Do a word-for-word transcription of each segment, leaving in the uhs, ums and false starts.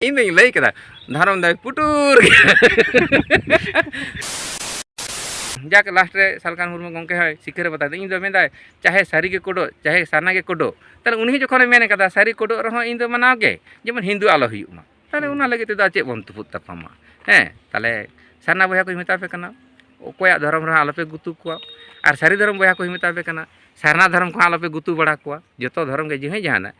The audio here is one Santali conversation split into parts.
ᱤᱧ ᱫᱚᱧ ᱞᱟᱹᱭ ᱠᱮᱫᱟ, ᱫᱷᱚᱨᱚᱢ ᱫᱚᱭ ᱯᱩᱴᱩᱨ ᱜᱮᱭᱟ᱾ ᱡᱟᱠ, ᱞᱟᱥᱴ ᱨᱮ ᱥᱟᱞᱠᱷᱟᱱ ᱢᱩᱨᱢᱩ ᱜᱚᱢᱠᱮ ᱦᱚᱸᱭ ᱥᱤᱠᱷᱟᱹᱨ ᱵᱟᱛᱟᱭ ᱫᱟ᱾ ᱤᱧ ᱫᱚ ᱢᱮᱱᱫᱟᱭ, ᱪᱟᱦᱮ ᱥᱟᱹᱨᱤ ᱜᱮ ᱠᱚᱰᱚᱜ, ᱪᱟᱦᱮ ᱥᱟᱨᱱᱟ ᱜᱮ ᱠᱚᱰᱚᱜ᱾ ᱛᱟᱦᱞᱮ ᱩᱱᱤ ᱦᱚᱸ ᱡᱚᱠᱷᱚᱱᱮ ᱢᱮᱱ ᱠᱟᱫᱟ, ᱥᱟᱹᱨᱤ ᱠᱚᱰᱚᱜ ᱨᱮᱦᱚᱸ ᱤᱧ ᱫᱚ ᱢᱟᱱᱟᱣ ᱜᱮ, ᱡᱮᱢᱚᱱ ᱦᱤᱱᱫᱩ ᱟᱞᱚ ᱦᱩᱭᱩᱜ ᱢᱟ᱾ ᱛᱟᱦᱞᱮ ᱚᱱᱟ ᱞᱟᱹᱜᱤᱫ ᱛᱮᱫᱚ ᱟᱨ ᱪᱮᱫ ᱵᱚᱱ ᱛᱩᱯᱩᱫ ᱛᱟᱯᱟᱢᱟ? ᱦᱮᱸ, ᱛᱟᱦᱞᱮ ᱥᱟᱨᱱᱟ ᱵᱚᱭᱦᱟ ᱠᱚᱧ ᱢᱮᱛᱟ ᱯᱮ ᱠᱟᱱᱟ, ᱚᱠᱚᱭᱟᱜ ᱫᱷᱚᱨᱚᱢ ᱨᱮᱦᱚᱸ ᱟᱞᱚᱯᱮ ᱜᱩᱛᱩ ᱠᱚᱣᱟ᱾ ᱟᱨ ᱥᱟᱹᱨᱤ ᱫᱷᱚᱨᱚᱢ ᱵᱚᱭᱦᱟ ᱠᱚᱧ ᱢᱮᱛᱟ ᱯᱮ ᱠᱟᱱᱟ, ᱥᱟᱨᱱᱟ ᱫᱷᱚᱨᱚᱢ ᱠᱚᱦᱚᱸ ᱟᱞᱚᱯᱮ ᱜᱩᱛᱩ ᱵᱟᱲᱟ ᱠᱚᱣᱟ᱾ ᱡᱚᱛᱚ ᱫᱷᱚᱨᱚᱢ ᱜᱮ ᱡᱮ ᱡᱟᱦᱟᱱᱟᱜ᱾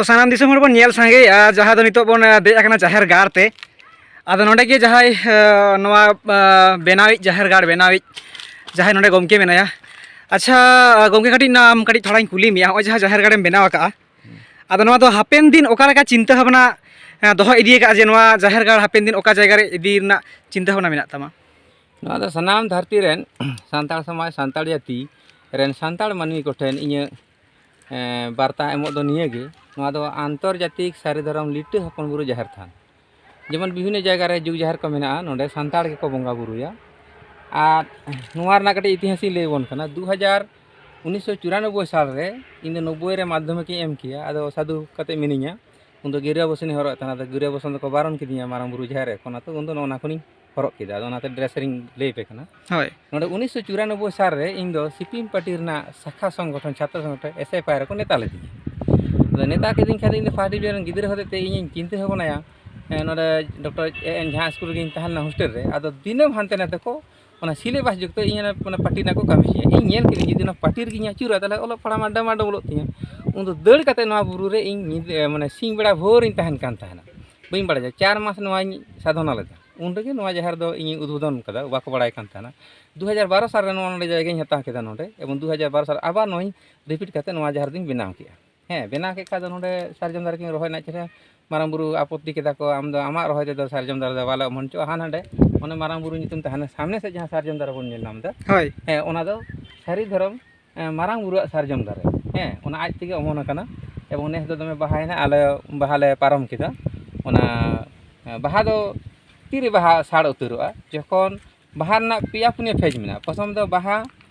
ᱥᱟᱱᱟᱢ ᱫᱤᱥᱚᱢ ᱦᱚᱲ ᱵᱚᱱ ᱧᱮᱞ ᱥᱟᱸᱜᱮᱭᱮᱫᱼᱟ, ᱡᱟᱦᱟᱸ ᱫᱚ ᱱᱤᱛᱚᱜ ᱵᱚᱱ, ᱟ, ᱫᱮᱡ ᱟᱠᱟᱱᱟ ᱡᱟᱦᱮᱨ ᱜᱟᱲ ᱛᱮ᱾ ᱟᱫᱚ ᱱᱚᱰᱮ ᱜᱮ ᱡᱟᱦᱟᱸᱭ, ᱟ, ᱱᱚᱣᱟ, ᱟ, ᱵᱮᱱᱟᱣᱤᱡ, ᱡᱟᱦᱮᱨ ᱜᱟᱲ ᱵᱮᱱᱟᱣᱤᱡ ᱡᱟᱦᱟᱸᱭ ᱱᱚᱰᱮ ᱜᱚᱢᱠᱮ ᱢᱮᱱᱟᱭᱟ᱾ ᱟᱪᱪᱷᱟ, ᱟ, ᱜᱚᱢᱠᱮ, ᱠᱟᱹᱴᱤᱡ ᱟᱢ ᱠᱟᱹᱴᱤᱡ ᱛᱷᱚᱲᱟᱧ ᱠᱩᱞᱤ ᱢᱮᱭᱟ, ᱱᱚᱜᱼᱚᱭ ᱡᱟᱦᱟᱸ ᱡᱟᱦᱮᱨ ᱜᱟᱲᱮᱢ ᱵᱮᱱᱟᱣ ᱟᱠᱟᱫᱼᱟ, ᱟᱫᱚ ᱱᱚᱣᱟ ᱫᱚ ᱦᱟᱯᱮᱱ ᱫᱤᱱ ᱚᱠᱟ ᱞᱮᱠᱟ ᱪᱤᱱᱛᱟᱹ ᱵᱷᱟᱵᱽᱱᱟ, ᱟ, ᱫᱚᱦᱚ ᱤᱫᱤ ᱟᱠᱟᱫᱼᱟ ᱡᱮ ᱱᱚᱣᱟ ᱡᱟᱦᱮᱨ ᱜᱟᱲ ᱦᱟᱯᱮᱱ ᱫᱤᱱ ᱚᱠᱟ ᱡᱟᱭᱜᱟ ᱨᱮ ᱤᱫᱤ ᱨᱮᱱᱟᱜ ᱪᱤᱱᱛᱟᱹ ᱵᱷᱟᱵᱽᱱᱟ ᱢᱮᱱᱟᱜ ᱛᱟᱢᱟ? ᱱᱚᱣᱟ ᱫᱚ ᱥᱟᱱᱟᱢ ᱫᱷᱟᱹᱨᱛᱤ ᱨᱮᱱ ᱥᱟᱱᱛᱟᱲ ᱥᱚᱢᱟᱡᱽ, ᱥᱟᱱᱛᱟᱲ ᱡᱟᱹᱛᱤ ᱨᱮᱱ ᱥᱟᱱᱛᱟᱲ ᱢᱟᱹᱱᱢᱤ ᱠᱚᱴᱷᱮᱱ ᱤᱧᱟᱹᱜ, ᱮᱸ, ᱵᱟᱨᱛᱟ ᱮᱢᱚᱜ ᱫᱚ ᱱᱤᱭᱟᱹ ᱜᱮ, ᱱᱚᱣᱟ ᱫᱚ ᱟᱱᱛᱚᱨᱡᱟᱛᱤᱠ ᱥᱟᱹᱨᱤ ᱫᱷᱚᱨᱚᱢ ᱞᱤᱴᱟᱹ ᱦᱚᱯᱚᱱ ᱵᱩᱨᱩ ᱡᱟᱦᱮᱨ ᱛᱷᱟᱱ᱾ ᱡᱮᱢᱚᱱ ᱵᱤᱵᱷᱤᱱᱱᱚ ᱡᱟᱭᱜᱟ ᱨᱮ ᱡᱩᱜᱽ ᱡᱟᱦᱮᱨ ᱠᱚ ᱢᱮᱱᱟᱜᱼᱟ, ᱱᱚᱰᱮ ᱥᱟᱱᱛᱟᱲ ᱜᱮᱠᱚ ᱵᱚᱸᱜᱟ ᱵᱩᱨᱩᱭᱟ᱾ ᱟᱨ ᱱᱚᱣᱟ ᱨᱮᱱᱟᱜ ᱠᱟᱹᱴᱤᱡ ᱤᱛᱤᱦᱟᱥ ᱤᱧ ᱞᱟᱹᱭ ᱟᱵᱚᱱ ᱠᱟᱱᱟ᱾ ᱫᱩ ᱦᱟᱡᱟᱨ, ᱩᱱᱤᱥᱥᱚ ᱪᱩᱨᱟᱱᱚᱵᱵᱳᱭ ᱥᱟᱞ ᱨᱮ ᱤᱧ ᱫᱚ ᱱᱚᱵᱵᱳᱭ ᱨᱮ ᱢᱟᱫᱽᱫᱷᱚᱢᱤᱠ ᱤᱧ ᱮᱢ ᱠᱮᱭᱟ᱾ ᱟᱫᱚ ᱥᱟᱹᱫᱷᱩ ᱠᱟᱛᱮ ᱢᱤᱱᱟᱹᱧᱟ, ᱩᱱᱫᱚ ᱜᱤᱨᱟᱹ ᱵᱚᱥᱚᱱᱤᱧ ᱦᱚᱨᱚᱜ ᱮᱫ ᱛᱟᱦᱮᱱᱟ᱾ ᱟᱫᱚ ᱜᱤᱨᱟᱹ ᱵᱚᱥᱚᱱ ᱫᱚᱠᱚ ᱵᱟᱨᱚᱱ ᱠᱤᱫᱤᱧᱟ ᱢᱟᱨᱟᱝ ᱵᱩᱨᱩ ᱡᱟᱦᱮᱨ ᱨᱮ, ᱚᱱᱟᱛᱮ ᱩᱱᱫᱚ ᱱᱚᱜᱼᱚ ᱱᱟ ᱠᱷᱚᱱᱤᱧ ᱦᱚᱨᱚᱜ ᱠᱮᱫᱟ᱾ ᱟᱫᱚ ᱚᱱᱟᱛᱮ ᱰᱨᱮᱥ ᱨᱤᱧ ᱞᱟᱹᱭ ᱟᱯᱮ ᱠᱟᱱᱟ᱾ ᱦᱳᱭ᱾ ᱱᱚᱰᱮ ᱩᱱᱤᱥᱥᱚ ᱪᱩᱨᱟᱱᱚᱵᱵᱳᱭ ᱥᱟᱞ ᱨᱮ ᱤᱧ ᱫᱚ ᱥᱤᱯᱤᱝ ᱯᱟᱨᱴᱤ ᱨᱮᱱᱟᱜ ᱥᱟᱠᱷᱟ ᱥᱚᱝᱜᱚᱴᱷᱚᱱ, ᱪᱷᱟᱛᱨᱚ ᱥᱚᱝᱜᱚᱴᱷᱚᱱ, ᱮᱥ ᱮᱯᱷ ᱟᱭ ᱨᱮᱠᱚ ᱱᱮᱛᱟ ᱞᱤᱫᱤᱧᱟ᱾ ᱟᱫᱚ ᱱᱮᱛᱟ ᱠᱤᱫᱤᱧ ᱠᱷᱟᱱ ᱫᱚ ᱤᱧ ᱫᱚ ᱯᱷᱟᱥᱴ ᱰᱤᱵᱷᱤᱡᱚᱱ ᱨᱮᱱ ᱜᱤᱫᱽᱨᱟᱹ ᱦᱚᱛᱮᱡ ᱛᱮ ᱤᱧᱤᱧ ᱪᱤᱱᱛᱟᱹ ᱵᱷᱟᱵᱽᱱᱟᱭᱟ, ᱦᱮᱸ, ᱱᱚᱰᱮ ᱰᱚᱠᱴᱚᱨ ᱮ ᱮᱱ ᱡᱷᱟ ᱥᱠᱩᱞ ᱨᱮᱜᱤᱧ ᱛᱟᱦᱮᱸ ᱞᱮᱱᱟ ᱦᱳᱥᱴᱮᱞ ᱨᱮ᱾ ᱟᱫᱚ ᱫᱤᱱᱟᱹᱢ ᱦᱟᱱᱛᱮ ᱱᱟᱛᱮ ᱠᱚ, ᱚᱱᱟ ᱥᱤᱞᱮᱵᱟᱥ ᱡᱩᱠᱛᱚ ᱤᱧ ᱚᱱᱟ, ᱚᱱᱟ ᱯᱟᱨᱴᱤ ᱨᱮᱱᱟᱜ ᱠᱚ ᱠᱟᱹᱢᱤ ᱦᱚᱪᱚᱭᱟ᱾ ᱤᱧ ᱧᱮᱞ ᱠᱮᱫᱟᱹᱧ ᱡᱩᱫᱤ ᱚᱱᱟ ᱯᱟᱨᱴᱤ ᱨᱮᱜᱤᱧ ᱟᱹᱪᱩᱨᱟ, ᱛᱟᱦᱚᱞᱮ ᱚᱞᱚᱜ ᱯᱟᱲᱦᱟᱜ ᱢᱟ ᱰᱟᱢᱟᱰᱳᱞᱚᱜ ᱛᱤᱧᱟᱹ᱾ ᱩᱱᱫᱚ ᱫᱟᱹᱲ ᱠᱟᱛᱮ ᱱᱚᱣᱟ ᱵᱩᱨᱩ ᱨᱮ ᱤᱧ ᱧᱤᱫᱟᱹ, ᱢᱟᱱᱮ ᱥᱤᱧ ᱵᱮᱲᱟ ᱵᱷᱳᱨᱤᱧ ᱛᱟᱦᱮᱱ ᱠᱟᱱ ᱛᱟᱦᱮᱱᱟ᱾ ᱵᱟᱹᱧ ᱵᱟᱲᱟᱭᱟ, ᱪᱟᱨ ᱢᱟᱥ ᱱᱚᱣᱟᱧ ᱥᱟᱫᱷᱚᱱᱟ ᱞᱮᱫᱟ᱾ ᱩᱱ ᱨᱮᱜᱮ ᱱᱚᱣᱟ ᱡᱟᱦᱮᱨ ᱫᱚ ᱤᱧᱤᱧ ᱩᱫᱵᱳᱫᱷᱚᱱ ᱠᱟᱫᱟ, ᱵᱟᱠᱚ ᱵᱟᱲᱟᱭ ᱠᱟᱱ ᱛᱟᱦᱮᱱᱟ᱾ ᱫᱩ ᱦᱟᱡᱟᱨ ᱵᱟᱨᱚ ᱥᱟᱞ ᱨᱮ ᱱᱚᱣᱟ ᱱᱚᱰᱮ ᱡᱟᱭᱜᱟᱧ ᱦᱟᱛᱟᱣ ᱠᱮᱫᱟ ᱱᱚᱰᱮ, ᱮᱵᱚᱝ ᱫᱩ ᱦᱟᱡᱟᱨ ᱵᱟᱨᱚ ᱥᱟᱞ ᱟᱵᱟᱨ ᱱᱚᱣᱟᱧ ᱨᱤᱯᱤᱴ ᱠᱟᱛᱮ ᱱᱚᱣᱟ ᱡᱟᱦᱮᱨ ᱫᱚᱧ ᱵᱮᱱᱟᱣ ᱠᱮᱫᱼᱟ᱾ ᱦᱮᱸ, ᱵᱮᱱᱟᱣ ᱠᱮᱫ ᱠᱷᱟᱱ ᱫᱚ ᱱᱚᱰᱮ ᱥᱟᱨᱡᱚᱢ ᱫᱟᱨᱮ ᱠᱤᱱ ᱨᱚᱦᱚᱭ ᱨᱮᱱᱟᱜ ᱪᱮᱦᱨᱟ ᱢᱟᱨᱟᱝ ᱵᱩᱨᱩ ᱟᱯᱚᱛᱛᱤ ᱠᱮᱫᱟ ᱠᱚ, "ᱟᱢ ᱫᱚ ᱟᱢᱟᱜ ᱨᱚᱦᱚᱭ ᱛᱮᱫᱚ ᱥᱟᱨᱡᱚᱢ ᱫᱟᱨᱮ ᱫᱚ ᱵᱟᱞᱮ ᱚᱢᱚᱱ ᱦᱚᱪᱚᱜᱼᱟ, ᱦᱟᱱ ᱦᱟᱸᱰᱮ ᱚᱱᱮ ᱢᱟᱨᱟᱝ ᱵᱩᱨᱩ ᱧᱩᱛᱩᱢ ᱛᱮ ᱦᱟᱱᱮ ᱥᱟᱢᱱᱮ ᱥᱮᱫ ᱡᱟᱦᱟᱸ ᱥᱟᱨᱡᱚᱢ ᱫᱟᱨᱮ ᱵᱚᱱ ᱧᱮᱞ ᱧᱟᱢ ᱮᱫᱟ, ᱦᱳᱭ᱾ ᱦᱮᱸ, ᱚᱱᱟ ᱫᱚ ᱥᱟᱹᱨᱤ ᱫᱷᱚᱨᱚᱢ, ᱮᱸ, ᱢᱟᱨᱟᱝ ᱵᱩᱨᱩᱣᱟᱜ ᱥᱟᱨᱡᱚᱢ ᱫᱟᱨᱮ, ᱦᱮᱸ, ᱚᱱᱟ ᱟᱡ ᱛᱮᱜᱮ ᱚᱢᱚᱱ ᱟᱠᱟᱱᱟ᱾ ᱮᱵᱚᱝ ᱱᱮᱥ ᱫᱚ ᱫᱚᱢᱮ ᱵᱟᱦᱟᱭᱮᱱᱟ, ᱟᱞᱮ ᱵᱟᱦᱟ ᱞᱮ ᱯᱟᱨᱚᱢ ᱠᱮᱫᱟ, ᱚᱱᱟ ᱵᱟᱦᱟ ᱫᱚ ᱛᱤᱨᱮ ᱵᱟᱦᱟ ᱥᱟᱲ ᱩᱛᱟᱹᱨᱚᱜᱼᱟ? ᱡᱚᱠᱷᱚᱱ ᱵᱟᱦᱟ ᱨᱮᱱᱟᱜ ᱯᱮᱭᱟ ᱯᱩᱱᱭᱟᱹ ᱯᱷᱮᱡᱽ ᱢᱮᱱᱟᱜᱼᱟ᱾ ᱯᱨᱚᱛᱷᱚᱢ ᱫᱚ ᱵᱟᱦᱟ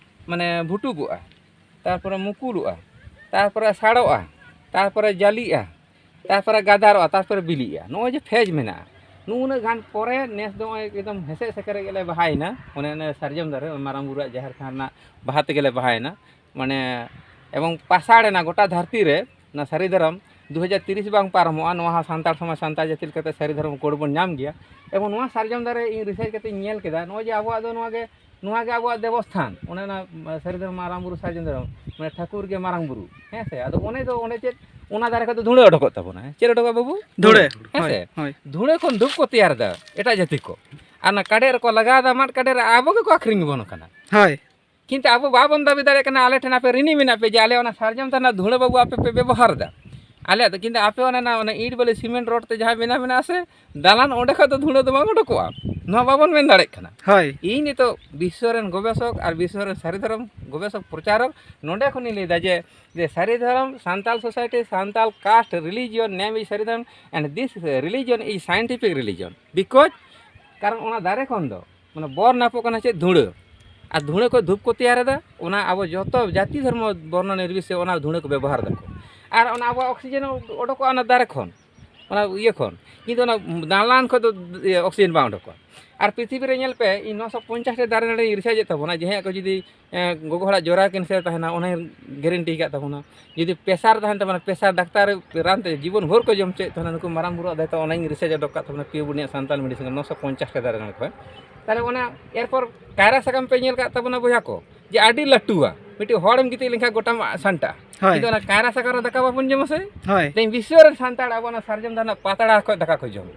ᱢᱟᱱᱮ ᱵᱷᱩᱴᱩᱜᱚᱜᱼᱟ, ᱛᱟᱨᱯᱚᱨᱮ ᱢᱩᱠᱩᱞᱚᱜᱼᱟ, ᱛᱟᱨᱯᱚᱨᱮ ᱥᱟᱲᱚᱜᱼᱟ, ᱛᱟᱨᱯᱚᱨᱮ ᱡᱟᱹᱞᱤᱜᱼᱟ, ᱛᱟᱨᱯᱚᱨᱮ ᱜᱟᱫᱟᱨᱚᱜᱼᱟ, ᱛᱟᱨᱯᱚᱨᱮ ᱵᱤᱞᱤᱜᱼᱟ᱾ ᱱᱚᱜᱼᱚᱭ ᱡᱮ ᱯᱷᱮᱡᱽ ᱢᱮᱱᱟᱜᱼᱟ, ᱱᱩᱱᱟᱹᱜ ᱜᱟᱱ ᱯᱚᱨᱮ ᱱᱮᱥ ᱫᱚ ᱱᱚᱜᱼᱚᱭ ᱮᱠᱫᱚᱢ ᱦᱮᱸᱥᱮᱡ ᱥᱮᱠᱮᱨᱮᱡ ᱜᱮᱞᱮ ᱵᱟᱦᱟᱭᱮᱱᱟ᱾ ᱚᱱᱮ ᱚᱱᱮ ᱥᱟᱨᱡᱚᱢ ᱫᱟᱨᱮ ᱢᱟᱨᱟᱝ ᱵᱩᱨᱩᱣᱟᱜ ᱡᱟᱦᱮᱨ ᱛᱷᱟᱱ ᱨᱮᱱᱟᱜ ᱵᱟᱦᱟ ᱛᱮᱜᱮᱞᱮ ᱵᱟᱦᱟᱭᱮᱱᱟ᱾ ᱢᱟᱱᱮ ᱮᱵᱚᱝ ᱯᱟᱥᱟᱲ ᱮᱱᱟ ᱜᱚᱴᱟ ᱫᱷᱟᱹᱨᱛᱤ ᱨᱮ ᱱᱚᱣᱟ ᱥᱟᱹᱨᱤ ᱫᱷᱚᱨᱚᱢ᱾ ᱫᱩ ᱦᱟᱡᱟᱨ ᱛᱤᱨᱤᱥ ᱵᱟᱝ ᱯᱟᱨᱚᱢᱚᱜᱼᱟ, ᱱᱚᱣᱟ ᱦᱚᱸ ᱥᱟᱱᱛᱟᱲ ᱥᱚᱢᱟᱡᱽ, ᱥᱟᱱᱛᱟᱲ ᱡᱟᱹᱛᱤ ᱞᱮᱠᱟᱛᱮ ᱥᱟᱹᱨᱤ ᱫᱷᱚᱨᱚᱢ ᱠᱳᱰ ᱵᱚᱱ ᱧᱟᱢ ᱜᱮᱭᱟ᱾ ᱮᱵᱚᱝ ᱱᱚᱣᱟ ᱥᱟᱨᱡᱚᱢ ᱫᱟᱨᱮ ᱤᱧ ᱨᱤᱥᱟᱨᱪ ᱠᱟᱛᱮᱧ ᱧᱮᱞ ᱠᱮᱫᱟ, ᱱᱚᱜᱼᱚᱭ ᱡᱮ ᱟᱵᱚᱣᱟᱜ ᱫᱚ ᱱᱚᱣᱟ ᱜᱮ, ᱱᱚᱣᱟ ᱜᱮ ᱟᱵᱚᱣᱟᱜ ᱫᱮᱵᱚᱥᱛᱷᱟᱱ, ᱚᱱᱮ ᱚᱱᱟ ᱥᱟᱹᱨᱤ ᱫᱷᱚᱨᱚᱢ ᱢᱟᱨᱟᱝ ᱵᱩᱨᱩ ᱥᱟᱨᱡᱚᱢ ᱫᱷᱚᱨᱚᱢ, ᱢᱟᱱᱮ ᱴᱷᱟᱹᱠᱩᱨ ᱜᱮ ᱢᱟᱨᱟᱝ ᱵᱩᱨᱩ, ᱦᱮᱸ ᱥᱮ? ᱟᱫᱚ ᱚᱱᱮ ᱫᱚ ᱚᱸᱰᱮ ᱪᱮᱫ, ᱚᱱᱟ ᱫᱟᱨᱮ ᱠᱷᱚᱱ ᱫᱚ ᱫᱷᱩᱲᱟᱹ ᱚᱰᱚᱠᱚᱜ ᱛᱟᱵᱚᱱᱟ᱾ ᱪᱮᱫ ᱚᱰᱚᱠᱚᱜᱼᱟ ᱵᱟᱹᱵᱩ? ᱫᱷᱩᱲᱟᱹ᱾ ᱦᱮᱸ ᱦᱳᱭ, ᱥᱮ? ᱦᱳᱭ᱾ ᱫᱷᱩᱲᱟᱹ ᱠᱷᱚᱱ ᱫᱷᱩᱯ ᱠᱚ ᱛᱮᱭᱟᱨ ᱮᱫᱟ ᱮᱴᱟᱜ ᱡᱟᱹᱛᱤ ᱠᱚ, ᱟᱨ ᱚᱱᱟ ᱠᱟᱰᱮᱡ ᱨᱮᱠᱚ ᱞᱟᱜᱟᱣ ᱮᱫᱟ, ᱢᱟᱫ ᱠᱟᱰᱮᱡ ᱨᱮ ᱟᱵᱚ ᱜᱮᱠᱚ ᱟᱹᱠᱷᱨᱤᱧ ᱵᱚᱱ ᱠᱟᱱᱟ᱾ ᱦᱳᱭ᱾ ᱠᱤᱱᱛᱩ ᱟᱵᱚ ᱵᱟᱵᱚᱱ ᱫᱟᱹᱵᱤ ᱫᱟᱲᱮᱭᱟᱜ ᱠᱟᱱᱟ, ᱟᱞᱮ ᱴᱷᱮᱱ ᱟᱯᱮ ᱨᱤᱱᱤ ᱢᱮᱱᱟᱜ ᱯᱮ ᱡᱮ ᱟᱞᱮ ᱚᱱᱟ ᱥᱟᱨᱡᱚᱢ ᱫᱟᱨᱮ ᱨᱮᱱᱟᱜ ᱫᱷᱩᱲᱟᱹ ᱵᱟᱹᱵᱩ ᱟᱯᱮ ᱯᱮ ᱵᱮᱵᱚᱦᱟᱨ ᱮᱫᱟ᱾ ᱟᱞᱮᱭᱟᱜ ᱫᱚ, ᱠᱤᱱᱛᱩ ᱟᱯᱮ ᱚᱱᱟ, ᱚᱱᱟ ᱤᱴ ᱵᱟᱹᱞᱤ ᱥᱤᱢᱮᱱᱴ ᱨᱚᱰ ᱛᱮ ᱡᱟᱦᱟᱸ ᱵᱮᱱᱟᱣ ᱢᱮᱱᱟᱜᱼᱟ ᱥᱮ, ᱫᱟᱞᱟᱱ, ᱚᱸᱰᱮ ᱠᱷᱚᱱ ᱫᱚ ᱫᱷᱩᱲᱟᱹ ᱫᱚ ᱵᱟᱝ ᱚᱰᱚᱠᱚᱜᱼᱟ᱾ ᱱᱚᱣᱟ ᱵᱟᱵᱚᱱ ᱢᱮᱱ ᱫᱟᱲᱮᱭᱟᱜ ᱠᱟᱱᱟ᱾ ᱦᱳᱭ᱾ ᱤᱧ ᱱᱤᱛᱚᱜ ᱵᱤᱥᱥᱚ ᱨᱮᱱ ᱜᱚᱵᱮᱥᱚᱠ ᱟᱨ ᱵᱤᱥᱥᱚ ᱨᱮᱱ ᱥᱟᱹᱨᱤ ᱫᱷᱚᱨᱚᱢ ᱜᱚᱵᱮᱥᱚᱠ ᱯᱨᱚᱪᱟᱨᱚᱠ ᱱᱚᱸᱰᱮ ᱠᱷᱚᱱᱤᱧ ᱞᱟᱹᱭᱫᱟ ᱡᱮ, ᱡᱮ ᱥᱟᱹᱨᱤ ᱫᱷᱚᱨᱚᱢ, Santal society, Santal caste, religion, name is ᱥᱟᱹᱨᱤ ᱫᱷᱚᱨᱚᱢ, and this religion is scientific religion, because ᱠᱟᱨᱚᱱ ᱚᱱᱟ ᱫᱟᱨᱮ ᱠᱷᱚᱱ ᱫᱚ ᱢᱟᱱᱮ ᱵᱚᱨ ᱱᱟᱯᱚᱜ ᱠᱟᱱᱟ ᱪᱮᱫ? ᱫᱷᱩᱲᱟᱹ᱾ ᱟᱨ ᱫᱷᱩᱲᱟᱹ ᱠᱷᱚᱱ ᱫᱷᱩᱯ ᱠᱚ ᱛᱮᱭᱟᱨ ᱮᱫᱟ, ᱚᱱᱟ ᱟᱵᱚ ᱡᱚᱛᱚ ᱡᱟᱹᱛᱤ ᱫᱷᱚᱨᱢᱚ ᱵᱚᱨᱱᱚ ᱱᱤᱨᱵᱤᱥᱮ ᱚᱱᱟ ᱫᱷᱩᱲᱟᱹ ᱠᱚ ᱵᱮᱵᱚᱦᱟᱨ ᱮᱫᱟ ᱠᱚ᱾ ᱟᱨ ᱚᱱᱟ ᱟᱵᱚᱣᱟᱜ ᱚᱠᱥᱤᱡᱮᱱ ᱚᱰᱚᱠᱚᱜᱼᱟ ᱚᱱᱟ ᱫᱟᱨᱮ ᱠᱷᱚᱱ, ᱚᱱᱟ ᱤᱭᱟᱹ ᱠᱷᱚᱱ᱾ ᱠᱤᱱᱛᱩ ᱚᱱᱟ ᱫᱟᱞᱟᱱ ᱠᱷᱚᱱ ᱫᱚ ᱤᱭᱟᱹ ᱚᱠᱥᱤᱡᱮᱱ ᱵᱟᱝ ᱚᱰᱚᱠᱚᱜᱼᱟ᱾ ᱟᱨ ᱯᱨᱤᱛᱷᱤᱵᱤ ᱨᱮ ᱧᱮᱞ ᱯᱮ, ᱤᱧ ᱱᱚᱥᱚ ᱯᱚᱧᱪᱟᱥ ᱴᱤ ᱫᱟᱨᱮ ᱱᱟᱹᱲᱤ ᱨᱤᱥᱟᱨᱪ ᱮᱫ ᱛᱟᱵᱚᱱᱟ, ᱡᱟᱦᱟᱸᱭᱟᱜ ᱠᱚ ᱡᱩᱫᱤ ᱮᱸ, ᱜᱚᱜᱚ ᱦᱚᱲᱟᱜ ᱡᱚᱨᱟ ᱠᱮᱱᱥᱟᱨ ᱛᱟᱦᱮᱱᱟ, ᱚᱱᱟᱭ ᱜᱮᱨᱮᱱᱴᱤ ᱟᱠᱟᱫ ᱛᱟᱵᱚᱱᱟ᱾ ᱡᱩᱫᱤ ᱯᱮᱥᱟᱨ ᱛᱟᱦᱮᱱ ᱛᱟᱵᱚᱱᱟ, ᱯᱮᱥᱟᱨ ᱰᱟᱠᱛᱟᱨ ᱨᱟᱱ ᱛᱮ ᱡᱤᱵᱚᱱ ᱵᱷᱳᱨ ᱠᱚ ᱡᱚᱢ ᱦᱚᱪᱚᱭᱮᱫ ᱛᱟᱦᱮᱱᱟ, ᱱᱩᱠᱩ ᱢᱟᱨᱟᱝ ᱵᱩᱨᱩᱣᱟᱜ ᱫᱟᱭᱤᱛᱛᱚ ᱚᱱᱟᱧ ᱨᱤᱥᱟᱨᱪ ᱚᱰᱚᱠ ᱠᱟᱜ ᱛᱟᱵᱚᱱᱟ, ᱯᱤᱭᱳ ᱵᱩᱱᱤᱭᱟᱜ ᱥᱟᱱᱛᱟᱞ ᱢᱮᱰᱤᱥᱤᱱ ᱱᱚᱥᱚ ᱯᱚᱧᱪᱟᱥ ᱴᱤ ᱫᱟᱨᱮ ᱱᱟᱹᱲᱤ ᱠᱷᱚᱱ᱾ ᱛᱟᱦᱚᱞᱮ ᱚᱱᱟ ᱮᱨᱯᱚᱨ ᱠᱟᱭᱨᱟ ᱥᱟᱠᱟᱢ ᱯᱮ ᱧᱮᱞ ᱠᱟᱜ ᱛᱟᱵᱚᱱᱟ ᱵᱚᱭᱦᱟ ᱠᱚ, ᱡᱮ ᱟᱹᱰᱤ ᱞᱟᱹᱴᱩᱣᱟ, ᱢᱤᱫᱴᱤᱡ ᱦᱚᱲᱮᱢ ᱜᱤᱛᱤᱡ ᱞᱮᱱᱠᱷᱟᱱ ᱜᱚᱴᱟᱢ ᱥᱟᱱᱴᱟᱜᱼᱟ᱾ ᱦᱳᱭ᱾ ᱠᱤᱱᱛᱩ ᱚᱱᱟ ᱠᱟᱭᱨᱟ ᱥᱟᱠᱟᱢ ᱨᱮ ᱫᱟᱠᱟ ᱵᱟᱵᱚᱱ ᱡᱚᱢᱟ ᱥᱮ? ᱦᱳᱭ᱾ ᱛᱮᱦᱮᱧ ᱵᱤᱥᱥᱚ ᱨᱮᱱ ᱥᱟᱱᱛᱟᱲ ᱟᱵᱚ ᱚᱱᱟ ᱥᱟᱨᱡᱚᱢ ᱫᱟᱨᱮ ᱨᱮᱱᱟᱜ ᱯᱟᱛᱲᱟ ᱠᱷᱚᱱ ᱫᱟᱠᱟ ᱠᱚ ᱡᱚᱢ᱾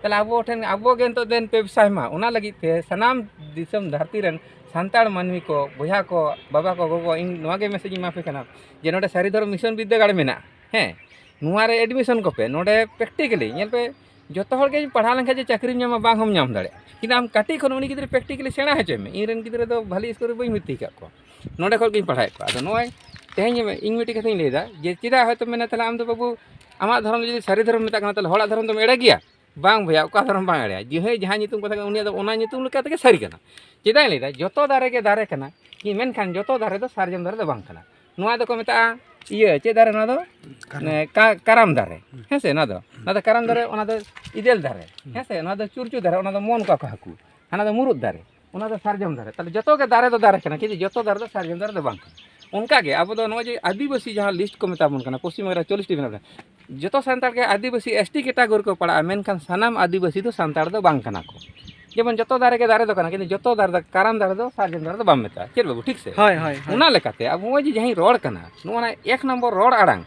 ᱛᱟᱦᱚᱞᱮ ᱟᱵᱚ ᱴᱷᱮᱱ, ᱟᱵᱚ ᱜᱮ ᱱᱤᱛᱚᱜ ᱫᱮᱱ ᱯᱮ ᱵᱮᱵᱽᱥᱟᱭ ᱢᱟ, ᱚᱱᱟ ᱞᱟᱹᱜᱤᱫ ᱛᱮ ᱥᱟᱱᱟᱢ ᱫᱤᱥᱚᱢ ᱫᱷᱟᱹᱨᱛᱤ ᱨᱮᱱ ᱥᱟᱱᱛᱟᱲ ᱢᱟᱹᱱᱢᱤ ᱠᱚ, ᱵᱚᱭᱦᱟ ᱠᱚ, ᱵᱟᱵᱟ ᱠᱚ, ᱜᱚᱜᱚ, ᱤᱧ ᱱᱚᱣᱟ ᱜᱮ ᱢᱮᱥᱮᱡᱽ ᱤᱧ ᱮᱢᱟ ᱯᱮ ᱠᱟᱱᱟ ᱡᱮ ᱱᱚᱰᱮ ᱥᱟᱹᱨᱤ ᱫᱷᱚᱨᱚᱢ ᱢᱤᱥᱚᱱ ᱵᱤᱨᱫᱟᱹᱜᱟᱲ ᱢᱮᱱᱟᱜᱼᱟ, ᱦᱮᱸ, ᱱᱚᱣᱟ ᱨᱮ ᱮᱰᱢᱤᱥᱚᱱ ᱠᱚᱯᱮ᱾ ᱱᱚᱰᱮ ᱯᱨᱮᱠᱴᱤᱠᱮᱞᱤ ᱧᱮᱞ ᱯᱮ, ᱡᱚᱛᱚ ᱦᱚᱲ ᱜᱮ ᱯᱟᱲᱦᱟᱣ ᱞᱮᱱᱠᱷᱟᱱ ᱡᱮ ᱪᱟᱹᱠᱨᱤᱢ ᱧᱟᱢᱟ, ᱵᱟᱝ ᱦᱚᱸᱢ ᱧᱟᱢ ᱫᱟᱲᱮᱭᱟᱜᱼᱟ, ᱠᱤᱱᱛᱩ ᱟᱢ ᱠᱟᱹᱴᱤᱡ ᱠᱷᱚᱱ ᱩᱱᱤ ᱜᱤᱫᱽᱨᱟᱹ ᱯᱨᱮᱠᱴᱤᱠᱮᱞᱤ ᱥᱮᱬᱟ ᱦᱚᱪᱚᱭ ᱢᱮ᱾ ᱤᱧ ᱨᱮᱱ ᱜᱤᱫᱽᱨᱟᱹ ᱫᱚ ᱵᱷᱟᱹᱞᱤ ᱥᱠᱩᱞ ᱨᱮ ᱵᱟᱹᱧ ᱵᱷᱚᱨᱛᱤ ᱟᱠᱟᱫ ᱠᱚᱣᱟ, ᱱᱚᱰᱮ ᱠᱷᱚᱱ ᱜᱤᱧ ᱯᱟᱲᱦᱟᱣᱮᱫ ᱠᱚᱣᱟ᱾ ᱟᱫᱚ ᱱᱚᱜᱼᱚᱭ ᱛᱮᱦᱮᱧ ᱤᱧ ᱢᱤᱫᱴᱤᱡ ᱠᱟᱛᱷᱟᱧ ᱞᱟᱹᱭᱫᱟ ᱡᱮ ᱪᱮᱫᱟᱜ ᱦᱚᱭᱛᱳ ᱢᱮᱱᱟ, ᱛᱟᱦᱚᱞᱮ ᱟᱢ ᱫᱚ ᱵᱟᱹᱵᱩ ᱟᱢᱟᱜ ᱫᱷᱚᱨᱚᱢ ᱡᱩᱫᱤ ᱥᱟᱹᱨᱤ ᱫᱷᱚᱨᱚᱢ ᱢᱮᱛᱟᱜ ᱠᱟᱱᱟ, ᱛᱟᱦᱚᱞᱮ ᱦᱚᱲᱟᱜ ᱫᱷᱚᱨᱚᱢ ᱫᱚᱢ ᱮᱲᱮ ᱜᱮᱭᱟ? ᱵᱟᱝ ᱵᱚᱭᱦᱟ, ᱚᱠᱟ ᱫᱷᱚᱨᱚᱢ ᱵᱟᱝ ᱮᱲᱮᱭᱟ᱾ ᱡᱟᱦᱟᱸᱭ ᱡᱟᱦᱟᱸ ᱧᱩᱛᱩᱢ ᱠᱚ ᱢᱮᱛᱟᱜ ᱠᱟᱱᱟ, ᱩᱱᱤᱭᱟᱜ ᱫᱚ ᱚᱱᱟ ᱧᱩᱛᱩᱢ ᱞᱮᱠᱟ ᱛᱮᱜᱮ ᱥᱟᱹᱨᱤ ᱠᱟᱱᱟ᱾ ᱪᱮᱫᱟᱜ ᱤᱧ ᱞᱟᱹᱭᱫᱟ? ᱡᱚᱛᱚ ᱫᱟᱨᱮ ᱜᱮ ᱫᱟᱨᱮ ᱠᱟᱱᱟ, ᱠᱤ ᱢᱮᱱᱠᱷᱟᱱ ᱡᱚᱛᱚ ᱫᱟᱨᱮ ᱫᱚ ᱥᱟᱨᱡᱚᱢ ᱫᱟᱨᱮ ᱫᱚ ᱵᱟᱝ ᱠᱟᱱᱟ᱾ ᱱᱚᱣᱟ ᱫᱚᱠᱚ ᱢᱮᱛᱟᱜᱼᱟ ᱤᱭᱟᱹ, ᱪᱮᱫ ᱫᱟᱨᱮ ᱱᱚᱣᱟ ᱫᱚ? ᱠᱟᱨᱟᱢ᱾ ᱮ, ᱠᱟ-, ᱠᱟᱨᱟᱢ ᱫᱟᱨᱮ᱾ ᱦᱮᱸ ᱥᱮ? ᱱᱚᱣᱟ ᱫᱚ, ᱱᱚᱣᱟ ᱫᱚ ᱠᱟᱨᱟᱢ ᱫᱟᱨᱮ, ᱚᱱᱟ ᱫᱚ ᱤᱫᱮᱞ ᱫᱟᱨᱮ᱾ ᱦᱮᱸ ᱥᱮ? ᱱᱚᱣᱟ ᱫᱚ ᱪᱩᱨᱪᱩ ᱫᱟᱨᱮ, ᱚᱱᱟ ᱫᱚ ᱢᱚᱱ ᱠᱚᱣᱟ ᱠᱚ ᱦᱟᱹᱠᱩ᱾ ᱦᱟᱱᱟ ᱫᱚ ᱢᱩᱨᱩᱫ ᱫᱟᱨᱮ, ᱚᱱᱟ ᱫᱚ ᱥᱟᱨᱡᱚᱢ ᱫᱟᱨᱮ᱾ ᱛᱟᱦᱚᱞᱮ ᱡᱚᱛᱚ ᱜᱮ ᱫᱟᱨᱮ ᱫᱚ ᱫᱟᱨᱮ ᱠᱟᱱᱟ, ᱠᱤᱱᱛᱩ ᱡᱚᱛᱚ ᱫᱟᱨᱮ ᱫᱚ ᱥᱟᱨᱡᱚᱢ ᱫᱟᱨᱮ ᱫᱚ ᱵᱟᱝ ᱠᱟᱱᱟ᱾ ᱚᱱᱠᱟ ᱜᱮ ᱟᱵᱚ ᱫᱚ ᱱᱚᱜᱼᱚᱭ ᱡᱮ ᱟᱹᱫᱤᱵᱟᱹᱥᱤ ᱡᱟᱦᱟᱸ ᱞᱤᱥᱴ ᱠᱚ ᱢᱮᱛᱟ ᱵᱚᱱ ᱠᱟᱱᱟ, ᱯᱚᱥᱪᱤᱢ ᱵᱟᱝᱞᱟ ᱨᱮ ᱪᱚᱞᱞᱤᱥ ᱴᱤ ᱢᱮᱱᱟᱜ ᱵᱚᱱᱟ, ᱡᱚᱛᱚ ᱥᱟᱱᱛᱟᱲ ᱜᱮ ᱟᱹᱫᱤᱵᱟᱹᱥᱤ ᱮᱥ ᱴᱤ ᱠᱮᱴᱟᱜᱚᱨᱤ ᱠᱚ ᱯᱟᱲᱟᱜᱼᱟ, ᱢᱮᱱᱠᱷᱟᱱ ᱥᱟᱱᱟᱢ ᱟᱹᱫᱤᱵᱟᱹᱥᱤ ᱫᱚ ᱥᱟᱱᱛᱟᱲ ᱫᱚ ᱵᱟᱝ ᱠᱟᱱᱟ ᱠᱚ᱾ ᱡᱮᱢᱚᱱ ᱡᱚᱛᱚ ᱫᱟᱨᱮ ᱜᱮ ᱫᱟᱨᱮ ᱫᱚ ᱠᱟᱱᱟ, ᱠᱤᱱᱛᱩ ᱡᱚᱛᱚ ᱫᱟᱨᱮ ᱫᱚ, ᱠᱟᱨᱟᱢ ᱫᱟᱨᱮ ᱫᱚ ᱥᱟᱨᱡᱚᱢ ᱫᱟᱨᱮ ᱫᱚ ᱵᱟᱢ ᱢᱮᱛᱟᱜᱼᱟ᱾ ᱪᱮᱫ ᱵᱟᱹᱵᱩ, ᱴᱷᱤᱠ ᱥᱮ? ᱦᱳᱭ, ᱦᱳᱭ, ᱦᱳᱭ᱾ ᱚᱱᱟ ᱞᱮᱠᱟᱛᱮ ᱟᱵᱚ ᱱᱚᱜᱼᱚᱭ ᱡᱮ ᱡᱟᱦᱟᱸᱧ ᱨᱚᱲ ᱠᱟᱱᱟ, ᱱᱚᱜᱼᱚ ᱱᱟ ᱮᱠ ᱱᱚᱢᱵᱚᱨ ᱨᱚᱲ ᱟᱲᱟᱝ,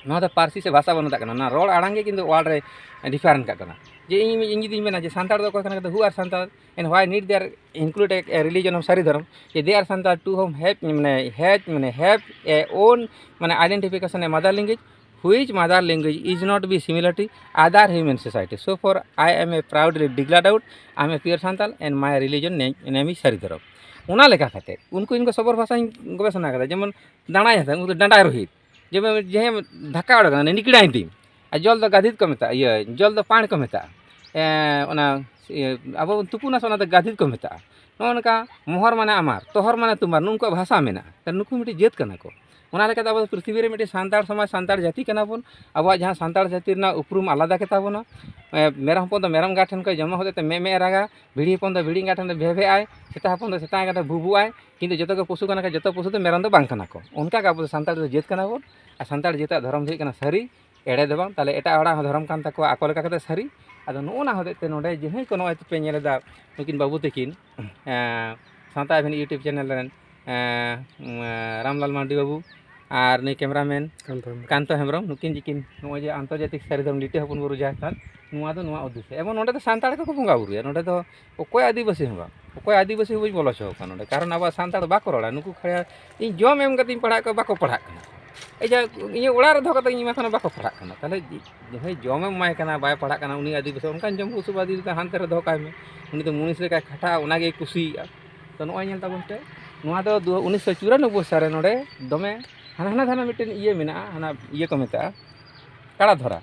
ᱱᱚᱣᱟ ᱫᱚ ᱯᱟᱹᱨᱥᱤ ᱥᱮ ᱵᱷᱟᱥᱟ ᱵᱚᱱ ᱢᱮᱛᱟᱜ ᱠᱟᱱᱟ, ᱱᱚᱣᱟ ᱨᱚᱲ ᱟᱲᱟᱝ ᱜᱮ ᱠᱤᱱᱛᱩ ᱣᱟᱨᱞᱰ ᱨᱮ ᱰᱤᱯᱷᱟᱨᱮᱱᱴ ᱠᱟᱜ ᱠᱟᱱᱟ᱾ ᱡᱮ ᱤᱧ, ᱤᱧ ᱡᱩᱫᱤᱧ ᱢᱮᱱᱟ ᱡᱮ ᱥᱟᱱᱛᱟᱲ ᱫᱚ ᱚᱠᱚᱭ ᱠᱟᱱᱟ ᱠᱚ, who are Santal and why need their include a, a religion of ᱥᱟᱹᱨᱤ ᱫᱷᱚᱨᱚᱢ, ᱡᱮ they are Santal to whom have, ᱢᱟᱱᱮ, have, ᱢᱟᱱᱮ, have a own, ᱢᱟᱱᱮ, identification a mother language, which mother language is not be similar to other human society. So for I am a proudly declared out, I am a pure Santal and my religion name, name is ᱥᱟᱹᱨᱤ ᱫᱷᱚᱨᱚᱢ᱾ ᱚᱱᱟ ᱞᱮᱠᱟ ᱠᱟᱛᱮ ᱩᱱᱠᱩ ᱤᱧ ᱠᱚ ᱥᱚᱵᱚᱨ ᱵᱷᱟᱥᱟᱧ ᱜᱚᱵᱮᱥᱚᱱᱟ ᱠᱟᱫᱟ, ᱡᱮᱢᱚᱱ ᱫᱟᱬᱟᱭ ᱦᱟᱛᱟᱣ, ᱩᱱᱠᱩ ᱫᱚ ᱰᱟᱸᱰᱟᱭ ᱨᱳᱦᱤᱛ, ᱡᱮᱢᱚᱱ ᱡᱟᱦᱟᱸᱭ ᱫᱷᱟᱠᱟ ᱚᱰᱚᱠ ᱮᱱᱟ, ᱱᱤᱠᱲᱟᱭ ᱫᱤᱱ, ᱟᱨ ᱡᱚᱞ ᱫᱚ ᱜᱟᱫᱷᱤᱫ ᱠᱚ ᱢᱮᱛᱟᱜᱼᱟ, ᱤᱭᱟᱹ, ᱡᱚᱞ ᱫᱚ ᱯᱟᱬ ᱠᱚ ᱢᱮᱛᱟᱜᱼᱟ᱾ ᱮᱸ, ᱚᱱᱟ, ᱤᱭᱟᱹ, ᱟᱵᱚ ᱵᱚᱱ ᱛᱩᱯᱩᱱᱟ ᱥᱮ, ᱚᱱᱟ ᱫᱚ ᱜᱟᱫᱷᱤᱫ ᱠᱚ ᱢᱮᱛᱟᱜᱼᱟ᱾ ᱱᱚᱜᱼᱚ ᱱᱚᱝᱠᱟ ᱢᱚᱦᱚᱨ ᱢᱟᱱᱮ ᱟᱢᱟᱨ, ᱛᱚᱦᱚᱨ ᱢᱟᱱᱮ ᱛᱩᱢᱟᱨ, ᱱᱩᱠᱩᱣᱟᱜ ᱵᱷᱟᱥᱟ ᱢᱮᱱᱟᱜᱼᱟ᱾ ᱛᱟᱦᱞᱮ ᱱᱩᱠᱩ ᱢᱤᱫᱴᱤᱡ ᱡᱟᱹᱛ ᱠᱟᱱᱟ ᱠᱚ᱾ ᱚᱱᱟ ᱞᱮᱠᱟᱛᱮ ᱟᱵᱚ ᱫᱚ ᱯᱨᱤᱛᱷᱤᱵᱤ ᱨᱮ ᱢᱤᱫᱴᱤᱡ ᱥᱟᱱᱛᱟᱲ ᱥᱚᱢᱟᱡᱽ, ᱥᱟᱱᱛᱟᱲ ᱡᱟᱹᱛᱤ ᱠᱟᱱᱟ ᱵᱚᱱ᱾ ᱟᱵᱚᱣᱟᱜ ᱡᱟᱦᱟᱸ ᱥᱟᱱᱛᱟᱲ ᱡᱟᱹᱛᱤ ᱨᱮᱱᱟᱜ ᱩᱯᱨᱩᱢ ᱟᱞᱟᱫᱟ ᱜᱮᱛᱟ ᱵᱚᱱᱟ᱾ ᱮ, ᱢᱮᱨᱚᱢ ᱦᱚᱯᱚᱱ ᱫᱚ ᱢᱮᱨᱚᱢ ᱮᱸᱜᱟ ᱴᱷᱮᱱ ᱠᱷᱚᱱ ᱡᱚᱱᱢᱚ ᱦᱚᱛᱮᱡ ᱛᱮ ᱢᱮ ᱢᱮ ᱨᱟᱜᱟ, ᱵᱷᱤᱲᱤ ᱦᱚᱯᱚᱱ ᱫᱚ ᱵᱷᱤᱲᱤ ᱮᱸᱜᱟ ᱴᱷᱮᱱ ᱫᱚ ᱵᱷᱮ ᱵᱷᱮ ᱟᱭ, ᱥᱮᱛᱟ ᱦᱚᱯᱚᱱ ᱫᱚ ᱥᱮᱛᱟ ᱮᱸᱜᱟ ᱴᱷᱮᱱ ᱵᱷᱩ ᱵᱷᱩ ᱟᱭ, ᱠᱤᱱᱛᱩ ᱡᱚᱛᱚ ᱜᱮ ᱯᱚᱥᱩ ᱠᱟᱱᱟ ᱠᱚ, ᱡᱚᱛᱚ ᱯᱚᱥᱩ ᱫᱚ ᱢᱮᱨᱚᱢ ᱫᱚ ᱵᱟᱝ ᱠᱟᱱᱟ ᱠᱚ᱾ ᱚᱱᱠᱟ ᱜᱮ ᱟᱵᱚ ᱫᱚ ᱥᱟᱱᱛᱟᱲ ᱫᱚ ᱡᱟᱹᱛ ᱠᱟᱱᱟ ᱵᱚᱱ, ᱟᱨ ᱥᱟᱱᱛᱟᱲ ᱡᱟᱹᱛᱟᱜ ᱫᱷᱚᱨᱚᱢ ᱫᱚ ᱦᱩᱭᱩᱜ ᱠᱟᱱᱟ ᱥᱟᱹᱨᱤ, ᱮᱲᱮ ᱫᱚ ᱵᱟᱝ᱾ ᱛᱟᱦᱞᱮ ᱮᱴᱟᱜ ᱦᱚᱲᱟᱜ ᱦᱚᱸ ᱫᱷᱚᱨᱚᱢ ᱠᱟᱱ ᱛᱟᱠᱚᱣᱟ ᱟᱠᱚ ᱞᱮᱠᱟ ᱠᱟᱛᱮ ᱥᱟᱹᱨᱤ᱾ ᱟᱫᱚ ᱱᱚᱜᱼᱚ ᱱᱟ ᱦᱚᱛᱮᱡ ᱛᱮ ᱱᱚᱰᱮ ᱡᱟᱦᱟᱸᱭ ᱠᱚ ᱱᱚᱜᱼᱚᱭ ᱯᱮ ᱧᱮᱞ ᱮᱫᱟ, ᱱᱩᱠᱤᱱ ᱵᱟᱹᱵᱩ ᱛᱟᱹᱠᱤᱱ, ᱮᱸ, ᱥᱟᱶᱛᱟ ᱟᱹᱵᱤᱱ YouTube ᱪᱮᱱᱮᱞ ᱨᱮᱱ, ᱮᱸ, ᱨᱟᱢᱞᱟᱞ ᱢᱟᱨᱰᱤ ᱵᱟᱹᱵᱩ ᱟᱨ ᱱᱩᱭ ᱠᱮᱢᱨᱟᱢᱮᱱ ᱠᱟᱱᱛᱚ ᱦᱮᱢᱵᱨᱚᱢ᱾ ᱠᱟᱱᱛᱚ ᱦᱮᱢᱵᱨᱚᱢ, ᱱᱩᱠᱤᱱ ᱡᱮᱠᱤᱱ ᱱᱚᱜᱼᱚᱭ ᱡᱮ ᱟᱱᱛᱚᱨᱡᱟᱛᱤᱠ ᱥᱟᱹᱨᱤ ᱫᱷᱚᱨᱚᱢ ᱞᱤᱴᱟᱹ ᱦᱚᱯᱚᱱ ᱵᱩᱨᱩ ᱡᱟᱦᱮᱨ ᱛᱷᱟᱱ, ᱱᱚᱣᱟ ᱫᱚ ᱱᱚᱣᱟ ᱩᱫᱽᱫᱮᱥᱥᱚ᱾ ᱮᱵᱚᱝ ᱱᱚᱰᱮ ᱫᱚ ᱥᱟᱱᱛᱟᱲ ᱠᱚᱠᱚ ᱵᱚᱸᱜᱟ ᱵᱩᱨᱩᱭᱟ, ᱱᱚᱰᱮ ᱫᱚ ᱚᱠᱚᱭ ᱟᱹᱫᱤᱵᱟᱹᱥᱤ ᱦᱚᱸ ᱵᱟᱝ, ᱚᱠᱚᱭ ᱟᱹᱫᱤᱵᱟᱹᱥᱤ ᱦᱚᱸ ᱵᱟᱹᱧ ᱵᱚᱞᱚ ᱦᱚᱪᱚ ᱟᱠᱚᱣᱟ ᱱᱚᱰᱮ, ᱠᱟᱨᱚᱱ ᱟᱵᱚᱣᱟᱜ ᱥᱟᱱᱛᱟᱲ ᱵᱟᱠᱚ ᱨᱚᱲᱟ᱾ ᱱᱩᱠᱩ ᱠᱷᱟᱭᱟ-, ᱤᱧ ᱡᱚᱢ ᱮᱢ ᱠᱟᱛᱮᱧ ᱯᱟᱲᱦᱟᱣᱮᱫ ᱠᱚᱣᱟ, ᱵᱟᱠᱚ ᱯᱟᱲᱦᱟᱜ ᱠᱟᱱᱟ᱾ ᱮᱭ ᱡᱟ, ᱤᱧᱟᱹᱜ ᱚᱲᱟᱜ ᱨᱮ ᱫᱚᱦᱚ ᱠᱟᱛᱮ ᱤᱧ ᱮᱢᱟ ᱠᱷᱟᱱ ᱵᱟᱠᱚ ᱯᱟᱲᱦᱟᱜ ᱠᱟᱱᱟ᱾ ᱛᱟᱦᱞᱮ ᱡᱟᱦᱟᱸᱭ ᱡᱚᱢᱮᱢ ᱮᱢᱟᱭ ᱠᱟᱱᱟ, ᱵᱟᱭ ᱯᱟᱲᱦᱟᱜ ᱠᱟᱱᱟ, ᱩᱱᱤ ᱟᱹᱫᱤᱵᱟᱹᱥᱤ ᱚᱱᱠᱟᱱ ᱡᱚᱢ ᱵᱩᱥᱩᱵ ᱟᱹᱫᱤᱵᱟᱹᱥᱤ ᱦᱟᱱᱛᱮ ᱨᱮ ᱫᱚᱦᱚ ᱠᱟᱭ ᱢᱮ᱾ ᱩᱱᱤ ᱫᱚ ᱢᱩᱱᱤᱥ ᱞᱮᱠᱟᱭ ᱠᱷᱟᱴᱟᱜᱼᱟ, ᱚᱱᱟᱜᱮᱭ ᱠᱩᱥᱤᱭᱟᱜᱼᱟ᱾ ᱛᱚ ᱱᱚᱜᱼᱚᱭ ᱧᱮᱞ ᱛᱟᱵᱚᱱ ᱯᱮ, ᱱᱚᱣᱟ ᱫᱚ ᱫᱩ-, ᱩᱱᱤᱥᱥᱚ ᱪᱩᱨᱟᱱᱚᱵᱵᱳᱭ ᱥᱟᱞ ᱨᱮ ᱱᱚᱰᱮ ᱫᱚᱢᱮ ᱦᱟᱱᱟ, ᱦᱟᱱᱟ ᱫᱷᱟᱨᱮ ᱢᱤᱫᱴᱮᱱ ᱤᱭᱟᱹ ᱢᱮᱱᱟᱜᱼᱟ, ᱦᱟᱱᱟ ᱤᱭᱟᱹ ᱠᱚ ᱢᱮᱛᱟᱜᱼᱟ ᱠᱟᱲᱟ ᱫᱷᱚᱨᱟ᱾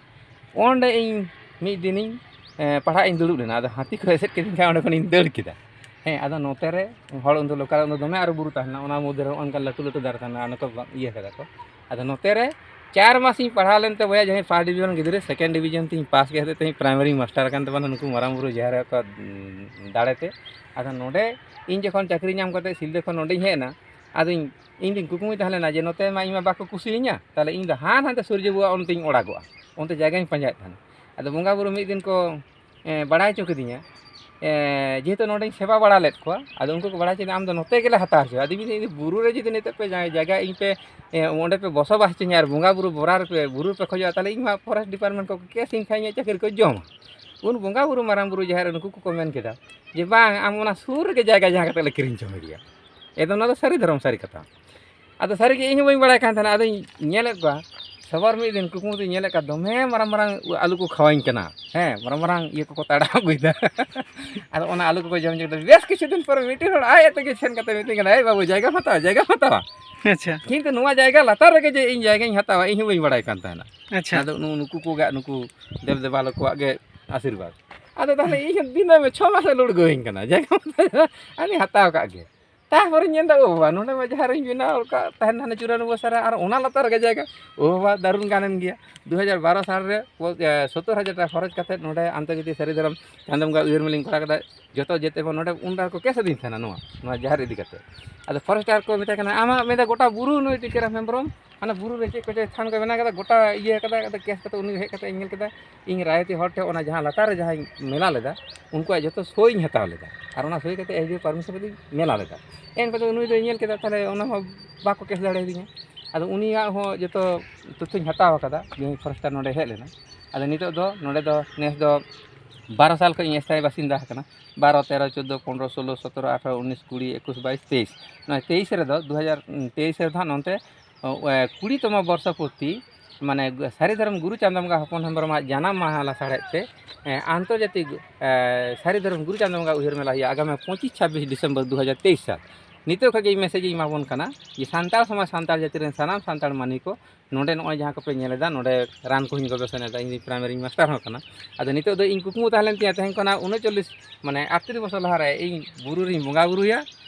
ᱚᱸᱰᱮ ᱤᱧ ᱢᱤᱫ ᱫᱤᱱᱤᱧ ᱮᱸ, ᱯᱟᱲᱦᱟᱜ ᱤᱧ ᱫᱩᱲᱩᱵ ᱞᱮᱱᱟ, ᱟᱫᱚ ᱦᱟᱹᱛᱤ ᱠᱚ ᱮᱥᱮᱫ ᱠᱤᱫᱤᱧ ᱠᱷᱟᱱ ᱚᱸᱰᱮ ᱠᱷᱚᱱᱤᱧ ᱫᱟᱹᱲ ᱠᱮᱫᱟ᱾ ᱦᱮᱸ, ᱟᱫᱚ ᱱᱚᱛᱮ ᱨᱮ ᱦᱚᱲ ᱩᱱᱫᱚ ᱞᱳᱠᱟᱞ ᱩᱱᱫᱚ ᱫᱚᱢᱮ ᱟᱨᱚ ᱵᱩᱨᱩ ᱛᱟᱦᱮᱸ ᱞᱮᱱᱟ, ᱚᱱᱟ ᱢᱚᱫᱽᱫᱷᱮ ᱨᱮ ᱚᱱᱠᱟ ᱞᱟᱹᱴᱩ ᱞᱟᱹᱴᱩ ᱫᱟᱨᱮ ᱛᱟᱦᱮᱸ ᱞᱮᱱᱟ, ᱚᱱᱟ ᱠᱚ ᱤᱭᱟᱹ ᱠᱟᱫᱟ ᱠᱚ᱾ ᱟᱫᱚ ᱱᱚᱛᱮ ᱨᱮ ᱪᱟᱨ ᱢᱟᱥ ᱤᱧ ᱯᱟᱲᱦᱟᱣ ᱞᱮᱱᱛᱮ ᱵᱚᱭᱦᱟ, ᱡᱟᱦᱟᱸᱭ ᱯᱷᱟᱥᱴ ᱰᱤᱵᱷᱤᱡᱚᱱ ᱜᱤᱫᱽᱨᱟᱹ, ᱥᱮᱠᱮᱱᱰ ᱰᱤᱵᱷᱤᱡᱚᱱ ᱛᱤᱧ ᱯᱟᱥ ᱠᱮᱫ ᱦᱚᱛᱮᱡ ᱛᱮ ᱤᱧ ᱯᱨᱟᱭᱢᱟᱨᱤ ᱢᱟᱥᱴᱟᱨ ᱟᱠᱟᱱ ᱛᱟᱵᱚᱱᱟ ᱱᱩᱠᱩ ᱢᱟᱨᱟᱝ ᱵᱩᱨᱩ ᱡᱟᱦᱮᱨ ᱟᱭᱳ ᱠᱚ, ᱩᱸ, ᱫᱟᱲᱮ ᱛᱮ᱾ ᱟᱫᱚ ᱱᱚᱰᱮ ᱤᱧ ᱡᱚᱠᱷᱚᱱ ᱪᱟᱹᱠᱨᱤ ᱧᱟᱢ ᱠᱟᱛᱮ ᱥᱤᱞᱫᱟᱹ ᱠᱷᱚᱱ ᱱᱚᱰᱮᱧ ᱦᱮᱡ ᱮᱱᱟ, ᱟᱫᱚᱧ, ᱤᱧ ᱫᱩᱧ ᱠᱩᱠᱢᱩᱭ ᱛᱟᱦᱮᱸ ᱞᱮᱱᱟ ᱡᱮ ᱱᱚᱛᱮ ᱢᱟ ᱤᱧ ᱢᱟ ᱵᱟᱠᱚ ᱠᱩᱥᱤᱭᱟᱹᱧᱟ, ᱛᱟᱦᱚᱞᱮ ᱤᱧ ᱫᱚ ᱦᱟᱱ ᱦᱟᱱᱛᱮ ᱥᱩᱨᱡᱚ ᱵᱟᱵᱩᱣᱟᱜ ᱚᱱᱛᱮᱧ ᱚᱲᱟᱜᱚᱜᱼᱟ, ᱚᱱᱛᱮ ᱡᱟᱭᱜᱟᱧ ᱯᱟᱸᱡᱟᱭᱮᱫ ᱛᱟᱦᱮᱱᱟ᱾ ᱟᱫᱚ ᱵᱚᱸᱜᱟ ᱵᱩᱨᱩ ᱢᱤᱫ ᱫᱤᱱ ᱠᱚ, ᱮᱸ, ᱵᱟᱲᱟᱭ ᱦᱚᱪᱚ ᱠᱤᱫᱤᱧᱟ, ᱮᱸ, ᱡᱮᱦᱮᱛᱩ ᱱᱚᱰᱮᱧ ᱥᱮᱵᱟ ᱵᱟᱲᱟ ᱞᱮᱫ ᱠᱚᱣᱟ, ᱟᱫᱚ ᱩᱱᱠᱩ ᱠᱚ ᱵᱟᱲᱟᱭ ᱦᱚᱪᱚ ᱠᱤᱫᱤᱧᱟ, "ᱟᱢ ᱫᱚ ᱱᱚᱛᱮ ᱜᱮᱞᱮ ᱦᱟᱛᱟᱣ ᱦᱚᱪᱚᱭᱟ", ᱟᱫᱚ ᱢᱤᱫ ᱫᱤᱱ ᱵᱩᱨᱩ ᱨᱮ ᱡᱩᱫᱤ ᱱᱤᱛᱚᱜ ᱯᱮ ᱡᱟ-, ᱡᱟᱭᱜᱟ ᱤᱧ ᱯᱮ, ᱮᱸ, ᱚᱸᱰᱮ ᱯᱮ ᱵᱚᱥᱚᱵᱟᱥ ᱦᱚᱪᱚᱧᱟ ᱟᱨ ᱵᱚᱸᱜᱟ ᱵᱩᱨᱩ ᱵᱚᱨᱟ ᱨᱮᱯᱮ, ᱵᱩᱨᱩ ᱨᱮᱯᱮ ᱠᱷᱚᱡᱚᱜᱼᱟ, ᱛᱟᱦᱚᱞᱮ ᱤᱧ ᱢᱟ ᱯᱷᱚᱨᱮᱥᱴ ᱰᱤᱯᱟᱨᱴᱢᱮᱱᱴ ᱠᱚ ᱠᱮᱥ ᱤᱧ ᱠᱷᱟᱡ ᱤᱧᱟᱹᱜ ᱪᱟᱹᱠᱨᱤ ᱠᱚ ᱡᱚᱢᱟ᱾ ᱩᱱ ᱵᱚᱸᱜᱟ ᱵᱩᱨᱩ ᱢᱟᱨᱟᱝ ᱵᱩᱨᱩ ᱡᱟᱦᱮᱨ ᱨᱮ ᱱᱩᱠᱩ ᱠᱚᱠᱚ ᱢᱮᱱ ᱠᱮᱫᱟ ᱡᱮ, "ᱵᱟᱝ, ᱟᱢ ᱚᱱᱟ ᱥᱩᱨ ᱨᱮᱜᱮ ᱡᱟᱭᱜᱟ ᱡᱟᱦᱟᱸ ᱠᱟᱛᱮ ᱞᱮ ᱠᱤᱨᱤᱧ ᱦᱚᱪᱚ ᱢᱮᱜᱮᱭᱟ᱾" ᱮᱠᱫᱚᱢ ᱱᱚᱣᱟ ᱫᱚ ᱥᱟᱹᱨᱤ ᱫᱷᱚᱨᱚᱢ ᱥᱟᱹᱨᱤ ᱠᱟᱛᱷᱟ᱾ ᱟᱫᱚ ᱥᱟᱹᱨᱤᱜᱮ ᱤᱧ ᱦᱚᱸ ᱵᱟᱹᱧ ᱵᱟᱲᱟᱭ ᱠᱟᱱ ᱛᱟᱦᱮᱱᱟ᱾ ᱟᱫᱚᱧ ᱧᱮᱞᱮᱫ ᱠᱚᱣᱟ, ᱥᱚᱵᱚᱨ ᱢᱤᱫ ᱫᱤᱱ ᱠᱩᱠᱢᱩ ᱛᱮᱧ ᱧᱮᱞᱮᱫ ᱠᱚᱣᱟ, ᱫᱚᱢᱮ ᱢᱟᱨᱟᱝ ᱢᱟᱨᱟᱝ ᱟᱹᱞᱩ ᱠᱚ ᱠᱷᱟᱣᱟᱧ ᱠᱟᱱᱟ᱾ ᱦᱮᱸ, ᱢᱟᱨᱟᱝ ᱢᱟᱨᱟᱝ ᱤᱭᱟᱹ ᱠᱚᱠᱚ ᱛᱟᱲᱟᱣ ᱟᱹᱜᱩᱭᱮᱫᱟ᱾ ᱟᱫᱚ ᱚᱱᱟ ᱟᱹᱞᱩ ᱠᱚᱠᱚ ᱡᱚᱢ ᱧᱚᱜ ᱠᱮᱫᱟ᱾ ᱵᱮᱥ ᱠᱤᱪᱷᱩ ᱫᱤᱱ ᱯᱚᱨᱮ ᱢᱤᱫᱴᱮᱱ ᱦᱚᱲ ᱟᱡ ᱟᱡ ᱛᱮᱜᱮ ᱥᱮᱱ ᱠᱟᱛᱮ ᱢᱤᱛᱟᱹᱧ ᱠᱟᱱᱟ, "ᱮᱭ ᱵᱟᱹᱵᱩ, ᱡᱟᱭᱜᱟᱢ ᱦᱟᱛᱟᱣᱟ, ᱡᱟᱭᱜᱟᱢ ᱦᱟᱛᱟᱣᱟ?" ᱟᱪᱪᱷᱟ᱾ ᱠᱤᱱᱛᱩ ᱱᱚᱣᱟ ᱡᱟᱭᱜᱟ ᱞᱟᱛᱟᱨ ᱨᱮᱜᱮ ᱡᱮ ᱤᱧ ᱡᱟᱭᱜᱟᱧ ᱦᱟᱛᱟᱣᱟ, ᱤᱧ ᱦᱚᱸ ᱵᱟᱹᱧ ᱵᱟᱲᱟᱭ ᱠᱟᱱ ᱛᱟᱦᱮᱱᱟ᱾ ᱟᱪᱪᱷᱟ᱾ ᱟᱫᱚ ᱱᱩ-, ᱱᱩᱠᱩ ᱠᱚᱜᱮ, ᱱᱩᱠᱩ ᱫᱮᱵ ᱫᱮᱵᱟᱞᱳ ᱠᱚᱣᱟᱜ ᱜᱮ ᱟᱥᱤᱨᱵᱟᱫᱽ᱾ ᱟᱫᱚ ᱛᱟᱦᱞᱮ ᱤᱧ ᱦᱚᱸ ᱫᱤᱱᱟᱹᱢ ᱪᱷᱚ ᱢᱟᱥᱮ ᱞᱩᱲᱜᱟᱹᱣᱤᱧ ᱠᱟᱱᱟ, ᱡᱟᱭᱜᱟᱢ ᱦᱟᱛᱟᱣᱟ? ᱟᱫᱚᱧ ᱦᱟᱛᱟᱣ ᱠᱟᱜ ᱜᱮ᱾ ᱛᱟᱨᱯᱚᱨᱮᱧ ᱧᱮᱞ ᱮᱫᱟ, ᱳ ᱵᱟᱵᱟ, ᱱᱚᱰᱮ ᱢᱟ ᱡᱟᱦᱟᱸ ᱨᱤᱧ ᱵᱮᱱᱟᱣ ᱟᱠᱟᱫ ᱛᱟᱦᱮᱱ ᱦᱟᱱᱮ ᱪᱩᱨᱟᱱᱚᱵᱵᱳᱭ ᱥᱟᱞ ᱨᱮ, ᱟᱨ ᱚᱱᱟ ᱞᱟᱛᱟᱨ ᱨᱮᱜᱮ ᱡᱟᱭᱜᱟ᱾ ᱳ ᱵᱟᱵᱟ, ᱫᱟᱨᱩᱱ ᱜᱟᱱ ᱮᱱ ᱜᱮᱭᱟ᱾ ᱫᱩ ᱦᱟᱡᱟᱨ ᱵᱟᱨᱚ ᱥᱟᱞ ᱨᱮ ᱯᱚ-, ᱮ, ᱥᱚᱛᱛᱚᱨ ᱦᱟᱡᱟᱨ ᱴᱟᱠᱟ ᱠᱷᱚᱨᱚᱪ ᱠᱟᱛᱮ ᱱᱚᱰᱮ ᱟᱱᱛᱚᱨᱡᱟᱛᱤᱠ ᱥᱟᱹᱨᱤ ᱫᱷᱚᱨᱚᱢ ᱪᱟᱸᱫᱳ ᱵᱚᱸᱜᱟ ᱩᱭᱦᱟᱹᱨ ᱢᱮᱞᱟᱧ ᱠᱚᱨᱟᱣ ᱠᱮᱫᱟ᱾ ᱡᱚᱛᱚ ᱡᱮᱛᱮ ᱵᱚᱱ ᱱᱚᱰᱮ ᱩᱱ ᱫᱟᱨ ᱠᱚ ᱠᱮᱥ ᱟᱹᱫᱤᱧ ᱛᱟᱦᱮᱱᱟ ᱱᱚᱣᱟ, ᱱᱚᱣᱟ ᱡᱟᱦᱮᱨ ᱤᱫᱤ ᱠᱟᱛᱮ᱾ ᱟᱫᱚ ᱯᱷᱚᱨᱮᱥᱴᱟᱨ ᱠᱚ ᱢᱮᱛᱟᱭ ᱠᱟᱱᱟ, "ᱟᱢᱟᱜ ᱢᱮᱱᱫᱟ ᱜᱚᱴᱟ ᱵᱩᱨᱩ ᱱᱩᱭ ᱴᱤᱠᱟᱹᱨᱟᱢ ᱦᱮᱢᱵᱨᱚᱢ ᱦᱟᱱᱟ ᱵᱩᱨᱩ ᱨᱮ ᱪᱮᱫ ᱠᱚᱪᱚᱭ ᱛᱷᱟᱱ ᱠᱚ ᱵᱮᱱᱟᱣ ᱠᱮᱫᱟ, ᱜᱚᱴᱟ ᱤᱭᱟᱹ ᱠᱟᱫᱟ, ᱟᱫᱚ ᱠᱮᱥ ᱠᱟᱛᱮ ᱩᱱᱤ ᱦᱮᱡ ᱠᱟᱛᱮ ᱤᱧ ᱧᱮᱞ ᱠᱮᱫᱟ, ᱤᱧ ᱨᱟᱭᱚᱛᱤ ᱦᱚᱲ ᱴᱷᱮᱱ ᱚᱱᱟ ᱡᱟᱦᱟᱸ ᱞᱟᱛᱟᱨ ᱨᱮ ᱡᱟᱦᱟᱸᱧ ᱢᱮᱞᱟ ᱞᱮᱫᱟ, ᱩᱱᱠᱩᱣᱟᱜ ᱡᱚᱛᱚ ᱥᱳᱭᱤᱧ ᱦᱟᱛᱟᱣ ᱞᱮᱫᱟ, ᱟᱨ ᱚᱱᱟ ᱥᱳᱭ ᱠᱟᱛᱮ ᱮᱥ ᱰᱤ ᱳ ᱯᱟᱨᱢᱤᱥᱚᱱ ᱠᱟᱛᱮ ᱢᱮᱞᱟ ᱞᱮᱫᱟ᱾ ᱮᱱ ᱠᱟᱛᱮ ᱩᱱᱤ ᱫᱚᱭ ᱧᱮᱞ ᱠᱮᱫᱟ, ᱛᱟᱦᱞᱮ ᱚᱱᱟ ᱦᱚᱸ ᱵᱟᱠᱚ ᱠᱮᱥ ᱫᱟᱲᱮᱭᱟᱫᱤᱧᱟ᱾ ᱟᱫᱚ ᱩᱱᱤᱭᱟᱜ ᱦᱚᱸ ᱡᱚᱛᱚ ᱛᱚᱛᱛᱷᱚᱧ ᱦᱟᱛᱟᱣ ᱟᱠᱟᱫᱟ, ᱡᱟᱦᱟᱸᱭ ᱯᱷᱚᱨᱮᱥᱴᱟᱨ ᱱᱚᱰᱮ ᱦᱮᱡ ᱞᱮᱱᱟ᱾ ᱟᱫᱚ ᱱᱤᱛᱚᱜ ᱫᱚ ᱱᱚᱰᱮ ᱫᱚ ᱱᱮᱥ ᱫᱚ ᱵᱟᱨᱚ ᱥᱟᱞ ᱠᱷᱚᱱ ᱤᱧ ᱥᱛᱷᱟᱭᱤ ᱵᱟᱥᱤᱱᱫᱟ ᱟᱠᱟᱱᱟ᱾ ᱵᱟᱨᱚ, ᱛᱮᱨᱚ, ᱪᱳᱫᱽᱫᱳ, ᱯᱚᱱᱨᱚ, ᱥᱳᱞᱳ, ᱥᱚᱛᱨᱚ, ᱟᱴᱷᱟᱨᱚ, ᱩᱱᱤᱥ, ᱠᱩᱲᱤ, ᱮᱠᱩᱥ, ᱵᱟᱭᱤᱥ, ᱛᱮᱭᱤᱥ᱾ ᱱᱚᱣᱟ ᱛᱮᱭᱤᱥ ᱨᱮᱫᱚ ᱫᱩ ᱦᱟᱡᱟᱨ ᱛᱮᱭᱤᱥ ᱨᱮᱫᱚ ᱦᱟᱸᱜ ᱱᱚᱱᱛᱮ, ᱚ, ᱮ, ᱠᱩᱲᱤ ᱛᱚᱢᱚ ᱵᱚᱨᱥᱚ ᱯᱩᱨᱛᱤ, ᱢᱟᱱᱮ, ᱜ-, ᱥᱟᱹᱨᱤ ᱫᱷᱚᱨᱚᱢ ᱜᱩᱨᱩ ᱪᱟᱸᱫᱳ ᱵᱚᱸᱜᱟ ᱦᱚᱯᱚᱱ ᱦᱮᱢᱵᱨᱚᱢᱟᱜ ᱡᱟᱱᱟᱢ ᱢᱟᱦᱟ ᱞᱟᱥᱟᱲᱦᱮᱫ ᱛᱮ, ᱮ, ᱟᱱᱛᱚᱨᱡᱟᱛᱤᱠ, ᱮ, ᱥᱟᱹᱨᱤ ᱫᱷᱚᱨᱚᱢ ᱜᱩᱨᱩ ᱪᱟᱸᱫᱳ ᱵᱚᱸᱜᱟ ᱩᱭᱦᱟᱹᱨ ᱢᱮᱞᱟ ᱦᱩᱭᱩᱜᱼᱟ ᱟᱜᱟᱢᱤ ᱯᱚᱸᱪᱤᱥ ᱪᱷᱟᱵᱵᱤᱥ ᱰᱤᱥᱮᱢᱵᱚᱨ ᱫᱩ ᱦᱟᱡᱟᱨ ᱛᱮᱭᱤᱥ ᱥᱟᱞ᱾ ᱱᱤᱛᱚᱜ ᱠᱷᱚᱱ ᱜᱮ ᱢᱮᱥᱮᱡᱽ ᱤᱧ ᱮᱢᱟ ᱵᱚᱱ ᱠᱟᱱᱟ ᱡᱮ ᱥᱟᱱᱛᱟᱲ ᱥᱚᱢᱟᱡᱽ, ᱥᱟᱱᱛᱟᱲ ᱡᱟᱹᱛᱤ ᱨᱮᱱ ᱥᱟᱱᱟᱢ ᱥᱟᱱᱛᱟᱲ ᱢᱟᱹᱱᱢᱤ ᱠᱚ, ᱱᱚᱰᱮ ᱱᱚᱜᱼᱚᱭ ᱡᱟᱦᱟᱸ ᱠᱚᱯᱮ ᱧᱮᱞ ᱮᱫᱟ, ᱱᱚᱰᱮ ᱨᱟᱱ ᱠᱚᱦᱚᱸᱧ ᱜᱚᱵᱮᱥᱚᱱ ᱮᱫᱟ, ᱤᱧ ᱯᱨᱟᱭᱢᱟᱨᱤ ᱢᱟᱥᱴᱟᱨ ᱦᱚᱸ ᱠᱟᱱᱟ᱾ ᱟᱫᱚ ᱱᱤᱛᱚᱜ ᱫᱚ ᱤᱧ ᱠᱩᱠᱢᱩ ᱛᱟᱦᱮᱸ ᱞᱮᱱ ᱛᱤᱧᱟᱹ ᱛᱮᱦᱮᱧ ᱠᱷᱚᱱᱟᱜ ᱩᱱᱩᱪᱚᱞᱞᱤᱥ, ᱢᱟᱱᱮ ᱟᱴᱛᱨᱤᱥ ᱵᱚᱪᱷᱚᱨ ᱞᱟᱦᱟᱨᱮ ᱤᱧ ᱵᱩᱨᱩ ᱨᱤᱧ ᱵᱚᱸᱜᱟ ᱵᱩᱨᱩᱭᱟ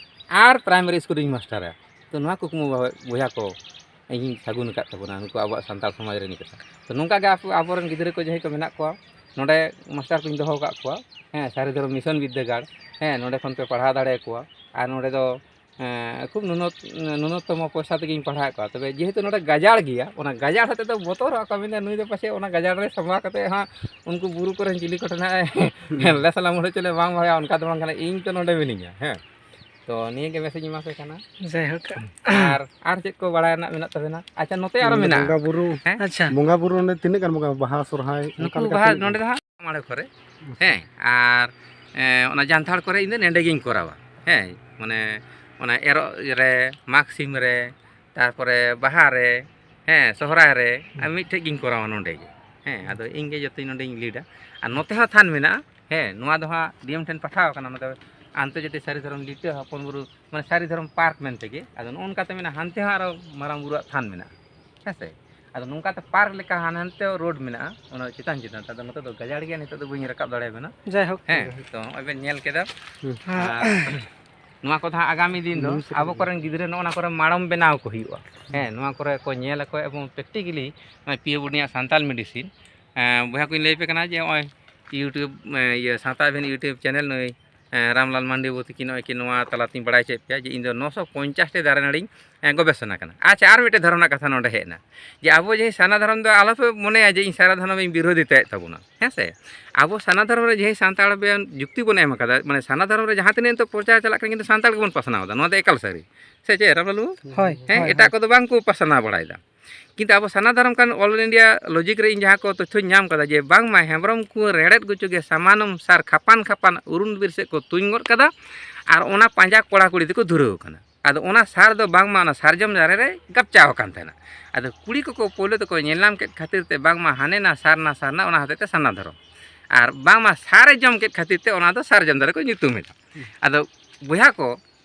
ᱟᱨ ᱯᱨᱟᱭᱢᱟᱨᱤ ᱥᱠᱩᱞ ᱨᱤᱧ ᱢᱟᱥᱴᱟᱨᱟ᱾ ᱛᱚ ᱱᱚᱣᱟ ᱠᱩᱠᱢᱩ ᱵᱚᱭᱦᱟ ᱠᱚ ᱤᱧᱤᱧ ᱥᱟᱹᱜᱩᱱ ᱟᱠᱟᱫ ᱛᱟᱵᱚᱱᱟ, ᱱᱩᱠᱩ ᱟᱵᱚᱣᱟᱜ ᱥᱟᱱᱛᱟᱲ ᱥᱚᱢᱟᱡᱽ ᱨᱮᱱ ᱠᱟᱛᱷᱟ᱾ ᱛᱚ ᱱᱚᱝᱠᱟ ᱜᱮ ᱟᱵᱚ, ᱟᱵᱚᱨᱮᱱ ᱜᱤᱫᱽᱨᱟᱹ ᱠᱚ ᱡᱟᱦᱟᱸᱭ ᱠᱚ ᱢᱮᱱᱟᱜ ᱠᱚᱣᱟ, ᱱᱚᱰᱮ ᱢᱟᱥᱴᱟᱨ ᱠᱚᱧ ᱫᱚᱦᱚ ᱟᱠᱟᱫ ᱠᱚᱣᱟ, ᱦᱮᱸ, ᱥᱟᱹᱨᱤ ᱫᱷᱚᱨᱚᱢ ᱢᱤᱥᱚᱱ ᱵᱤᱫᱽᱫᱟᱹᱜᱟᱲ, ᱦᱮᱸ, ᱱᱚᱰᱮ ᱠᱷᱚᱱ ᱯᱮ ᱯᱟᱲᱦᱟᱣ ᱫᱟᱲᱮᱭᱟᱠᱚᱣᱟ᱾ ᱟᱨ ᱱᱚᱰᱮ ᱫᱚ ᱮᱸ, ᱠᱷᱩᱵ ᱱᱩᱱᱚᱛ-, ᱱᱩᱱᱚᱛᱛᱚᱢᱚ ᱯᱚᱭᱥᱟ ᱛᱮᱜᱮᱧ ᱯᱟᱲᱦᱟᱣᱮᱫ ᱠᱚᱣᱟ᱾ ᱛᱚᱵᱮ ᱡᱮᱦᱮᱛᱩ ᱱᱚᱰᱮ ᱜᱟᱡᱟᱲ ᱜᱮᱭᱟ, ᱚᱱᱟ ᱜᱟᱡᱟᱲ ᱦᱚᱛᱮᱫ ᱛᱮ ᱵᱚᱛᱚᱨᱚᱜᱼᱟ ᱠᱚ, ᱢᱮᱱᱫᱟ, "ᱱᱩᱭ ᱫᱚ ᱯᱟᱪᱮᱫ ᱚᱱᱟ ᱜᱟᱡᱟᱲ ᱨᱮ ᱥᱟᱢᱵᱟᱣ ᱠᱟᱛᱮ ᱦᱟᱸᱜ ᱩᱱᱠᱩ ᱵᱩᱨᱩ ᱠᱚᱨᱮᱱ ᱪᱤᱞᱤ ᱠᱚᱴᱷᱮᱱ ᱦᱟᱸᱜ ᱞᱮ ᱥᱟᱞᱟᱢ ᱦᱚᱲ ᱪᱚᱞᱮ ᱵᱟᱝ ᱵᱷᱟᱜᱟ, ᱚᱱᱠᱟ ᱫᱚ ᱵᱟᱝ ᱠᱟᱱᱟ, ᱤᱧ ᱛᱚ ᱱᱚᱰᱮ ᱢᱤᱱᱟᱹᱧᱟ᱾" ᱦᱮᱸ, ᱛᱚ ᱱᱤᱭᱟᱹ ᱜᱮ ᱢᱮᱥᱮᱡᱽ ᱤᱧ ᱮᱢᱟ ᱯᱮ ᱠᱟᱱᱟ᱾ ᱡᱟᱭᱦᱳᱠ᱾ ᱟᱨ, ᱟᱨ ᱪᱮᱫ ᱠᱚ ᱵᱟᱲᱟᱭ ᱨᱮᱱᱟᱜ ᱢᱮᱱᱟᱜ ᱛᱟᱵᱮᱱᱟ? ᱟᱪᱪᱷᱟ, ᱱᱚᱛᱮ ᱟᱨᱚ ᱢᱮᱱᱟᱜᱼᱟ᱾ ᱵᱚᱸᱜᱟ ᱵᱩᱨᱩ, ᱦᱮᱸ? ᱟᱪᱪᱷᱟ᱾ ᱵᱚᱸᱜᱟ ᱵᱩᱨᱩ ᱚᱸᱰᱮ ᱛᱤᱱᱟᱹᱜ ᱜᱟᱱ ᱵᱚᱸᱜᱟ, ᱵᱟᱦᱟ, ᱥᱚᱨᱦᱟᱭ, ᱚᱱᱠᱟ ᱱᱩᱠᱩ ᱞᱮᱠᱟ ᱵᱟᱦᱟ ᱛᱤᱱᱟᱹᱜ ᱜᱟᱱ? ᱱᱚᱰᱮ ᱫᱚ ᱦᱟᱸᱜ ᱢᱟᱲᱮ ᱠᱚᱨᱮ, ᱦᱮᱸ, ᱟᱨ, ᱮᱸ, ᱚᱱᱟ ᱡᱟᱱᱛᱷᱟᱲ ᱠᱚᱨᱮ ᱤᱧ ᱫᱚ ᱱᱮᱰᱮ ᱜᱤᱧ ᱠᱚᱨᱟᱣᱟ᱾ ᱦᱮᱸ, ᱢᱟᱱᱮ ᱚᱱᱟ ᱮᱨᱚᱜ ᱨᱮ, ᱢᱟᱜᱽ ᱥᱤᱢ ᱨᱮ, ᱛᱟᱨᱯᱚᱨᱮ ᱵᱟᱦᱟ ᱨᱮ, ᱦᱮᱸ, ᱥᱚᱦᱨᱟᱭ ᱨᱮ, ᱟᱨ ᱢᱤᱫᱴᱷᱮᱡ ᱜᱤᱧ ᱠᱚᱨᱟᱣᱟ ᱱᱚᱰᱮ ᱜᱮ᱾ ᱦᱮᱸ, ᱟᱫᱚ ᱤᱧ ᱜᱮ ᱡᱚᱛᱚᱧ ᱱᱚᱰᱮᱧ ᱞᱤᱰᱟ᱾ ᱟᱨ ᱱᱚᱛᱮ ᱦᱚᱸ ᱛᱷᱟᱱ ᱢᱮᱱᱟᱜᱼᱟ᱾ ᱦᱮᱸ, ᱱᱚᱣᱟ ᱫᱚ ᱦᱟᱸᱜ ᱰᱤ ᱮᱢ ᱴᱷᱮᱱ ᱯᱟᱴᱷᱟᱣ ᱟᱠᱟᱱᱟ, ᱚᱱᱟ ᱫᱚ ᱟᱱᱛᱚᱨᱡᱟᱛᱤᱠ ᱥᱟᱹᱨᱤ ᱫᱷᱚᱨᱚᱢ ᱞᱤᱴᱟᱹ ᱦᱚᱯᱚᱱ ᱵᱩᱨᱩ, ᱢᱟᱱᱮ ᱥᱟᱹᱨᱤ ᱫᱷᱚᱨᱚᱢ ᱯᱟᱨᱠ ᱢᱮᱱᱛᱮ ᱜᱮ᱾ ᱟᱫᱚ ᱱᱚᱜᱼᱚ ᱱᱚᱝᱠᱟᱛᱮ ᱢᱮᱱᱟᱜᱼᱟ, ᱦᱟᱱᱛᱮ ᱦᱚᱸ ᱟᱨᱚ ᱢᱟᱨᱟᱝ ᱵᱩᱨᱩᱣᱟᱜ ᱛᱷᱟᱱ ᱢᱮᱱᱟᱜᱼᱟ᱾ ᱦᱮᱸ ᱥᱮ? ᱟᱫᱚ ᱱᱚᱝᱠᱟᱛᱮ ᱯᱟᱨᱠ ᱞᱮᱠᱟ ᱦᱟᱱ ᱦᱟᱱᱛᱮ ᱨᱳᱰ ᱢᱮᱱᱟᱜᱼᱟ, ᱚᱱᱟ ᱪᱮᱛᱟᱱ ᱪᱮᱛᱟᱱ ᱛᱮ᱾ ᱟᱫᱚ ᱱᱚᱛᱮ ᱫᱚ ᱜᱟᱡᱟᱲ ᱜᱮᱭᱟ, ᱱᱤᱛᱚᱜ ᱫᱚ ᱵᱟᱹᱧ ᱨᱟᱠᱟᱵ ᱫᱟᱲᱮᱭᱟᱵᱮᱱᱟ᱾ ᱡᱟᱭᱦᱳᱠ᱾ ᱦᱮᱸ, ᱛᱚ ᱱᱚᱜᱼᱚᱭ ᱵᱮᱱ ᱧᱮᱞ ᱠᱮᱫᱟ᱾ ᱦᱩᱸ᱾ ᱟᱨ ᱱᱚᱣᱟ ᱠᱚᱫᱚ ᱦᱟᱸᱜ ᱟᱜᱟᱢᱤ ᱫᱤᱱ ᱫᱚ ᱱᱤᱭᱩᱡᱽ ᱨᱮ ᱟᱵᱚ ᱠᱚᱨᱮᱱ ᱜᱤᱫᱽᱨᱟᱹ ᱱᱚᱜᱼᱚ ᱱᱟ ᱠᱚᱨᱮ ᱢᱟᱲᱚᱢ ᱵᱮᱱᱟᱣ ᱠᱚ ᱦᱩᱭᱩᱜᱼᱟ᱾ ᱦᱮᱸ, ᱱᱚᱣᱟ ᱠᱚᱨᱮ ᱠᱚ ᱧᱮᱞ ᱟᱠᱚ ᱮᱵᱚᱝ practically ᱱᱚᱜᱼᱚᱭ ᱯᱤ ᱳ ᱵᱩᱱᱤᱭᱟᱜ ᱥᱟᱱᱛᱟᱞ medicine, ᱮᱸ, ᱵᱚᱭᱦᱟ ᱠᱚᱧ ᱞᱟᱹᱭ ᱟᱯᱮ ᱠᱟᱱᱟ ᱡᱮ ᱱᱚᱜᱼᱚᱭ YouTube, ᱮᱸ, ᱤᱭᱟᱹ, ᱥᱟᱶᱛᱟ ᱟᱵᱷᱤᱱ YouTube channel ᱱᱩᱭ, ᱮᱸ, ᱨᱟᱢᱞᱟᱞ ᱢᱟᱱᱰᱤ ᱵᱟᱹᱵᱩ ᱛᱤᱠᱤᱱ ᱱᱚᱜᱼᱚᱭ ᱠᱤᱱ ᱱᱚᱣᱟ ᱛᱟᱞᱟᱛᱤᱧ ᱵᱟᱲᱟᱭ ᱦᱚᱪᱚᱭᱮᱫ ᱯᱮᱭᱟ ᱡᱮ ᱤᱧ ᱫᱚ ᱱᱚᱥᱚ ᱯᱚᱧᱪᱟᱥ ᱴᱤ ᱫᱟᱨᱮ ᱱᱟᱹᱲᱤᱧ, ᱮᱸ, ᱜᱚᱵᱮᱥᱚᱱᱟ ᱠᱟᱱᱟ᱾ ᱟᱪᱪᱷᱟ, ᱟᱨ ᱢᱤᱫᱴᱮᱱ ᱫᱷᱟᱨᱚᱱᱟ ᱠᱟᱛᱷᱟ ᱱᱚᱰᱮ ᱦᱮᱡ ᱮᱱᱟ ᱡᱮ ᱟᱵᱚ ᱡᱮ ᱥᱟᱨᱱᱟ ᱫᱷᱚᱨᱚᱢ ᱫᱚ ᱟᱞᱚᱯᱮ ᱢᱚᱱᱮᱭᱟ ᱡᱮ ᱤᱧ ᱥᱟᱨᱱᱟ ᱫᱷᱚᱨᱚᱢ ᱤᱧ ᱵᱤᱨᱳᱫᱷᱤᱛᱟᱭᱮᱫ ᱛᱟᱵᱚᱱᱟ᱾ ᱦᱮᱸ ᱥᱮ? ᱟᱵᱚ ᱥᱟᱨᱱᱟ ᱫᱷᱚᱨᱚᱢ ᱨᱮ ᱡᱟᱦᱟᱸᱭ ᱥᱟᱱᱛᱟᱲ ᱵᱮᱱ ᱡᱩᱠᱛᱤ ᱵᱚᱱ ᱮᱢ ᱟᱠᱟᱫᱟ, ᱢᱟᱱᱮ ᱥᱟᱨᱱᱟ ᱫᱷᱚᱨᱚᱢ ᱨᱮ ᱡᱟᱦᱟᱸ ᱛᱤᱱᱟᱹᱜ ᱱᱤᱛᱚᱜ ᱯᱨᱚᱪᱟᱨ ᱪᱟᱞᱟᱜ ᱠᱟᱱᱟ, ᱠᱤᱱᱛᱩ ᱥᱟᱱᱛᱟᱲ ᱜᱮᱵᱚᱱ ᱯᱟᱥᱱᱟᱣ ᱮᱫᱟ, ᱱᱚᱣᱟ ᱫᱚ ᱮᱠᱟᱞ ᱥᱟᱹᱨᱤ᱾ ᱥᱮ ᱪᱮᱫ, ᱨᱟᱢᱞᱟᱞ ᱵᱟᱹᱵᱩ? ᱦᱳᱭ, ᱦᱮᱸ, ᱦᱳᱭ, ᱮᱴᱟᱜ ᱦᱳᱭ᱾ ᱠᱚᱫᱚ ᱵᱟᱝ ᱠᱚ ᱯᱟᱥᱱᱟᱣ ᱵᱟᱲᱟᱭᱮᱫᱟ᱾ ᱠᱤᱱᱛᱩ ᱟᱵᱚ ᱥᱟᱨᱱᱟ ᱫᱷᱚᱨᱚᱢ ᱠᱟᱱ All India Logic ᱨᱮ ᱤᱧ ᱡᱟᱦᱟᱸ ᱠᱚ ᱛᱚᱛᱛᱷᱚᱧ ᱧᱟᱢ ᱠᱟᱫᱟ ᱡᱮ ᱵᱟᱝᱢᱟ ᱦᱮᱢᱵᱨᱚᱢ ᱠᱚ ᱨᱮᱲᱮᱫ ᱜᱩᱪᱩ ᱜᱮ ᱥᱟᱢᱟᱱᱚᱢ ᱥᱟᱨ ᱠᱷᱟᱯᱟᱱ ᱠᱷᱟᱯᱟᱱ ᱩᱨᱩᱢ ᱵᱤᱨ ᱥᱮᱫ ᱠᱚ ᱛᱩᱧ ᱜᱚᱫ ᱠᱟᱫᱟ ᱟᱨ ᱚᱱᱟ ᱯᱟᱸᱡᱟ ᱠᱚᱲᱟ ᱠᱩᱲᱤ ᱫᱚᱠᱚ ᱫᱷᱩᱨᱟᱹᱣ ᱠᱟᱱᱟ᱾ ᱟᱫᱚ ᱚᱱᱟ ᱥᱟᱨ ᱫᱚ ᱵᱟᱝᱢᱟ ᱚᱱᱟ ᱥᱟᱨᱡᱚᱢ ᱫᱟᱨᱮ ᱨᱮ ᱜᱟᱯᱪᱟᱣ ᱟᱠᱟᱱ ᱛᱟᱦᱮᱱᱟ᱾ ᱟᱫᱚ ᱠᱩᱲᱤ ᱠᱚᱠᱚ ᱯᱳᱭᱞᱳ ᱛᱮᱠᱚ ᱧᱮᱞ ᱧᱟᱢ ᱠᱮᱫ ᱠᱷᱟᱹᱛᱤᱨ ᱛᱮ ᱵᱟᱝᱢᱟ ᱦᱟᱱᱮ ᱱᱟ ᱥᱟᱨᱱᱟ ᱥᱟᱨᱱᱟ, ᱚᱱᱟ ᱦᱚᱛᱮᱡ ᱛᱮ ᱥᱟᱨᱱᱟ ᱫᱷᱚᱨᱚᱢ᱾ ᱟᱨ ᱵᱟᱝᱢᱟ ᱥᱟᱨᱮ ᱡᱚᱢ ᱠᱮᱫ ᱠᱷᱟᱹᱛᱤᱨ ᱛᱮ ᱚᱱᱟ ᱫᱚ ᱥᱟᱨᱡᱚᱢ ᱫᱟᱨᱮ ᱠᱚ ᱧᱩᱛᱩᱢ ᱮᱫᱟ᱾ ᱟᱫᱚ ᱵᱚᱭᱦᱟ ᱠᱚ,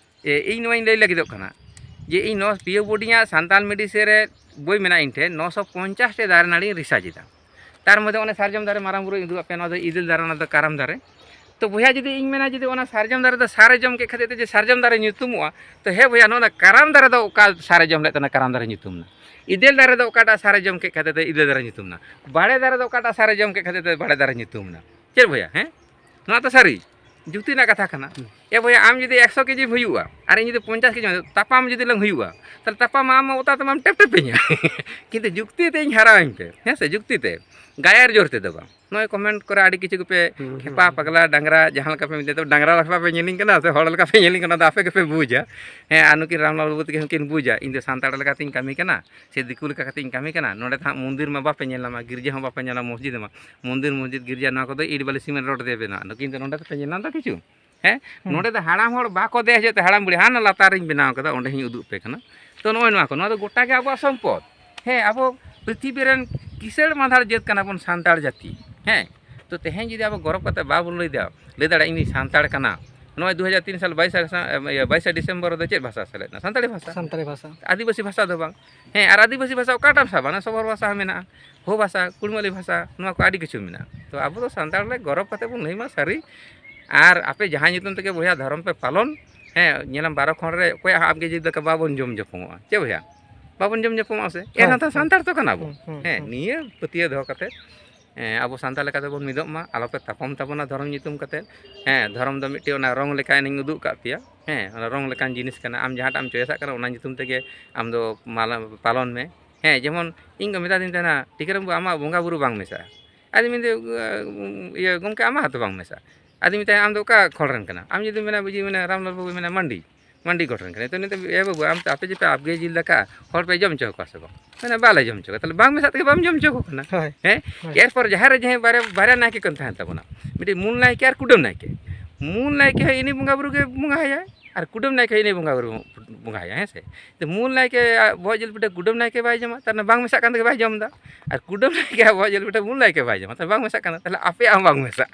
ᱤᱧ ᱱᱚᱣᱟᱧ ᱞᱟᱹᱭ ᱞᱟᱹᱜᱤᱫᱚᱜ ᱠᱟᱱᱟ ᱡᱮ ᱤᱧ ᱱᱚᱣᱟ ᱯᱤᱭᱳ ᱵᱳᱨᱰᱤᱝ ᱟᱜ ᱥᱟᱱᱛᱟᱞ ᱢᱮᱰᱤᱥᱤᱱ ᱨᱮ ᱵᱳᱭ ᱢᱮᱱᱟᱜᱼᱟ ᱤᱧ ᱴᱷᱮᱱ, ᱱᱚᱥᱚ ᱯᱚᱧᱪᱟᱥ ᱴᱤ ᱫᱟᱨᱮ ᱱᱟᱹᱲᱤᱧ ᱨᱤᱥᱟᱨᱪ ᱮᱫᱟ᱾ ᱛᱟᱨ ᱢᱚᱫᱽᱫᱷᱮ ᱚᱱᱟ ᱥᱟᱨᱡᱚᱢ ᱫᱟᱨᱮ ᱢᱟᱨᱟᱝ ᱵᱩᱨᱩᱭ ᱩᱫᱩᱜ ᱟᱯᱮᱭᱟ, ᱱᱚᱣᱟ ᱫᱚ ᱤᱫᱤᱞ ᱫᱟᱨᱮ, ᱚᱱᱟ ᱫᱚ ᱠᱟᱨᱟᱢ ᱫᱟᱨᱮ᱾ ᱛᱚ ᱵᱚᱭᱦᱟ, ᱡᱩᱫᱤ ᱤᱧ ᱢᱮᱱᱟ ᱡᱩᱫᱤ ᱚᱱᱟ ᱥᱟᱨᱡᱚᱢ ᱫᱟᱨᱮ ᱫᱚ ᱥᱟᱨᱮ ᱡᱚᱢ ᱠᱮᱫ ᱠᱷᱟᱹᱛᱤᱨ ᱛᱮ ᱡᱮ ᱥᱟᱨᱡᱚᱢ ᱫᱟᱨᱮ ᱧᱩᱛᱩᱢᱚᱜᱼᱟ, ᱛᱚ ᱦᱮᱸ ᱵᱚᱭᱦᱟ, ᱱᱚᱣᱟ ᱫᱚ ᱠᱟᱨᱟᱢ ᱫᱟᱨᱮ ᱫᱚ ᱚᱠᱟ ᱥᱟᱨᱮ ᱡᱚᱢ ᱞᱮᱫ ᱛᱟᱦᱮᱱᱟ ᱠᱟᱨᱟᱢ ᱫᱟᱨᱮ ᱧᱩᱛᱩᱢ ᱮᱱᱟ? ᱤᱫᱤᱞ ᱫᱟᱨᱮ ᱫᱚ ᱚᱠᱟᱴᱟᱜ ᱥᱟᱨᱮ ᱡᱚᱢ ᱠᱮᱫ ᱠᱷᱟᱹᱛᱤᱨ ᱛᱮ ᱤᱫᱤᱞ ᱫᱟᱨᱮ ᱧᱩᱛᱩᱢ ᱮᱱᱟ? ᱵᱟᱲᱮ ᱫᱟᱨᱮ ᱫᱚ ᱚᱠᱟᱴᱟᱜ ᱥᱟᱨᱮ ᱡᱚᱢ ᱠᱮᱫ ᱠᱷᱟᱹᱛᱤᱨ ᱛᱮ ᱵᱟᱲᱮ ᱫᱟᱨᱮ ᱧᱩᱛᱩᱢ ᱮᱱᱟ? ᱪᱮᱫ ᱵᱚᱭᱦᱟ, ᱦᱮᱸ? ᱱᱚᱣᱟ ᱛᱚ ᱥᱟᱹᱨᱤ ᱡᱩᱠᱛᱤ ᱨᱮᱱᱟᱜ ᱠᱟᱛᱷᱟ ᱠᱟᱱᱟ᱾ ᱦᱩᱸ᱾ ᱮ ᱵᱚᱭᱦᱟ, ᱟᱢ ᱡᱩᱫᱤ ᱮᱠᱥᱚ ᱠᱮᱡᱤᱢ ᱦᱩᱭᱩᱜᱼᱟ ᱟᱨ ᱤᱧ ᱡᱩᱫᱤ ᱯᱚᱧᱪᱟᱥ ᱠᱮᱡᱤ, ᱛᱟᱯᱟᱢ ᱡᱩᱫᱤ ᱞᱟᱝ ᱦᱩᱭᱩᱜᱼᱟ, ᱛᱟᱦᱚᱞᱮ ᱛᱟᱯᱟᱢ ᱟᱢ ᱚᱛᱟ ᱛᱮᱢᱟᱢ ᱴᱮᱯ ᱴᱮᱯᱮᱧᱟ᱾ ᱠᱤᱱᱛᱩ ᱡᱩᱠᱛᱤ ᱛᱮ ᱤᱧ ᱦᱟᱨᱟᱣᱟᱹᱧ ᱯᱮ, ᱦᱮᱸ ᱥᱮ, ᱡᱩᱠᱛᱤ ᱛᱮ, ᱜᱟᱭᱟᱨ ᱡᱳᱨ ᱛᱮᱫᱚ ᱵᱟᱝ᱾ ᱱᱚᱜᱼᱚᱭ ᱠᱚᱢᱮᱱᱴ ᱠᱚᱨᱮ ᱟᱹᱰᱤ ᱠᱤᱪᱷᱩ ᱜᱮᱯᱮ ᱦᱩᱸ, ᱦᱩᱸ, ᱠᱷᱮᱯᱟ ᱦᱩᱸ᱾ ᱯᱟᱜᱽᱞᱟ ᱰᱟᱝᱨᱟ ᱡᱟᱦᱟᱸ ᱞᱮᱠᱟ ᱯᱮ ᱢᱮᱛᱟᱜ, ᱰᱟᱝᱨᱟ ᱞᱮᱠᱟ ᱯᱮ ᱧᱮᱞᱤᱧ ᱠᱟᱱᱟ ᱥᱮ ᱦᱚᱲ ᱞᱮᱠᱟ ᱯᱮ ᱧᱮᱞᱤᱧ ᱠᱟᱱᱟ, ᱚᱱᱟ ᱫᱚ ᱟᱯᱮ ᱜᱮᱯᱮ ᱵᱩᱡᱟ᱾ ᱦᱮᱸ, ᱟᱨ ᱱᱩᱠᱤᱱ ᱨᱟᱢᱞᱟᱞ ᱵᱟᱹᱵᱩ ᱛᱟᱹᱠᱤᱱ ᱦᱚᱸᱠᱤᱱ ᱵᱩᱡᱟ ᱤᱧ ᱫᱚ ᱥᱟᱱᱛᱟᱲ ᱞᱮᱠᱟᱛᱤᱧ ᱠᱟᱹᱢᱤ ᱠᱟᱱᱟ ᱥᱮ ᱫᱤᱠᱩ ᱞᱮᱠᱟ ᱠᱟᱛᱮᱧ ᱠᱟᱹᱢᱤ ᱠᱟᱱᱟ᱾ ᱱᱚᱰᱮ ᱫᱚ ᱦᱟᱸᱜ ᱢᱚᱱᱫᱤᱨ ᱢᱟ ᱵᱟᱯᱮ ᱧᱮᱞ ᱧᱟᱢᱟ, ᱜᱤᱨᱡᱟᱹ ᱦᱚᱸ ᱵᱟᱯᱮ ᱧᱮᱞᱟ, ᱢᱚᱥᱡᱤᱫ ᱢᱟ, ᱢᱚᱱᱫᱤᱨ, ᱢᱚᱥᱡᱤᱫ, ᱜᱤᱨᱡᱟᱹ, ᱱᱚᱣᱟ ᱠᱚᱫᱚ ᱤᱴ ᱵᱟᱞᱤ ᱥᱤᱢᱮᱱᱴ ᱨᱳᱰ ᱛᱮ ᱵᱮᱱᱟᱣ᱾ ᱱᱩᱠᱤᱱ ᱫᱚ ᱱᱚᱰᱮ ᱫᱚᱯᱮ ᱧᱮᱞ ᱧᱟᱢ ᱮᱫᱟ ᱠᱤᱪᱷᱩ? ᱦᱮᱸ? ᱦᱩᱸ᱾ ᱱᱚᱰᱮ ᱫᱚ ᱦᱟᱲᱟᱢ ᱦᱚᱲ ᱵᱟᱠᱚ ᱫᱮᱡ ᱦᱚᱪᱚᱭᱮᱫ ᱛᱮ, ᱦᱟᱲᱟᱢ ᱵᱩᱲᱦᱤ ᱦᱟᱱᱟ ᱞᱟᱛᱟᱨ ᱨᱤᱧ ᱵᱮᱱᱟᱣ ᱠᱟᱫᱟ, ᱚᱸᱰᱮ ᱦᱚᱸᱧ ᱩᱫᱩᱜ ᱯᱮ ᱠᱟᱱᱟ᱾ ᱛᱚ ᱱᱚᱜᱼᱚᱭ ᱱᱚᱣᱟ ᱠᱚ, ᱱᱚᱣᱟ ᱫᱚ ᱜᱚᱴᱟ ᱜᱮ ᱟᱵᱚᱣᱟᱜ ᱥᱚᱢᱯᱚᱫ᱾ ᱦᱮᱸ, ᱟᱵᱚ ᱯᱨᱤᱛᱷᱤᱵᱤ ᱨᱮᱱ ᱠᱤᱥᱟᱹᱬ ᱢᱟᱫᱷᱟᱲ ᱡᱟᱹᱛ ᱠᱟᱱᱟ ᱵᱚᱱ ᱥᱟᱱᱛᱟᱲ ᱡᱟᱹᱛᱤ᱾ ᱦᱮᱸ, ᱛᱚ ᱛᱮᱦᱮᱧ ᱡᱩᱫᱤ ᱟᱵᱚ ᱜᱚᱨᱚᱵ ᱠᱟᱛᱮ ᱵᱟᱵᱚᱱ ᱞᱟᱹᱭ ᱫᱟ-, ᱞᱟᱹᱭ ᱫᱟᱲᱮᱭᱟᱜᱼᱟ ᱤᱧ ᱫᱩᱧ ᱥᱟᱱᱛᱟᱲ ᱠᱟᱱᱟ, ᱱᱚᱜᱼᱚᱭ ᱫᱩ ᱦᱟᱡᱟᱨ ᱛᱤᱱ ᱥᱟᱞ ᱵᱟᱭᱤᱥᱟ, ᱤᱭᱟᱹ, ᱵᱟᱭᱤᱥᱟ ᱰᱤᱥᱮᱢᱵᱚᱨ ᱨᱮᱫᱚ ᱪᱮᱫ ᱵᱷᱟᱥᱟ ᱥᱮᱞᱮᱫ ᱮᱱᱟ? ᱥᱟᱱᱛᱟᱲᱤ ᱵᱷᱟᱥᱟ᱾ ᱥᱟᱱᱛᱟᱲᱤ ᱵᱷᱟᱥᱟ᱾ ᱟᱹᱫᱤᱵᱟᱹᱥᱤ ᱵᱷᱟᱥᱟ ᱫᱚ ᱵᱟᱝ᱾ ᱦᱮᱸ, ᱟᱨ ᱟᱹᱫᱤᱵᱟᱹᱥᱤ ᱵᱷᱟᱥᱟ ᱚᱠᱟᱴᱟᱜ ᱮᱢ ᱥᱟᱵᱟ? ᱚᱱᱟ ᱥᱚᱵᱚᱨ ᱵᱷᱟᱥᱟ ᱦᱚᱸ ᱢᱮᱱᱟᱜᱼᱟ, ᱦᱳ ᱵᱷᱟᱥᱟ, ᱠᱩᱲᱢᱟᱹᱞᱤ ᱵᱷᱟᱥᱟ, ᱱᱚᱣᱟ ᱠᱚ ᱟᱹᱰᱤ ᱠᱤᱪᱷᱩ ᱢᱮᱱᱟᱜᱼᱟ᱾ ᱛᱚ ᱟᱵᱚ ᱫᱚ ᱥᱟᱱᱛᱟᱲ ᱞᱮ ᱜᱚᱨᱚᱵ ᱠᱟᱛᱮ ᱵᱚᱱ ᱞᱟᱹᱭ ᱢᱟ ᱥᱟᱹᱨᱤ᱾ ᱟᱨ ᱟᱯᱮ ᱡᱟᱦᱟᱸ ᱧᱩᱛᱩᱢ ᱛᱮᱜᱮ ᱵᱚᱭᱦᱟ ᱫᱷᱚᱨᱚᱢ ᱯᱮ ᱯᱟᱞᱚᱱ, ᱦᱮᱸ, ᱧᱮᱞᱟᱢ ᱵᱟᱨᱚ ᱠᱷᱚᱸᱰ ᱨᱮ ᱚᱠᱚᱭᱟᱜ ᱦᱚᱸ ᱟᱵᱜᱮ ᱡᱩᱫᱤ ᱞᱮᱠᱟ ᱵᱟᱵᱚᱱ ᱡᱚᱢ ᱡᱚᱯᱚᱜᱼᱟ᱾ ᱪᱮᱫ ᱵᱚᱭᱦᱟ? ᱵᱟᱵᱚᱱ ᱡᱚᱢ ᱡᱚᱯᱚᱜᱼᱟ ᱥᱮ? ᱮᱱ ᱦᱳᱭ, ᱦᱚᱸ ᱛᱚ ᱦᱳᱭ᱾ ᱥᱟᱱᱛᱟᱲ ᱛᱚ ᱠᱟᱱᱟ ᱵᱚᱱ᱾ ᱦᱩᱸ, ᱦᱩᱸ, ᱦᱮᱸ, ᱦᱩᱸ᱾ ᱱᱤᱭᱟᱹ ᱯᱟᱹᱛᱭᱟᱹᱣ ᱫᱚᱦᱚ ᱠᱟᱛᱮ, ᱦᱮᱸ, ᱟᱵᱚ ᱥᱟᱱᱛᱟᱲ ᱞᱮᱠᱟ ᱛᱮᱵᱚᱱ ᱢᱤᱫᱚᱜ ᱢᱟ, ᱟᱞᱚᱯᱮ ᱛᱟᱯᱟᱢ ᱛᱟᱵᱚᱱᱟ ᱫᱷᱚᱨᱚᱢ ᱧᱩᱛᱩᱢ ᱠᱟᱛᱮ᱾ ᱦᱮᱸ, ᱫᱷᱚᱨᱚᱢ ᱫᱚ ᱢᱤᱫᱴᱮᱱ ᱚᱱᱟ ᱨᱚᱝ ᱞᱮᱠᱟ ᱮᱱᱮᱧ ᱩᱫᱩᱜ ᱠᱟᱜ ᱯᱮᱭᱟ᱾ ᱦᱮᱸ, ᱚᱱᱟ ᱨᱚᱝ ᱞᱮᱠᱟᱱ ᱡᱤᱱᱤᱥ ᱠᱟᱱᱟ, ᱟᱢ ᱡᱟᱦᱟᱸᱴᱟᱜ ᱮᱢ ᱪᱚᱭᱮᱥᱟᱜ ᱠᱟᱱᱟ ᱚᱱᱟ ᱧᱩᱛᱩᱢ ᱛᱮᱜᱮ ᱟᱢ ᱫᱚ ᱢᱟᱞᱟ-, ᱯᱟᱞᱚᱱ ᱢᱮ᱾ ᱦᱮᱸ, ᱡᱮᱢᱚᱱ ᱤᱧ ᱠᱚ ᱢᱮᱛᱟ ᱫᱤᱧ ᱛᱟᱦᱮᱱᱟ, "ᱴᱤᱠᱟᱹᱨᱟᱢ ᱵᱟᱹᱵᱩ, ᱟᱢᱟᱜ ᱵᱚᱸᱜᱟ ᱵᱩᱨᱩ ᱵᱟᱝ ᱢᱮᱥᱟᱜᱼᱟ᱾" ᱟᱫᱚᱧ ᱢᱮᱱᱫᱟ, "ᱤᱭᱟᱹ, ᱜᱚᱢᱠᱮ, ᱟᱢᱟᱜ ᱦᱚᱸᱛᱚ ᱵᱟᱝ ᱢᱮᱥᱟᱜᱼᱟ?" ᱟᱫᱚᱧ ᱢᱮᱛᱟᱭᱟ, "ᱟᱢ ᱫᱚ ᱚᱠᱟ ᱠᱷᱚᱸᱰ ᱨᱮᱱ ᱠᱟᱱᱟᱢ?" ᱟᱢ ᱡᱩᱫᱤᱢ ᱢᱮᱱᱟ, ᱵᱩᱡᱷᱟᱹᱣ, ᱢᱮᱱᱟ ᱨᱟᱢᱞᱟᱞ ᱵᱟᱹᱵᱩᱭ ᱢᱮᱱᱟ ᱢᱟᱱᱰᱤ, ᱢᱟᱱᱰᱤ ᱜᱚᱴ ᱨᱮᱱ ᱠᱟᱱᱟᱭ᱾ ᱛᱚ ᱩᱱᱤ ᱫᱚ, "ᱮ ᱵᱟᱹᱵᱩ, ᱟᱢ ᱛᱚ ᱟᱯᱮ ᱡᱮ ᱯᱮ ᱟᱵᱜᱮ ᱡᱤᱞ ᱫᱟᱠᱟ, ᱦᱚᱲ ᱯᱮ ᱡᱚᱢ ᱦᱚᱪᱚ ᱠᱚᱣᱟ ᱥᱮ ᱵᱟᱝ?" ᱢᱮᱱᱟ, "ᱵᱟᱞᱮ ᱡᱚᱢ ᱦᱚᱪᱚ ᱠᱚᱣᱟ᱾" ᱛᱟᱦᱞᱮ ᱵᱟᱝ ᱢᱮᱥᱟᱜ ᱛᱮᱜᱮ ᱵᱟᱢ ᱡᱚᱢ ᱦᱚᱪᱚ ᱠᱚ ᱠᱟᱱᱟ᱾ ᱦᱳᱭ, ᱦᱮᱸ? ᱦᱳᱭ᱾ ᱮᱨᱯᱚᱨ ᱡᱟᱦᱟᱸ ᱨᱮ ᱡᱟᱦᱟᱸᱭ ᱵᱟᱨᱭᱟ, ᱵᱟᱨᱭᱟ ᱱᱟᱭᱠᱮ ᱠᱤᱱ ᱛᱟᱦᱮᱱ ᱛᱟᱵᱚᱱᱟ, ᱢᱤᱫᱴᱤᱡ ᱢᱩᱞ ᱱᱟᱭᱠᱮ ᱟᱨ ᱠᱩᱰᱟᱹᱢ ᱱᱟᱭᱠᱮ᱾ ᱢᱩᱞ ᱱᱟᱭᱠᱮ ᱦᱚᱸ ᱤᱱᱤ ᱵᱚᱸᱜᱟ ᱵᱩᱨᱩ ᱜᱮ ᱵᱚᱸᱜᱟᱭᱟᱭ ᱟᱨ ᱠᱩᱰᱟᱹᱢ ᱱᱟᱭᱠᱮ ᱦᱚᱸ ᱤᱱᱤ ᱵᱚᱸᱜᱟ ᱵᱩᱨᱩ ᱵᱚᱸᱜᱟᱭᱟ, ᱦᱮᱸ ᱥᱮ? ᱛᱚ ᱢᱩᱞ ᱱᱟᱭᱠᱮ ᱵᱚᱦᱚᱜ ᱡᱤᱞ ᱯᱤᱴᱷᱟᱹ ᱠᱩᱰᱟᱹᱢ ᱱᱟᱭᱠᱮ ᱵᱟᱭ ᱡᱚᱢᱟ, ᱛᱟᱦᱞᱮ ᱵᱟᱝ ᱢᱮᱥᱟᱜ ᱠᱟᱱ ᱛᱮᱜᱮ ᱵᱟᱭ ᱡᱚᱢ ᱮᱫᱟ᱾ ᱟᱨ ᱠᱩᱰᱟᱹᱢ ᱱᱟᱭᱠᱮ ᱵᱚᱦᱚᱜ ᱡᱤᱞ ᱯᱤᱴᱷᱟᱹ ᱢᱩᱞ ᱱᱟᱭᱠᱮ ᱵᱟᱭ ᱡᱚᱢᱟ, ᱛᱟᱦᱞᱮ ᱵᱟᱝ ᱢᱮᱥᱟᱜ ᱠᱟᱱᱟ, ᱛᱟᱦᱞᱮ ᱟᱯᱮᱭᱟᱜ ᱦᱚᱸ ᱵᱟᱝ ᱢᱮᱥᱟᱜᱼᱟ᱾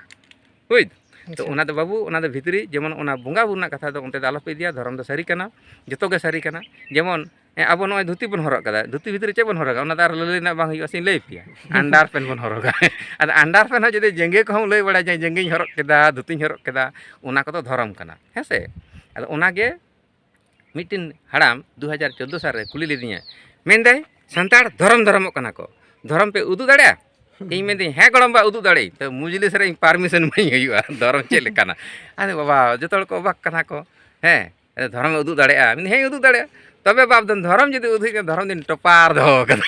ᱵᱩᱡᱽ? ᱛᱚ ᱟᱪᱪᱷᱟ᱾ ᱚᱱᱟ ᱫᱚ ᱵᱟᱹᱵᱩ, ᱚᱱᱟ ᱫᱚ ᱵᱷᱤᱛᱨᱤ, ᱡᱮᱢᱚᱱ ᱚᱱᱟ ᱵᱚᱸᱜᱟ ᱵᱩᱨᱩ ᱨᱮᱱᱟᱜ ᱠᱟᱛᱷᱟ ᱫᱚ ᱚᱱᱛᱮ ᱫᱚ ᱟᱞᱚᱯᱮ ᱤᱫᱤᱭᱟ, ᱫᱷᱚᱨᱚᱢ ᱫᱚ ᱥᱟᱹᱨᱤ ᱠᱟᱱᱟ, ᱡᱚᱛᱚ ᱜᱮ ᱥᱟᱹᱨᱤ ᱠᱟᱱᱟ᱾ ᱡᱮᱢᱚᱱ ᱦᱮᱸ, ᱟᱵᱚ ᱱᱚᱜᱼᱚᱭ ᱫᱷᱩᱛᱤ ᱵᱚᱱ ᱦᱚᱨᱚᱜ ᱠᱟᱫᱟ, ᱫᱷᱩᱛᱤ ᱵᱷᱤᱛᱨᱤ ᱪᱮᱫ ᱵᱚᱱ ᱦᱚᱨᱚᱜᱟ? ᱚᱱᱟ ᱫᱚ ᱟᱨ ᱞᱟᱹᱞᱟᱹᱭ ᱨᱮᱱᱟᱜ ᱵᱟᱝ ᱦᱩᱭᱩᱜᱼᱟ, ᱥᱮᱧ ᱞᱟᱹᱭ ᱟᱯᱮᱭᱟ, ᱟᱱᱰᱟᱨ ᱯᱮᱱ ᱵᱚᱱ ᱦᱚᱨᱚᱜᱟ᱾ ᱟᱫᱚ ᱟᱱᱰᱟᱨ ᱯᱮᱱ ᱦᱚᱸ ᱡᱩᱫᱤ ᱡᱟᱸᱜᱮ ᱠᱚᱦᱚᱸ ᱞᱟᱹᱭ ᱵᱟᱲᱟᱭᱟ ᱡᱮ ᱡᱟᱸᱜᱮᱧ ᱦᱚᱨᱚᱜ ᱠᱮᱫᱟ, ᱫᱷᱩᱛᱤᱧ ᱦᱚᱨᱚᱜ ᱠᱮᱫᱟ, ᱚᱱᱟ ᱠᱚᱫᱚ ᱫᱷᱚᱨᱚᱢ ᱠᱟᱱᱟ, ᱦᱮᱸ ᱥᱮ? ᱟᱫᱚ ᱚᱱᱟᱜᱮ ᱢᱤᱫᱴᱤᱱ ᱦᱟᱲᱟᱢ ᱫᱩ ᱦᱟᱡᱟᱨ ᱪᱳᱫᱽᱫᱳ ᱥᱟᱞ ᱨᱮ ᱠᱩᱞᱤ ᱞᱤᱫᱤᱧᱟ, ᱢᱮᱱᱫᱟᱭ, "ᱥᱟᱱᱛᱟᱲ ᱫᱷᱚᱨᱚᱢ ᱫᱷᱚᱨᱚᱢᱚᱜ ᱠᱟᱱᱟ ᱠᱚ, ᱫᱷᱚᱨᱚᱢ ᱯᱮ ᱩᱫᱩᱜ ᱫᱟᱲᱮᱭᱟᱜᱼᱟ?" ᱤᱧ ᱢᱮᱱᱫᱟᱹᱧ, "ᱦᱮᱸ ᱜᱚᱲᱚᱢ ᱵᱟ, ᱩᱫᱩᱜ ᱫᱟᱲᱮᱭᱟᱜ ᱟᱹᱧ, ᱛᱚ ᱢᱩᱡᱽᱞᱤᱥ ᱨᱮ ᱤᱧ ᱯᱟᱨᱢᱤᱥᱚᱱ ᱤᱢᱟᱹᱧ ᱦᱩᱭᱩᱜᱼᱟ, ᱫᱷᱚᱨᱚᱢ ᱪᱮᱫ ᱞᱮᱠᱟᱱᱟ?" ᱟᱫᱚ ᱵᱟᱵᱟ, ᱡᱚᱛᱚ ᱦᱚᱲ ᱠᱚ ᱚᱵᱟᱠ ᱠᱟᱱᱟ ᱠᱚ, ᱦᱮᱸ, ᱟᱫᱚ ᱫᱷᱚᱨᱚᱢᱮ ᱩᱫᱩᱜ ᱫᱟᱲᱮᱭᱟᱜᱼᱟ? ᱢᱮᱱᱫᱟᱹᱧ, "ᱦᱮᱸ, ᱩᱫᱩᱜ ᱫᱟᱲᱮᱭᱟᱜᱼᱟ᱾ ᱛᱚᱵᱮ ᱵᱟᱯ ᱫᱚ ᱫᱷᱚᱨᱚᱢ ᱡᱩᱫᱤ ᱩᱫᱩᱜ ᱦᱩᱭᱩᱜ ᱠᱷᱟᱱ, ᱫᱷᱚᱨᱚᱢ ᱫᱚᱧ ᱴᱚᱯᱟᱨ ᱫᱚᱦᱚ ᱠᱟᱫᱟ᱾"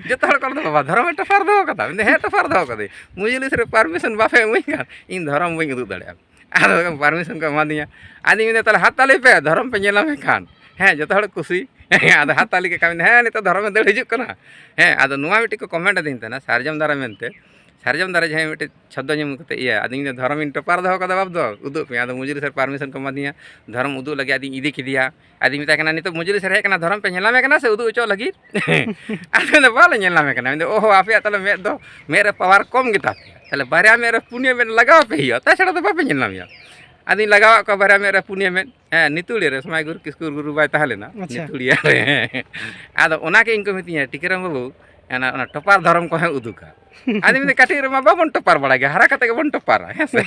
ᱡᱚᱛᱚ ᱦᱚᱲ ᱠᱚ ᱞᱟᱹᱭᱫᱟ, "ᱵᱟᱵᱟ, ᱫᱷᱚᱨᱚᱢᱮ ᱴᱚᱯᱟᱨ ᱫᱚᱦᱚ ᱠᱟᱫᱟ?" ᱢᱮᱱᱫᱟᱹᱧ, "ᱦᱮᱸ, ᱴᱚᱯᱟᱨ ᱫᱚᱦᱚ ᱠᱟᱫᱟᱹᱧ, ᱢᱩᱡᱽᱞᱤᱥ ᱨᱮ ᱯᱟᱨᱢᱤᱥᱚᱱ ᱵᱟᱯᱮ ᱤᱢᱟᱹᱧ ᱠᱷᱟᱱ ᱤᱧ ᱫᱷᱚᱨᱚᱢ ᱵᱟᱹᱧ ᱩᱫᱩᱜ ᱫᱟᱲᱮᱭᱟᱜᱼᱟ᱾" ᱟᱫᱚ ᱯᱟᱨᱢᱤᱥᱚᱱ ᱠᱚ ᱮᱢᱟᱫᱤᱧᱟ᱾ ᱟᱫᱚᱧ ᱢᱮᱱᱫᱟ, "ᱛᱟᱦᱚᱞᱮ ᱦᱟᱛ ᱛᱟᱞᱤ ᱯᱮ, ᱫᱷᱚᱨᱚᱢ ᱯᱮ ᱧᱮᱞ ᱧᱟᱢᱮ ᱠᱷᱟᱱ᱾" ᱦᱮᱸ, ᱡᱚᱛᱚ ᱦᱚᱲ ᱠᱩᱥᱤ᱾ ᱟᱫᱚ ᱦᱟᱛ ᱛᱟᱞᱤ ᱠᱮᱫ ᱠᱷᱟᱱ ᱢᱮᱱᱫᱟ, "ᱦᱮᱸ, ᱱᱤᱛᱚᱜ ᱫᱷᱚᱨᱚᱢᱮ ᱫᱟᱹᱲ ᱦᱤᱡᱩᱜ ᱠᱟᱱᱟ᱾" ᱦᱮᱸ, ᱟᱫᱚ ᱱᱚᱣᱟ ᱢᱤᱫᱴᱤᱡ ᱠᱚ ᱠᱚᱢᱮᱱᱴ ᱟᱹᱫᱤᱧ ᱛᱟᱦᱮᱱᱟ, ᱥᱟᱨᱡᱚᱢ ᱫᱟᱨᱮ ᱢᱮᱱᱛᱮ, ᱥᱟᱨᱡᱚᱢ ᱫᱟᱨᱮ ᱡᱟᱦᱟᱸᱭ ᱢᱤᱫᱴᱤᱡ ᱪᱷᱚᱫᱽᱫᱚ ᱧᱩᱢ ᱠᱟᱛᱮ ᱤᱭᱟᱹ, ᱟᱫᱚᱧ ᱢᱮᱱᱫᱟ, "ᱫᱷᱚᱨᱚᱢᱤᱧ ᱴᱚᱯᱟᱨ ᱫᱚᱦᱚ ᱠᱟᱫᱟ ᱵᱟᱯ ᱫᱚ, ᱩᱫᱩᱜ ᱯᱮ᱾" ᱟᱫᱚ ᱢᱩᱡᱽᱞᱤᱥ ᱨᱮ ᱯᱟᱨᱢᱤᱥᱚᱱ ᱠᱚ ᱮᱢᱟᱫᱤᱧᱟ, ᱫᱷᱚᱨᱚᱢ ᱩᱫᱩᱜ ᱞᱟᱹᱜᱤᱫ ᱟᱫᱚᱧ ᱤᱫᱤ ᱠᱮᱫᱮᱭᱟ᱾ ᱟᱫᱚᱧ ᱢᱮᱛᱟᱭ ᱠᱟᱱᱟ, "ᱱᱤᱛᱚᱜ ᱢᱩᱡᱽᱞᱤᱥ ᱨᱮ ᱦᱮᱡ ᱠᱟᱱᱟ, ᱫᱷᱚᱨᱚᱢ ᱯᱮ ᱧᱮᱞ ᱧᱟᱢᱮ ᱠᱟᱱᱟ ᱥᱮ ᱩᱫᱩᱜ ᱦᱚᱪᱚ ᱞᱟᱹᱜᱤᱫ?" ᱟᱫᱚ ᱢᱮᱱᱫᱟ, "ᱵᱟᱞᱮ ᱧᱮᱞ ᱧᱟᱢᱮ ᱠᱟᱱᱟ᱾" ᱢᱮᱱᱫᱟ, "ᱚᱦᱚ, ᱟᱯᱮᱭᱟᱜ ᱛᱟᱦᱚᱞᱮ ᱢᱮᱫ ᱫᱚ, ᱢᱮᱫ ᱨᱮ ᱯᱟᱣᱟᱨ ᱠᱚᱢ ᱜᱮᱛᱟ ᱯᱮᱭᱟ, ᱛᱟᱦᱚᱞᱮ ᱵᱟᱨᱭᱟ ᱢᱮᱫ ᱨᱮ ᱯᱩᱱᱭᱟᱹ ᱢᱮᱫ ᱞᱟᱜᱟᱣ ᱟᱯᱮ ᱦᱩᱭᱩᱜᱼᱟ, ᱛᱟᱪᱷᱟᱲᱟ ᱫᱚ ᱵᱟᱯᱮ ᱧᱮᱞ ᱧᱟᱢᱮᱭᱟ᱾" ᱟᱫᱚᱧ ᱞᱟᱜᱟᱣᱟᱫ ᱠᱚᱣᱟ ᱵᱟᱨᱭᱟ ᱢᱮᱫ ᱨᱮ ᱯᱩᱱᱭᱟᱹ ᱢᱮᱫ, ᱦᱮᱸ, ᱱᱤᱛᱩᱲᱤ ᱨᱮ, ᱥᱚᱢᱟᱭ ᱜᱩᱨᱩ ᱠᱤᱥᱠᱩᱨ ᱜᱩᱨᱩ ᱵᱟᱭ ᱛᱟᱦᱮᱸ ᱞᱮᱱᱟ, ᱟᱪᱪᱷᱟ᱾ ᱱᱤᱛᱩᱲᱤᱭᱟᱹ ᱨᱮ᱾ ᱟᱫᱚ ᱚᱱᱟ ᱜᱮ ᱤᱧ ᱠᱚ ᱢᱤᱛᱟᱹᱧᱟ, "ᱴᱤᱠᱟᱹᱨᱟᱢ ᱵᱟᱹᱵᱩ, ᱚᱱᱟ, ᱚᱱᱟ ᱴᱚᱯᱟᱨ ᱫᱷᱚᱨᱚᱢ ᱠᱚᱦᱚᱸ ᱩᱫᱩᱜᱟ᱾" ᱟᱫᱚᱧ ᱢᱮᱱᱫᱟ, "ᱠᱟᱹᱴᱤᱡ ᱨᱮᱢᱟ ᱵᱟᱵᱚᱱ ᱴᱚᱯᱟᱨ ᱵᱟᱲᱟᱭ ᱜᱮᱭᱟ, ᱦᱟᱨᱟ ᱠᱟᱛᱮ ᱜᱮᱵᱚᱱ ᱴᱚᱯᱟᱨᱟ, ᱦᱮᱸ ᱥᱮ?"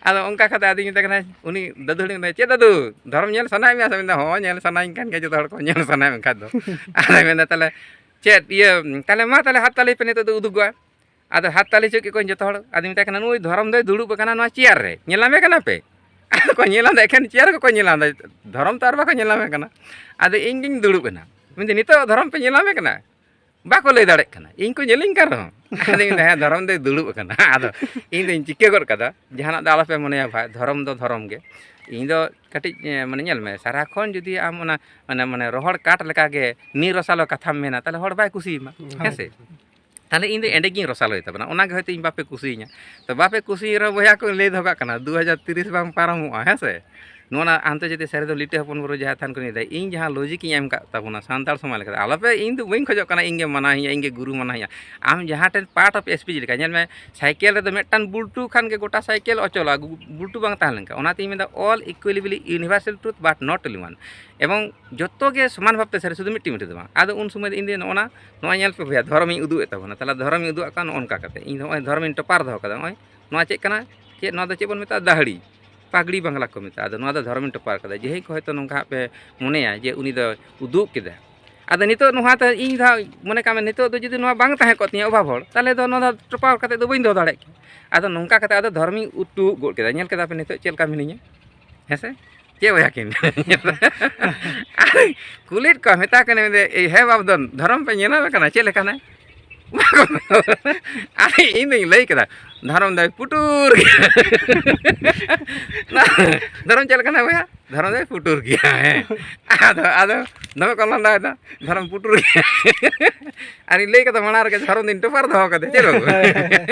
ᱟᱫᱚ ᱚᱱᱠᱟ ᱠᱟᱛᱮ ᱟᱫᱚᱧ ᱢᱮᱛᱟᱭ ᱠᱟᱱᱟ, ᱩᱱᱤ ᱫᱟᱫᱩ ᱦᱚᱲᱤᱧ ᱢᱮᱛᱟᱭᱟ, "ᱪᱮᱫ ᱫᱟᱫᱩ, ᱫᱷᱚᱨᱚᱢ ᱧᱮᱞ ᱥᱟᱱᱟᱭᱮᱫ ᱢᱮᱭᱟ ᱥᱮ?" ᱢᱮᱱᱫᱟ, "ᱦᱚᱸ, ᱧᱮᱞ ᱥᱟᱱᱟᱧ ᱠᱟᱱ ᱜᱮᱭᱟ, ᱡᱚᱛᱚ ᱦᱚᱲ ᱠᱚ ᱧᱮᱞ ᱥᱟᱱᱟᱭᱮᱫ ᱢᱮ ᱠᱷᱟᱡ ᱫᱚ᱾" ᱟᱫᱚᱭ ᱢᱮᱱᱫᱟ, "ᱛᱟᱦᱚᱞᱮ ᱪᱮᱫ ᱤᱭᱟᱹ, ᱛᱟᱦᱚᱞᱮ ᱢᱟ ᱛᱟᱦᱚᱞᱮ ᱦᱟᱛ ᱛᱟᱞᱤ ᱯᱮ, ᱱᱤᱛᱚᱜ ᱫᱚ ᱩᱫᱩᱜᱚᱜᱼᱟ᱾" ᱟᱫᱚ ᱦᱟᱛ ᱛᱟᱞᱤ ᱦᱚᱪᱚ ᱠᱮᱫ ᱠᱚᱣᱟᱧ ᱡᱚᱛᱚ ᱦᱚᱲ᱾ ᱟᱫᱚᱧ ᱢᱮᱛᱟᱭ ᱠᱟᱱᱟ, "ᱱᱩᱭ ᱫᱷᱚᱨᱚᱢ ᱫᱚᱭ ᱫᱩᱲᱩᱵ ᱟᱠᱟᱱᱟ ᱱᱚᱣᱟ ᱪᱮᱭᱟᱨ ᱨᱮ, ᱧᱮᱞ ᱧᱟᱢᱮ ᱠᱟᱱᱟ ᱯᱮ?" ᱟᱫᱚ ᱠᱚ ᱧᱮᱞ ᱧᱟᱢᱫᱟ, ᱮᱠᱷᱮᱱ ᱪᱮᱭᱟᱨ ᱜᱮᱠᱚ ᱧᱮᱞ ᱧᱟᱢᱫᱟ, ᱫᱷᱚᱨᱚᱢ ᱛᱚ ᱟᱨ ᱵᱟᱠᱚ ᱧᱮᱞ ᱧᱟᱢᱮ ᱠᱟᱱᱟ᱾ ᱟᱫᱚ ᱤᱧ ᱜᱤᱧ ᱫᱩᱲᱩᱵ ᱮᱱᱟ, ᱢᱮᱱᱫᱟᱹᱧ, "ᱱᱤᱛᱚᱜ ᱫᱷᱚᱨᱚᱢ ᱯᱮ ᱧᱮᱞ ᱧᱟᱢᱮ ᱠᱟᱱᱟ?" ᱵᱟᱠᱚ ᱞᱟᱹᱭ ᱫᱟᱲᱮᱭᱟᱜ ᱠᱟᱱᱟ, ᱤᱧ ᱠᱚ ᱧᱮᱞᱤᱧ ᱠᱟᱱ ᱨᱮᱦᱚᱸ᱾ ᱟᱫᱚᱧ ᱢᱮᱱᱫᱟ, "ᱦᱮᱸ, ᱫᱷᱚᱨᱚᱢ ᱫᱚᱭ ᱫᱩᱲᱩᱵ ᱟᱠᱟᱱᱟ᱾" ᱟᱫᱚ ᱤᱧ ᱫᱚᱧ ᱪᱤᱠᱟᱹ ᱜᱚᱫ ᱠᱟᱫᱟ, ᱡᱟᱦᱟᱱᱟᱜ ᱫᱚ ᱟᱞᱚᱯᱮ ᱢᱚᱱᱮᱭᱟ ᱵᱷᱟᱭ, ᱫᱷᱚᱨᱚᱢ ᱫᱚ ᱫᱷᱚᱨᱚᱢ ᱜᱮ᱾ ᱤᱧ ᱫᱚ ᱠᱟᱹᱴᱤᱡ, ᱮ, ᱢᱟᱱᱮ, ᱧᱮᱞ ᱢᱮ, ᱥᱟᱨᱟᱠᱷᱚᱱ ᱡᱩᱫᱤ ᱟᱢ ᱚᱱᱟ, ᱢᱟᱱᱮ, ᱢᱟᱱᱮ, ᱨᱚᱦᱚᱲ ᱠᱟᱴ ᱞᱮᱠᱟᱜᱮ ᱱᱤᱨᱚᱥᱟᱞᱚ ᱠᱟᱛᱷᱟᱢ ᱢᱮᱱᱟ, ᱛᱟᱦᱚᱞᱮ ᱦᱚᱲ ᱵᱟᱭ ᱠᱩᱥᱤᱭᱟᱢᱟ, ᱦᱮᱸ ᱥᱮ? ᱛᱟᱦᱚᱞᱮ ᱤᱧ ᱫᱚ ᱮᱸᱰᱮ ᱜᱤᱧ ᱨᱚᱥᱟᱞᱚᱭ ᱛᱟᱵᱚᱱᱟ, ᱚᱱᱟ ᱜᱮ ᱦᱚᱭᱛᱳ ᱤᱧ ᱵᱟᱯᱮ ᱠᱩᱥᱤᱭᱟᱹᱧᱟ᱾ ᱛᱚ ᱵᱟᱯᱮ ᱠᱩᱥᱤᱭᱟᱹᱧ ᱨᱮᱦᱚᱸ ᱵᱚᱭᱦᱟ ᱠᱚ, ᱞᱟᱹᱭ ᱫᱚᱦᱚ ᱠᱟᱜ ᱠᱟᱱᱟ, ᱫᱩ ᱦᱟᱡᱟᱨ ᱛᱤᱨᱤᱥ ᱵᱟᱝ ᱯᱟᱨᱚᱢᱚᱜᱼᱟ, ᱦᱮᱸ ᱥᱮ? ᱱᱚᱣᱟ ᱟᱱᱛᱚᱨᱡᱟᱛᱤᱭᱚ ᱥᱟᱹᱨᱤ ᱫᱚ ᱞᱤᱴᱟᱹ ᱦᱚᱯᱚᱱ ᱵᱚᱨᱚ ᱡᱟᱦᱮᱨ ᱛᱷᱟᱱ ᱠᱚ ᱱᱤᱭᱟᱹ ᱫᱚ, ᱤᱧ ᱡᱟᱦᱟᱸ ᱞᱚᱡᱤᱠ ᱤᱧ ᱮᱢ ᱠᱟᱜ ᱛᱟᱵᱚᱱᱟ ᱥᱟᱱᱛᱟᱲ ᱥᱚᱢᱟᱡᱽ ᱞᱮᱠᱟᱛᱮ, ᱟᱞᱚᱯᱮ, ᱤᱧ ᱫᱚ ᱵᱟᱹᱧ ᱠᱷᱚᱡᱚᱜ ᱠᱟᱱᱟ ᱤᱧ ᱜᱮ ᱢᱟᱱᱟᱣ ᱦᱩᱭᱩᱜᱼᱟ, ᱤᱧ ᱜᱮ ᱜᱩᱨᱩ ᱢᱟᱱᱟᱣ ᱦᱩᱭᱩᱜᱼᱟ᱾ ᱟᱢ ᱡᱟᱦᱟᱸ ᱴᱷᱮᱱ part of speech ᱞᱮᱠᱟ, ᱧᱮᱞ ᱢᱮ, ᱥᱟᱭᱠᱮᱞ ᱨᱮᱫᱚ ᱢᱤᱫᱴᱟᱝ ᱵᱩᱞᱴᱩ ᱠᱷᱟᱱ ᱜᱮ ᱜᱚᱴᱟ ᱥᱟᱭᱠᱮᱞ ᱚᱪᱚᱞᱚᱜᱼᱟ, ᱜᱩ-, ᱵᱩᱞᱴᱩ ᱵᱟᱝ ᱛᱟᱦᱮᱸ ᱞᱮᱱᱠᱷᱟᱱ᱾ ᱚᱱᱟᱛᱤᱧ ᱢᱮᱱᱫᱟ, all equally valid, universal truth but not only one᱾ ᱮᱵᱚᱝ ᱡᱚᱛᱚ ᱜᱮ ᱥᱚᱢᱟᱱ ᱵᱷᱟᱵᱛᱮ ᱥᱟᱹᱨᱤ, ᱥᱩᱫᱷᱩ ᱢᱤᱫᱴᱤᱡ ᱢᱤᱫᱴᱤᱡ ᱫᱚ ᱵᱟᱝ᱾ ᱟᱫᱚ ᱩᱱ ᱥᱚᱢᱚᱭ ᱫᱚ ᱤᱧ ᱫᱚ ᱱᱚᱜᱼᱚ ᱱᱟ, ᱱᱚᱣᱟ ᱧᱮᱞ ᱯᱮ ᱵᱚᱭᱦᱟ, ᱫᱷᱚᱨᱚᱢᱤᱧ ᱩᱫᱩᱜ ᱮᱫ ᱛᱟᱵᱚᱱᱟ᱾ ᱛᱟᱦᱚᱞᱮ ᱫᱷᱚᱨᱚᱢᱤᱧ ᱩᱫᱩᱜ ᱟᱜ ᱠᱟᱱᱟ ᱱᱚᱜᱼᱚ ᱱᱚᱝᱠᱟ ᱠᱟᱛᱮ, ᱤᱧ ᱫᱚ ᱱᱚᱜᱼᱚᱭ ᱫᱷᱚᱨᱚᱢᱤᱧ ᱴᱚᱯᱟᱨ ᱫᱚᱦᱚ ᱠᱟᱫᱟ᱾ ᱱᱚᱜᱼᱚᱭ ᱱᱚᱣᱟ ᱪᱮᱫ ᱠᱟᱱᱟ? ᱪᱮᱫ ᱱᱚᱣᱟ ᱫᱚ, ᱪᱮᱫ ᱵᱚᱱ ᱢᱮᱛᱟᱜᱼᱟ? ᱫᱟᱦᱲᱤ, ᱯᱟᱜᱽᱲᱤ ᱵᱟᱝᱞᱟ ᱠᱚ ᱢᱮᱛᱟᱜᱼᱟ᱾ ᱟᱫᱚ ᱱᱚᱣᱟ ᱫᱚ ᱫᱷᱚᱨᱚᱢᱤᱧ ᱴᱚᱯᱟᱨ ᱠᱟᱫᱟ᱾ ᱡᱟᱦᱟᱸᱭ ᱠᱚ ᱦᱚᱭᱛᱳ ᱱᱚᱝᱠᱟ ᱦᱟᱸᱜ ᱯᱮ ᱢᱚᱱᱮᱭᱟ ᱡᱮ ᱩᱱᱤ ᱫᱚ ᱩᱫᱩᱜ ᱠᱮᱫᱟ, ᱟᱫᱚ ᱱᱤᱛᱚᱜ ᱱᱚᱣᱟ ᱛᱮ ᱤᱧ ᱫᱚ ᱦᱟᱸᱜ, ᱢᱚᱱᱮ ᱠᱟᱜ ᱢᱮ, ᱱᱤᱛᱚᱜ ᱫᱚ ᱡᱩᱫᱤ ᱱᱚᱣᱟ ᱵᱟᱝ ᱛᱟᱦᱮᱸ ᱠᱚᱜ ᱛᱤᱧᱟᱹ ᱚᱵᱷᱟᱵ ᱦᱚᱲ, ᱛᱟᱦᱚᱞᱮ ᱫᱚ ᱱᱚᱣᱟ ᱫᱚ ᱴᱚᱯᱟᱨ ᱠᱟᱛᱮ ᱫᱚ ᱵᱟᱹᱧ ᱫᱚᱦᱚ ᱫᱟᱲᱮᱭᱟᱜ ᱠᱮᱭᱟ᱾ ᱟᱫᱚ ᱱᱚᱝᱠᱟ ᱠᱟᱛᱮ ᱟᱫᱚ ᱫᱷᱚᱨᱚᱢᱤᱧ ᱩᱫᱩᱜ ᱜᱚᱫ ᱠᱮᱫᱟ᱾ ᱧᱮᱞ ᱠᱮᱫᱟ ᱯᱮ ᱱᱤᱛᱚᱜ ᱪᱮᱫ ᱞᱮᱠᱟ ᱢᱤᱱᱟᱹᱧᱟ? ᱦᱮᱸ ᱥᱮ? ᱪᱮᱫ ᱵᱚᱭᱦᱟ ᱠᱤᱱ? ᱟᱨ ᱠᱩᱞᱤᱭᱮᱫ ᱠᱚᱣᱟ, ᱢᱮᱛᱟ ᱠᱤᱱᱟᱹᱧ, ᱢᱮᱱᱫᱟ, "ᱮᱭ ᱦᱮ ᱵᱟᱯᱫᱷᱚᱱ, ᱫᱷᱚᱨᱚᱢ ᱯᱮ ᱧᱮᱞᱮ ᱠᱟᱱᱟ ᱪᱮᱫ ᱞᱮᱠᱟᱱᱟᱭ?" ᱟᱨ ᱤᱧ ᱫᱚᱧ ᱞᱟᱹᱭ ᱠᱮᱫᱟ, "ᱫᱷᱚᱨᱚᱢ ᱫᱚᱭ ᱯᱩᱴᱩᱨ ᱜᱮᱭᱟ᱾" ᱫᱷᱚᱨᱚᱢ ᱪᱮᱫ ᱞᱮᱠᱟᱱᱟ ᱵᱚᱭᱦᱟ? ᱫᱷᱚᱨᱚᱢ ᱫᱚᱭ ᱯᱩᱴᱩᱨ ᱜᱮᱭᱟ᱾ ᱦᱮᱸ, ᱟᱫᱚ, ᱟᱫᱚ ᱫᱚᱢᱮ ᱠᱚ ᱞᱟᱸᱫᱟᱭᱮᱫᱟ, "ᱫᱷᱚᱨᱚᱢ ᱯᱩᱴᱩᱨ ᱜᱮᱭᱟ᱾" ᱟᱨᱤᱧ ᱞᱟᱹᱭ ᱠᱮᱫᱟ ᱢᱟᱲᱟᱝ ᱨᱮᱜᱮ, "ᱫᱷᱚᱨᱚᱢ ᱫᱚᱧ ᱴᱚᱯᱟᱨ ᱫᱚᱦᱚ ᱠᱟᱫᱟ, ᱪᱮᱫ ᱵᱟᱹᱵᱩ?"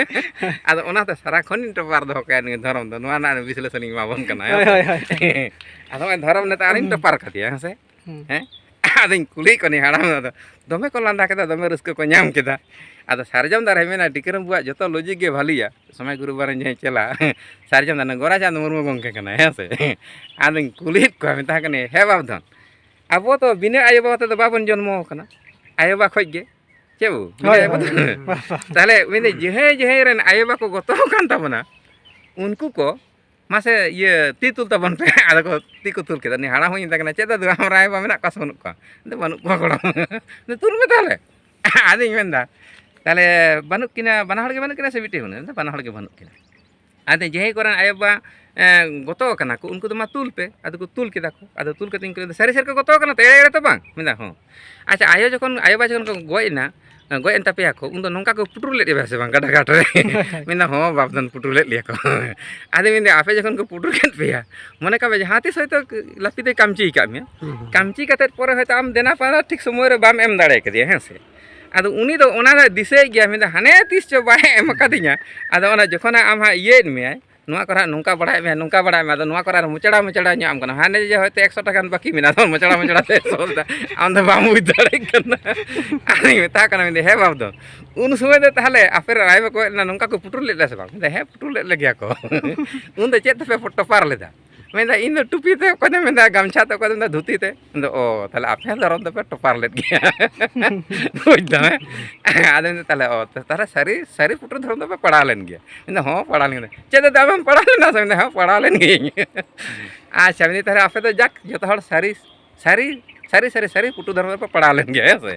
ᱟᱫᱚ ᱚᱱᱟᱛᱮ ᱥᱟᱨᱟ ᱠᱷᱚᱱᱤᱧ ᱴᱚᱯᱟᱨ ᱫᱚᱦᱚ ᱠᱟᱭᱟ ᱱᱩᱭ ᱫᱷᱚᱨᱚᱢ ᱫᱚ, ᱱᱚᱣᱟ ᱨᱮᱱᱟᱜ ᱵᱤᱥᱞᱮᱥᱚᱱᱤᱧ ᱮᱢᱟ ᱵᱚᱱ ᱠᱟᱱᱟ᱾ ᱦᱳᱭ, ᱦᱳᱭ, ᱦᱳᱭ᱾ ᱟᱫᱚ ᱱᱚᱜᱼᱚᱭ ᱫᱷᱚᱨᱚᱢ ᱱᱮᱛᱟᱨ ᱟᱨᱤᱧ ᱦᱩᱸ᱾ ᱴᱚᱯᱟᱨ ᱠᱟᱫᱮᱭᱟ, ᱦᱮᱸ ᱥᱮ? ᱦᱩᱸ᱾ ᱦᱮᱸ? ᱟᱫᱚᱧ ᱠᱩᱞᱤᱭᱮᱫ ᱠᱚᱣᱟ ᱱᱩᱭ ᱦᱟᱲᱟᱢ ᱫᱚ, ᱫᱚᱢᱮ ᱠᱚ ᱞᱟᱸᱫᱟ ᱠᱮᱫᱟ, ᱫᱚᱢᱮ ᱨᱟᱹᱥᱠᱟᱹ ᱠᱚ ᱧᱟᱢ ᱠᱮᱫᱟ᱾ ᱟᱫᱚ ᱥᱟᱨᱡᱚᱢ ᱫᱟᱨᱮ ᱢᱮᱱᱟ, ᱴᱤᱠᱟᱹᱨᱟᱢ ᱵᱩᱣᱟᱜ ᱡᱚᱛᱚ ᱞᱚᱡᱤᱠ ᱜᱮ ᱵᱷᱟᱹᱞᱤᱭᱟ, ᱥᱚᱢᱟᱡᱽ ᱜᱩᱨᱩ ᱵᱟᱨᱮ ᱡᱟᱦᱟᱸᱭ ᱪᱮᱞᱟ, ᱥᱟᱨᱡᱚᱢ ᱫᱟᱨᱮ, ᱜᱳᱨᱟᱪᱟᱸᱫᱽ ᱢᱩᱨᱢᱩ ᱜᱚᱢᱠᱮ ᱠᱟᱱᱟᱭ, ᱦᱮᱸ ᱥᱮ? ᱟᱫᱚᱧ ᱠᱩᱞᱤᱭᱮᱫ ᱠᱚᱣᱟ, ᱢᱮᱛᱟ ᱠᱚ ᱠᱟᱹᱱᱟᱹᱧ, "ᱦᱮ ᱵᱟᱯᱫᱷᱚᱱ, ᱟᱵᱚ ᱫᱚ ᱵᱤᱱᱟᱹ ᱟᱭᱳ ᱵᱟᱵᱟ ᱛᱮᱫᱚ ᱵᱟᱵᱚᱱ ᱡᱚᱱᱢᱚ ᱟᱠᱟᱱᱟ, ᱟᱭᱳ ᱵᱟᱵᱟ ᱠᱷᱚᱡ ᱜᱮ, ᱪᱮᱫ ᱵᱟᱵᱩ?" ᱦᱳᱭ, ᱵᱤᱱᱟᱹ ᱟᱭᱳ ᱦᱳᱭ, ᱵᱟᱵᱟ ᱛᱮ᱾ ᱦᱳᱭ᱾ ᱛᱟᱦᱞᱮ ᱢᱮᱱᱫᱟᱹᱧ, ᱡᱟᱦᱟᱸᱭ ᱡᱟᱦᱟᱸᱭ ᱨᱮᱱ ᱟᱭᱳ ᱵᱟᱵᱟ ᱠᱚ ᱜᱚᱛᱚ ᱟᱠᱟᱱ ᱛᱟᱵᱚᱱᱟ, ᱩᱱᱠᱩ ᱠᱚ ᱢᱟᱥᱮ ᱤᱭᱟᱹ ᱛᱤ ᱛᱩᱞ ᱛᱟᱵᱚᱱ ᱯᱮ᱾ ᱟᱫᱚ ᱠᱚ ᱛᱤ ᱠᱚ ᱛᱩᱞ ᱠᱮᱫᱟ᱾ ᱩᱱᱤ ᱦᱟᱲᱟᱢ ᱦᱚᱸᱧ ᱢᱮᱛᱟᱭ ᱠᱟᱱᱟ, "ᱪᱮᱫ ᱫᱟᱫᱩ, ᱟᱢ ᱨᱮᱱ ᱟᱭᱳ ᱵᱟᱵᱟ ᱢᱮᱱᱟᱜ ᱠᱚᱣᱟ ᱥᱮ ᱵᱟᱹᱱᱩᱜ ᱠᱚᱣᱟ?" ᱢᱮᱱᱫᱟ, "ᱵᱟᱹᱱᱩᱜ ᱠᱚᱣᱟ ᱜᱚᱲᱚᱢ᱾" ᱢᱮᱱᱫᱟ, "ᱛᱩᱞ ᱢᱮ ᱛᱟᱦᱞᱮ᱾" ᱟᱫᱚᱧ ᱢᱮᱱᱫᱟ, "ᱛᱟᱦᱞᱮ ᱵᱟᱹᱱᱩᱜ ᱠᱤᱱᱟ, ᱵᱟᱱᱟ ᱦᱚᱲ ᱜᱮ ᱵᱟᱹᱱᱩᱜ ᱠᱤᱱᱟ ᱥᱮ ᱢᱤᱫᱴᱤᱡ ᱢᱮᱱᱟᱭᱟ?" ᱢᱮᱱᱫᱟ, "ᱵᱟᱱᱟ ᱦᱚᱲ ᱜᱮ ᱵᱟᱹᱱᱩᱜ ᱠᱤᱱᱟ᱾" ᱟᱫᱚ ᱡᱟᱦᱟᱸᱭ ᱠᱚᱨᱮᱱ ᱟᱭᱳᱼᱵᱟᱵᱟ, ᱮᱸ, ᱜᱚᱛᱚ ᱟᱠᱟᱱᱟ ᱠᱚ, ᱩᱱᱠᱩ ᱫᱚ ᱢᱟ ᱛᱩᱞ ᱯᱮ᱾ ᱟᱫᱚ ᱠᱚ ᱛᱩᱞ ᱠᱮᱫᱟ ᱠᱚ᱾ ᱟᱫᱚ ᱛᱩᱞ ᱠᱟᱛᱮ ᱤᱧ ᱠᱩᱞᱤ ᱠᱮᱫᱟ, "ᱥᱟᱹᱨᱤ ᱥᱟᱹᱨᱤ ᱠᱚ ᱜᱚᱛᱚ ᱟᱠᱟᱱᱟ ᱛᱚ, ᱮᱲᱮ ᱮᱲᱮ ᱛᱚ ᱵᱟᱝ?" ᱢᱮᱱᱫᱟ, "ᱦᱚᱸ᱾" ᱟᱪᱪᱷᱟ, ᱟᱭᱳ ᱡᱚᱠᱷᱚᱱ, ᱟᱭᱳᱼᱵᱟᱵᱟ ᱡᱚᱠᱷᱚᱱ ᱠᱚ ᱜᱚᱡ ᱮᱱᱟ, ᱜᱚᱡ ᱮᱱ ᱛᱟᱯᱮᱭᱟ ᱠᱚ, ᱩᱱᱫᱚ ᱱᱚᱝᱠᱟ ᱠᱚ ᱯᱩᱴᱩᱨ ᱞᱮᱫ ᱯᱮᱭᱟ ᱥᱮ ᱵᱟᱝ ᱜᱟᱰᱟ ᱜᱷᱟᱴ ᱨᱮ? ᱢᱮᱱᱫᱟ, "ᱦᱚᱸ ᱵᱟᱯᱫᱷᱚᱱ, ᱯᱩᱴᱩᱨ ᱞᱮᱫ ᱞᱮᱭᱟ ᱠᱚ᱾" ᱟᱫᱚ ᱢᱮᱱᱫᱟ, ᱟᱯᱮ ᱡᱚᱠᱷᱚᱱ ᱠᱚ ᱯᱩᱴᱩᱨ ᱠᱮᱫ ᱯᱮᱭᱟ, ᱢᱚᱱᱮ ᱠᱟᱜ ᱢᱮ ᱡᱟᱦᱟᱸ ᱛᱤᱥ ᱦᱚᱭᱛᱳ ᱞᱟᱹᱯᱤᱛ ᱮ ᱠᱟᱢᱪᱤ ᱟᱠᱟᱫ ᱢᱮᱭᱟ, ᱦᱩᱸ, ᱦᱩᱸ᱾ ᱠᱟᱢᱪᱤ ᱠᱟᱛᱮᱫ ᱯᱚᱨᱮ ᱦᱚᱭᱛᱳ ᱟᱢ ᱫᱮᱱᱟ ᱯᱟᱣᱱᱟ ᱴᱷᱤᱠ ᱥᱚᱢᱚᱭ ᱨᱮ ᱵᱟᱢ ᱮᱢ ᱫᱟᱲᱮ ᱠᱟᱫᱮᱭᱟ, ᱦᱮᱸ ᱥᱮ? ᱟᱫᱚ ᱩᱱᱤ ᱫᱚ ᱚᱱᱟ ᱫᱚᱭ ᱫᱤᱥᱟᱹᱭᱮᱫ ᱜᱮᱭᱟ, ᱢᱮᱱᱫᱟ, "ᱦᱟᱱᱮ ᱛᱤᱥ ᱪᱚ ᱵᱟᱭ ᱮᱢ ᱟᱠᱟᱫᱤᱧᱟ᱾" ᱟᱫᱚ ᱚᱱᱟ ᱡᱚᱠᱷᱚᱱ ᱟᱢ ᱦᱟᱸᱜ ᱤᱭᱟᱹᱭᱮᱫ ᱢᱮᱭᱟᱭ, ᱱᱚᱣᱟ ᱠᱚᱨᱮ ᱱᱚᱝᱠᱟ ᱵᱟᱲᱟᱭ ᱢᱮ, ᱱᱚᱝᱠᱟ ᱵᱟᱲᱟᱭ ᱢᱮ, ᱟᱫᱚ ᱱᱚᱣᱟ ᱠᱚᱨᱮ ᱟᱨ ᱢᱚᱪᱲᱟ ᱢᱚᱪᱲᱟ ᱧᱚᱜ ᱟᱢ ᱠᱟᱱᱟ, ᱦᱟᱱᱮ ᱡᱮ ᱦᱚᱭᱛᱳ ᱮᱠᱥᱚ ᱴᱟᱠᱟ ᱜᱟᱱ ᱵᱟᱹᱠᱤ ᱢᱮᱱᱟᱜᱼᱟ, ᱢᱚᱪᱲᱟ ᱢᱚᱪᱲᱟ ᱛᱮ ᱥᱚᱫᱟ, ᱟᱢ ᱫᱚ ᱵᱟᱢ ᱵᱩᱡᱽ ᱫᱟᱲᱮᱭᱟᱜ ᱠᱟᱱᱟ᱾ ᱟᱨᱤᱧ ᱢᱮᱛᱟ ᱠᱟᱱᱟ, ᱢᱮᱱᱫᱟᱹᱧ, "ᱦᱮᱸ ᱵᱟᱯ ᱫᱚ, ᱩᱱ ᱥᱚᱢᱚᱭ ᱫᱚ ᱛᱟᱦᱚᱞᱮ ᱟᱯᱮ ᱨᱮᱱ ᱟᱭᱳ ᱵᱟᱠᱚ ᱦᱮᱡ ᱞᱮᱱᱟ, ᱱᱚᱝᱠᱟ ᱠᱚ ᱯᱩᱴᱩᱨ ᱞᱮᱫ ᱞᱮᱭᱟ ᱥᱮ ᱵᱟᱝ?" ᱢᱮᱱᱫᱟ, "ᱦᱮᱸ, ᱯᱩᱴᱩᱨ ᱞᱮᱫ ᱞᱮᱜᱮᱭᱟ ᱠᱚ᱾" ᱩᱱ ᱫᱚ ᱪᱮᱫ ᱛᱮᱯᱮ ᱴᱚᱯᱟᱨ ᱞᱮᱫᱟ? ᱢᱮᱱᱫᱟ, "ᱤᱧ ᱫᱚ ᱴᱩᱯᱤ ᱛᱮ, ᱚᱠᱚᱭ ᱫᱚ ᱢᱮᱱᱫᱟ ᱜᱟᱢᱪᱷᱟ ᱛᱮ, ᱚᱠᱚᱭ ᱫᱚ ᱢᱮᱱᱫᱟ ᱫᱷᱩᱛᱤ ᱛᱮ᱾" ᱢᱮᱱᱫᱟ, "ᱚ, ᱛᱟᱦᱚᱞᱮ ᱟᱯᱮ ᱦᱚᱸ ᱫᱷᱚᱨᱚᱢ ᱫᱚᱯᱮ ᱴᱚᱯᱟᱨ ᱞᱮᱫ ᱜᱮᱭᱟ᱾" ᱵᱩᱡᱽ ᱫᱟᱢ, ᱦᱮᱸ? ᱟᱫᱚ ᱢᱮᱱᱫᱟ, "ᱛᱟᱦᱚᱞᱮ, ᱚ, ᱛᱟᱦᱚᱞᱮ ᱥᱟᱹᱨᱤ, ᱥᱟᱹᱨᱤ ᱯᱩᱴᱩᱨ ᱫᱷᱚᱨᱚᱢ ᱫᱚᱯᱮ ᱯᱟᱲᱟᱣ ᱞᱮᱱ ᱜᱮᱭᱟ?" ᱢᱮᱱᱫᱟ, "ᱦᱚᱸ, ᱯᱟᱲᱟᱣ ᱞᱮᱱ ᱜᱮᱭᱟ᱾" "ᱪᱮᱫ ᱫᱟᱫᱟ, ᱟᱢᱮᱢ ᱯᱟᱲᱟᱣ ᱞᱮᱱᱟ ᱥᱮ?" ᱢᱮᱱᱫᱟ, "ᱦᱮᱸ, ᱯᱟᱲᱟᱣ ᱞᱮᱱ ᱜᱤᱭᱟᱹᱧ᱾" ᱟᱪᱪᱷᱟ, ᱢᱮᱱᱫᱟ, ᱛᱟᱦᱚᱞᱮ ᱟᱯᱮ ᱫᱚ ᱡᱟᱠ, ᱡᱚᱛᱚ ᱦᱚᱲ ᱥᱟᱹᱨᱤ, ᱥᱟᱹᱨᱤ, ᱥᱟᱹᱨᱤ, ᱥᱟᱹᱨᱤ, ᱥᱟᱹᱨᱤ ᱯᱩᱴᱩᱨ ᱫᱷᱚᱨᱚᱢ ᱫᱚᱯᱮ ᱯᱟᱲᱟᱣ ᱞᱮᱱ ᱜᱮᱭᱟ, ᱦᱮᱸ ᱥᱮ?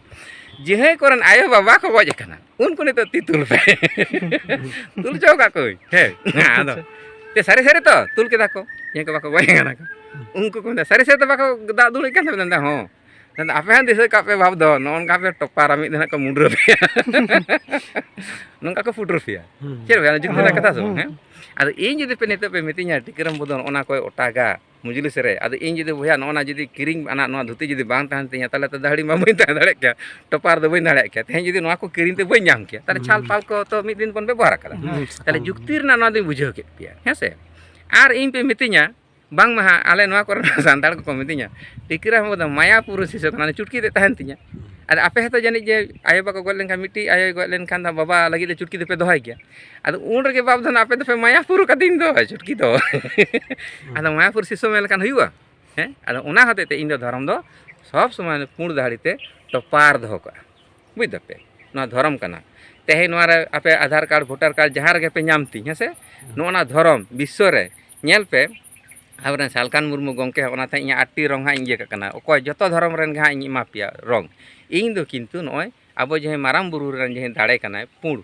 ᱡᱟᱦᱟᱸᱭ ᱠᱚᱨᱮᱱ ᱟᱭᱳ ᱵᱟᱵᱟ ᱠᱚ ᱜᱚᱡ ᱟᱠᱟᱱᱟ, ᱩᱱᱠᱩ ᱱᱤᱛᱚᱜ ᱛᱤ ᱛᱩᱞ ᱯᱮ᱾ ᱛᱩᱞ ᱦᱚᱪᱚ ᱟᱠᱟᱫ ᱠᱚᱣᱟᱹᱧ᱾ ᱦᱮᱸ, ᱟᱫᱚ ᱟᱪᱪᱷᱟ᱾ ᱛᱮ ᱥᱟᱹᱨᱤ ᱥᱟᱹᱨᱤ ᱛᱚ? ᱛᱩᱞ ᱠᱮᱫᱟ ᱠᱚ, ᱡᱟᱦᱟᱸᱭ ᱠᱚ ᱵᱟᱠᱚ ᱜᱚᱡ ᱟᱠᱟᱱᱟ ᱠᱚ᱾ ᱩᱱᱠᱩ ᱠᱚ ᱢᱮᱱᱫᱟ, "ᱥᱟᱹᱨᱤ ᱥᱟᱹᱨᱤ ᱛᱮ ᱵᱟᱠᱚ ᱫᱟᱜ ᱫᱩᱞᱮᱫ ᱠᱟᱱ ᱛᱟᱵᱮᱱᱟ?" ᱢᱮᱱᱫᱟ, "ᱦᱚᱸ᱾" ᱢᱮᱱᱫᱟ, "ᱟᱯᱮ ᱦᱚᱸ ᱫᱤᱥᱟᱹ ᱠᱟᱜ ᱯᱮ ᱵᱷᱟᱵᱽ ᱫᱚ, ᱱᱚᱜᱼᱚ ᱱᱚᱝᱠᱟ ᱯᱮ ᱴᱚᱯᱟᱨᱟ, ᱢᱤᱫ ᱫᱤᱱ ᱦᱟᱸᱜ ᱠᱚ ᱢᱩᱰᱨᱟᱹ ᱯᱮᱭᱟ᱾" ᱦᱩᱸ᱾ ᱱᱚᱝᱠᱟ ᱠᱚ ᱯᱩᱴᱩᱨ ᱯᱮᱭᱟ᱾ ᱦᱩᱸ᱾ ᱪᱮᱫ ᱞᱮᱠᱟ? ᱡᱩᱠᱛᱤ ᱨᱮᱱᱟᱜ ᱠᱟᱛᱷᱟ ᱥᱮ ᱵᱟᱝ? ᱦᱩᱸ᱾ ᱦᱮᱸ? ᱟᱫᱚ ᱤᱧ ᱡᱩᱫᱤ ᱯᱮ ᱱᱤᱛᱚᱜ ᱯᱮ ᱢᱤᱛᱟᱹᱧᱟ, "ᱴᱤᱠᱟᱹᱨᱟᱢ ᱵᱟᱹᱵᱩ ᱫᱚ ᱱᱚᱜᱼᱚ ᱱᱟ ᱠᱚᱭ ᱚᱴᱟᱜᱟ ᱢᱩᱡᱽᱞᱤᱥ ᱨᱮ", ᱟᱫᱚ ᱤᱧ ᱡᱩᱫᱤ, ᱵᱚᱭᱦᱟ, ᱱᱚᱜᱼᱚ ᱱᱟ ᱡᱩᱫᱤ ᱠᱤᱨᱤᱧ ᱟᱱᱟᱜ ᱱᱚᱣᱟ ᱫᱷᱩᱛᱤ ᱡᱩᱫᱤ ᱵᱟᱝ ᱛᱟᱦᱮᱱ ᱛᱤᱧᱟ, ᱛᱟᱦᱚᱞᱮ ᱛᱚ ᱫᱟᱹᱦᱲᱤ ᱢᱟ ᱵᱟᱹᱧ ᱛᱟᱦᱮᱸ ᱫᱟᱲᱮᱭᱟᱜ ᱠᱮᱭᱟ, ᱴᱚᱯᱟᱨ ᱫᱚ ᱵᱟᱹᱧ ᱫᱟᱲᱮᱭᱟᱜ ᱠᱮᱭᱟ᱾ ᱛᱮᱦᱮᱧ ᱡᱩᱫᱤ ᱱᱚᱣᱟ ᱠᱚ ᱠᱤᱨᱤᱧ ᱛᱮ ᱵᱟᱹᱧ ᱧᱟᱢ ᱠᱮᱭᱟ, ᱛᱟᱦᱚᱞᱮ ᱦᱩᱸ᱾ ᱪᱷᱟᱞ ᱯᱟᱞ ᱠᱚ ᱛᱚ ᱢᱤᱫ ᱫᱤᱱ ᱵᱚᱱ ᱵᱮᱵᱚᱦᱟᱨ ᱟᱠᱟᱫᱟ᱾ ᱦᱩᱸ᱾ ᱛᱟᱦᱚᱞᱮ ᱡᱩᱠᱛᱤ ᱨᱮᱱᱟᱜ ᱱᱚᱣᱟ ᱫᱚᱧ ᱵᱩᱡᱷᱟᱹᱣ ᱠᱮᱫ ᱯᱮᱭᱟ, ᱦᱮᱸ ᱥᱮ? ᱟᱨ ᱤᱧ ᱯᱮ ᱢᱤᱛᱟᱹᱧᱟ, ᱵᱟᱝᱢᱟ ᱦᱟᱸᱜ, ᱟᱞᱮ ᱱᱚᱣᱟ ᱠᱚᱨᱮᱱ ᱥᱟᱱᱛᱟᱲ ᱠᱚᱠᱚ ᱢᱤᱛᱟᱹᱧᱟ, "ᱴᱤᱠᱟᱹᱨᱟᱢ ᱵᱟᱹᱵᱩ ᱫᱚ ᱢᱟᱭᱟᱯᱩᱨ ᱨᱮ ᱥᱤᱥᱚ ᱠᱟᱱᱟ, ᱪᱩᱴᱠᱤ ᱛᱮ ᱛᱟᱦᱮᱱ ᱛᱤᱧᱟ᱾" ᱟᱫᱚ ᱟᱯᱮ ᱦᱚᱸᱛᱚ ᱡᱟᱹᱱᱤᱡ ᱡᱮ ᱟᱭᱳ ᱵᱟᱠᱚ ᱜᱚᱡ ᱞᱮᱱᱠᱷᱟᱱ, ᱢᱤᱫᱴᱤᱡ ᱟᱭᱳᱭ ᱜᱚᱡ ᱞᱮᱱᱠᱷᱟᱱ ᱫᱚ ᱵᱟᱵᱟ ᱞᱟᱹᱜᱤᱫ ᱫᱚ ᱪᱩᱴᱠᱤ ᱫᱚᱯᱮ ᱫᱚᱦᱚᱭ ᱜᱮᱭᱟ᱾ ᱟᱫᱚ ᱩᱱ ᱨᱮᱜᱮ ᱵᱟᱯ ᱫᱚ ᱱᱟᱜ ᱟᱯᱮ ᱫᱚᱯᱮ ᱢᱟᱭᱟᱯᱩᱨ ᱠᱟᱫᱤᱧ ᱫᱚ ᱪᱩᱴᱠᱤ ᱫᱚ᱾ ᱟᱫᱚ ᱢᱟᱭᱟᱯᱩᱨ ᱥᱤᱥᱚ ᱢᱮᱱ ᱞᱮᱠᱷᱟᱱ ᱦᱩᱭᱩᱜᱼᱟ? ᱦᱮᱸ? ᱟᱫᱚ ᱚᱱᱟ ᱦᱚᱛᱮᱡ ᱛᱮ ᱤᱧ ᱫᱚ ᱫᱷᱚᱨᱚᱢ ᱫᱚ ᱥᱚᱵᱽ ᱥᱚᱢᱚᱭ ᱯᱩᱸᱰ ᱫᱟᱹᱦᱲᱤ ᱛᱮ ᱴᱚᱯᱟᱨ ᱫᱚᱦᱚ ᱠᱟᱜᱼᱟ᱾ ᱵᱩᱡᱽ ᱫᱟᱯᱮ? ᱱᱚᱣᱟ ᱫᱷᱚᱨᱚᱢ ᱠᱟᱱᱟ᱾ ᱛᱮᱦᱮᱧ ᱱᱚᱣᱟ ᱨᱮ ᱟᱯᱮ ᱟᱫᱷᱟᱨ ᱠᱟᱨᱰ, ᱵᱷᱳᱴᱟᱨ ᱠᱟᱨᱰ ᱡᱟᱦᱟᱸ ᱨᱮᱜᱮ ᱯᱮ ᱧᱟᱢ ᱛᱤᱧ, ᱦᱮᱸ ᱥᱮ? ᱱᱚᱜᱼᱚ ᱱᱟ ᱫᱷᱚᱨᱚᱢ ᱵᱤᱥᱥᱚ ᱨᱮ ᱧᱮᱞ ᱯᱮ, ᱟᱵᱚᱨᱮᱱ ᱥᱟᱞᱠᱷᱟᱱ ᱢᱩᱨᱢᱩ ᱜᱚᱢᱠᱮ ᱦᱚᱸ ᱚᱱᱟᱛᱮ ᱤᱧᱟᱹᱜ ᱟᱴᱴᱤ ᱨᱚᱝ ᱦᱟᱸᱜ ᱤᱧ ᱤᱭᱟᱹ ᱠᱟᱜ ᱠᱟᱱᱟ, ᱚᱠᱚᱭ ᱡᱚᱛᱚ ᱫᱷᱚᱨᱚᱢ ᱨᱮᱱ ᱜᱮ ᱦᱟᱸᱜ ᱤᱧ ᱮᱢᱟ ᱯᱮᱭᱟ ᱨᱚᱝ᱾ ᱤᱧ ᱫᱚ ᱠᱤᱱᱛᱩ ᱱᱚᱜᱼᱚᱭ ᱟᱵᱚ ᱡᱟᱦᱟᱸᱭ ᱢᱟᱨᱟᱝ ᱵᱩᱨᱩ ᱨᱮᱱ ᱡᱟᱦᱟᱸᱭ ᱫᱟᱲᱮ ᱠᱟᱱᱟᱭ, ᱯᱩᱸᱰ,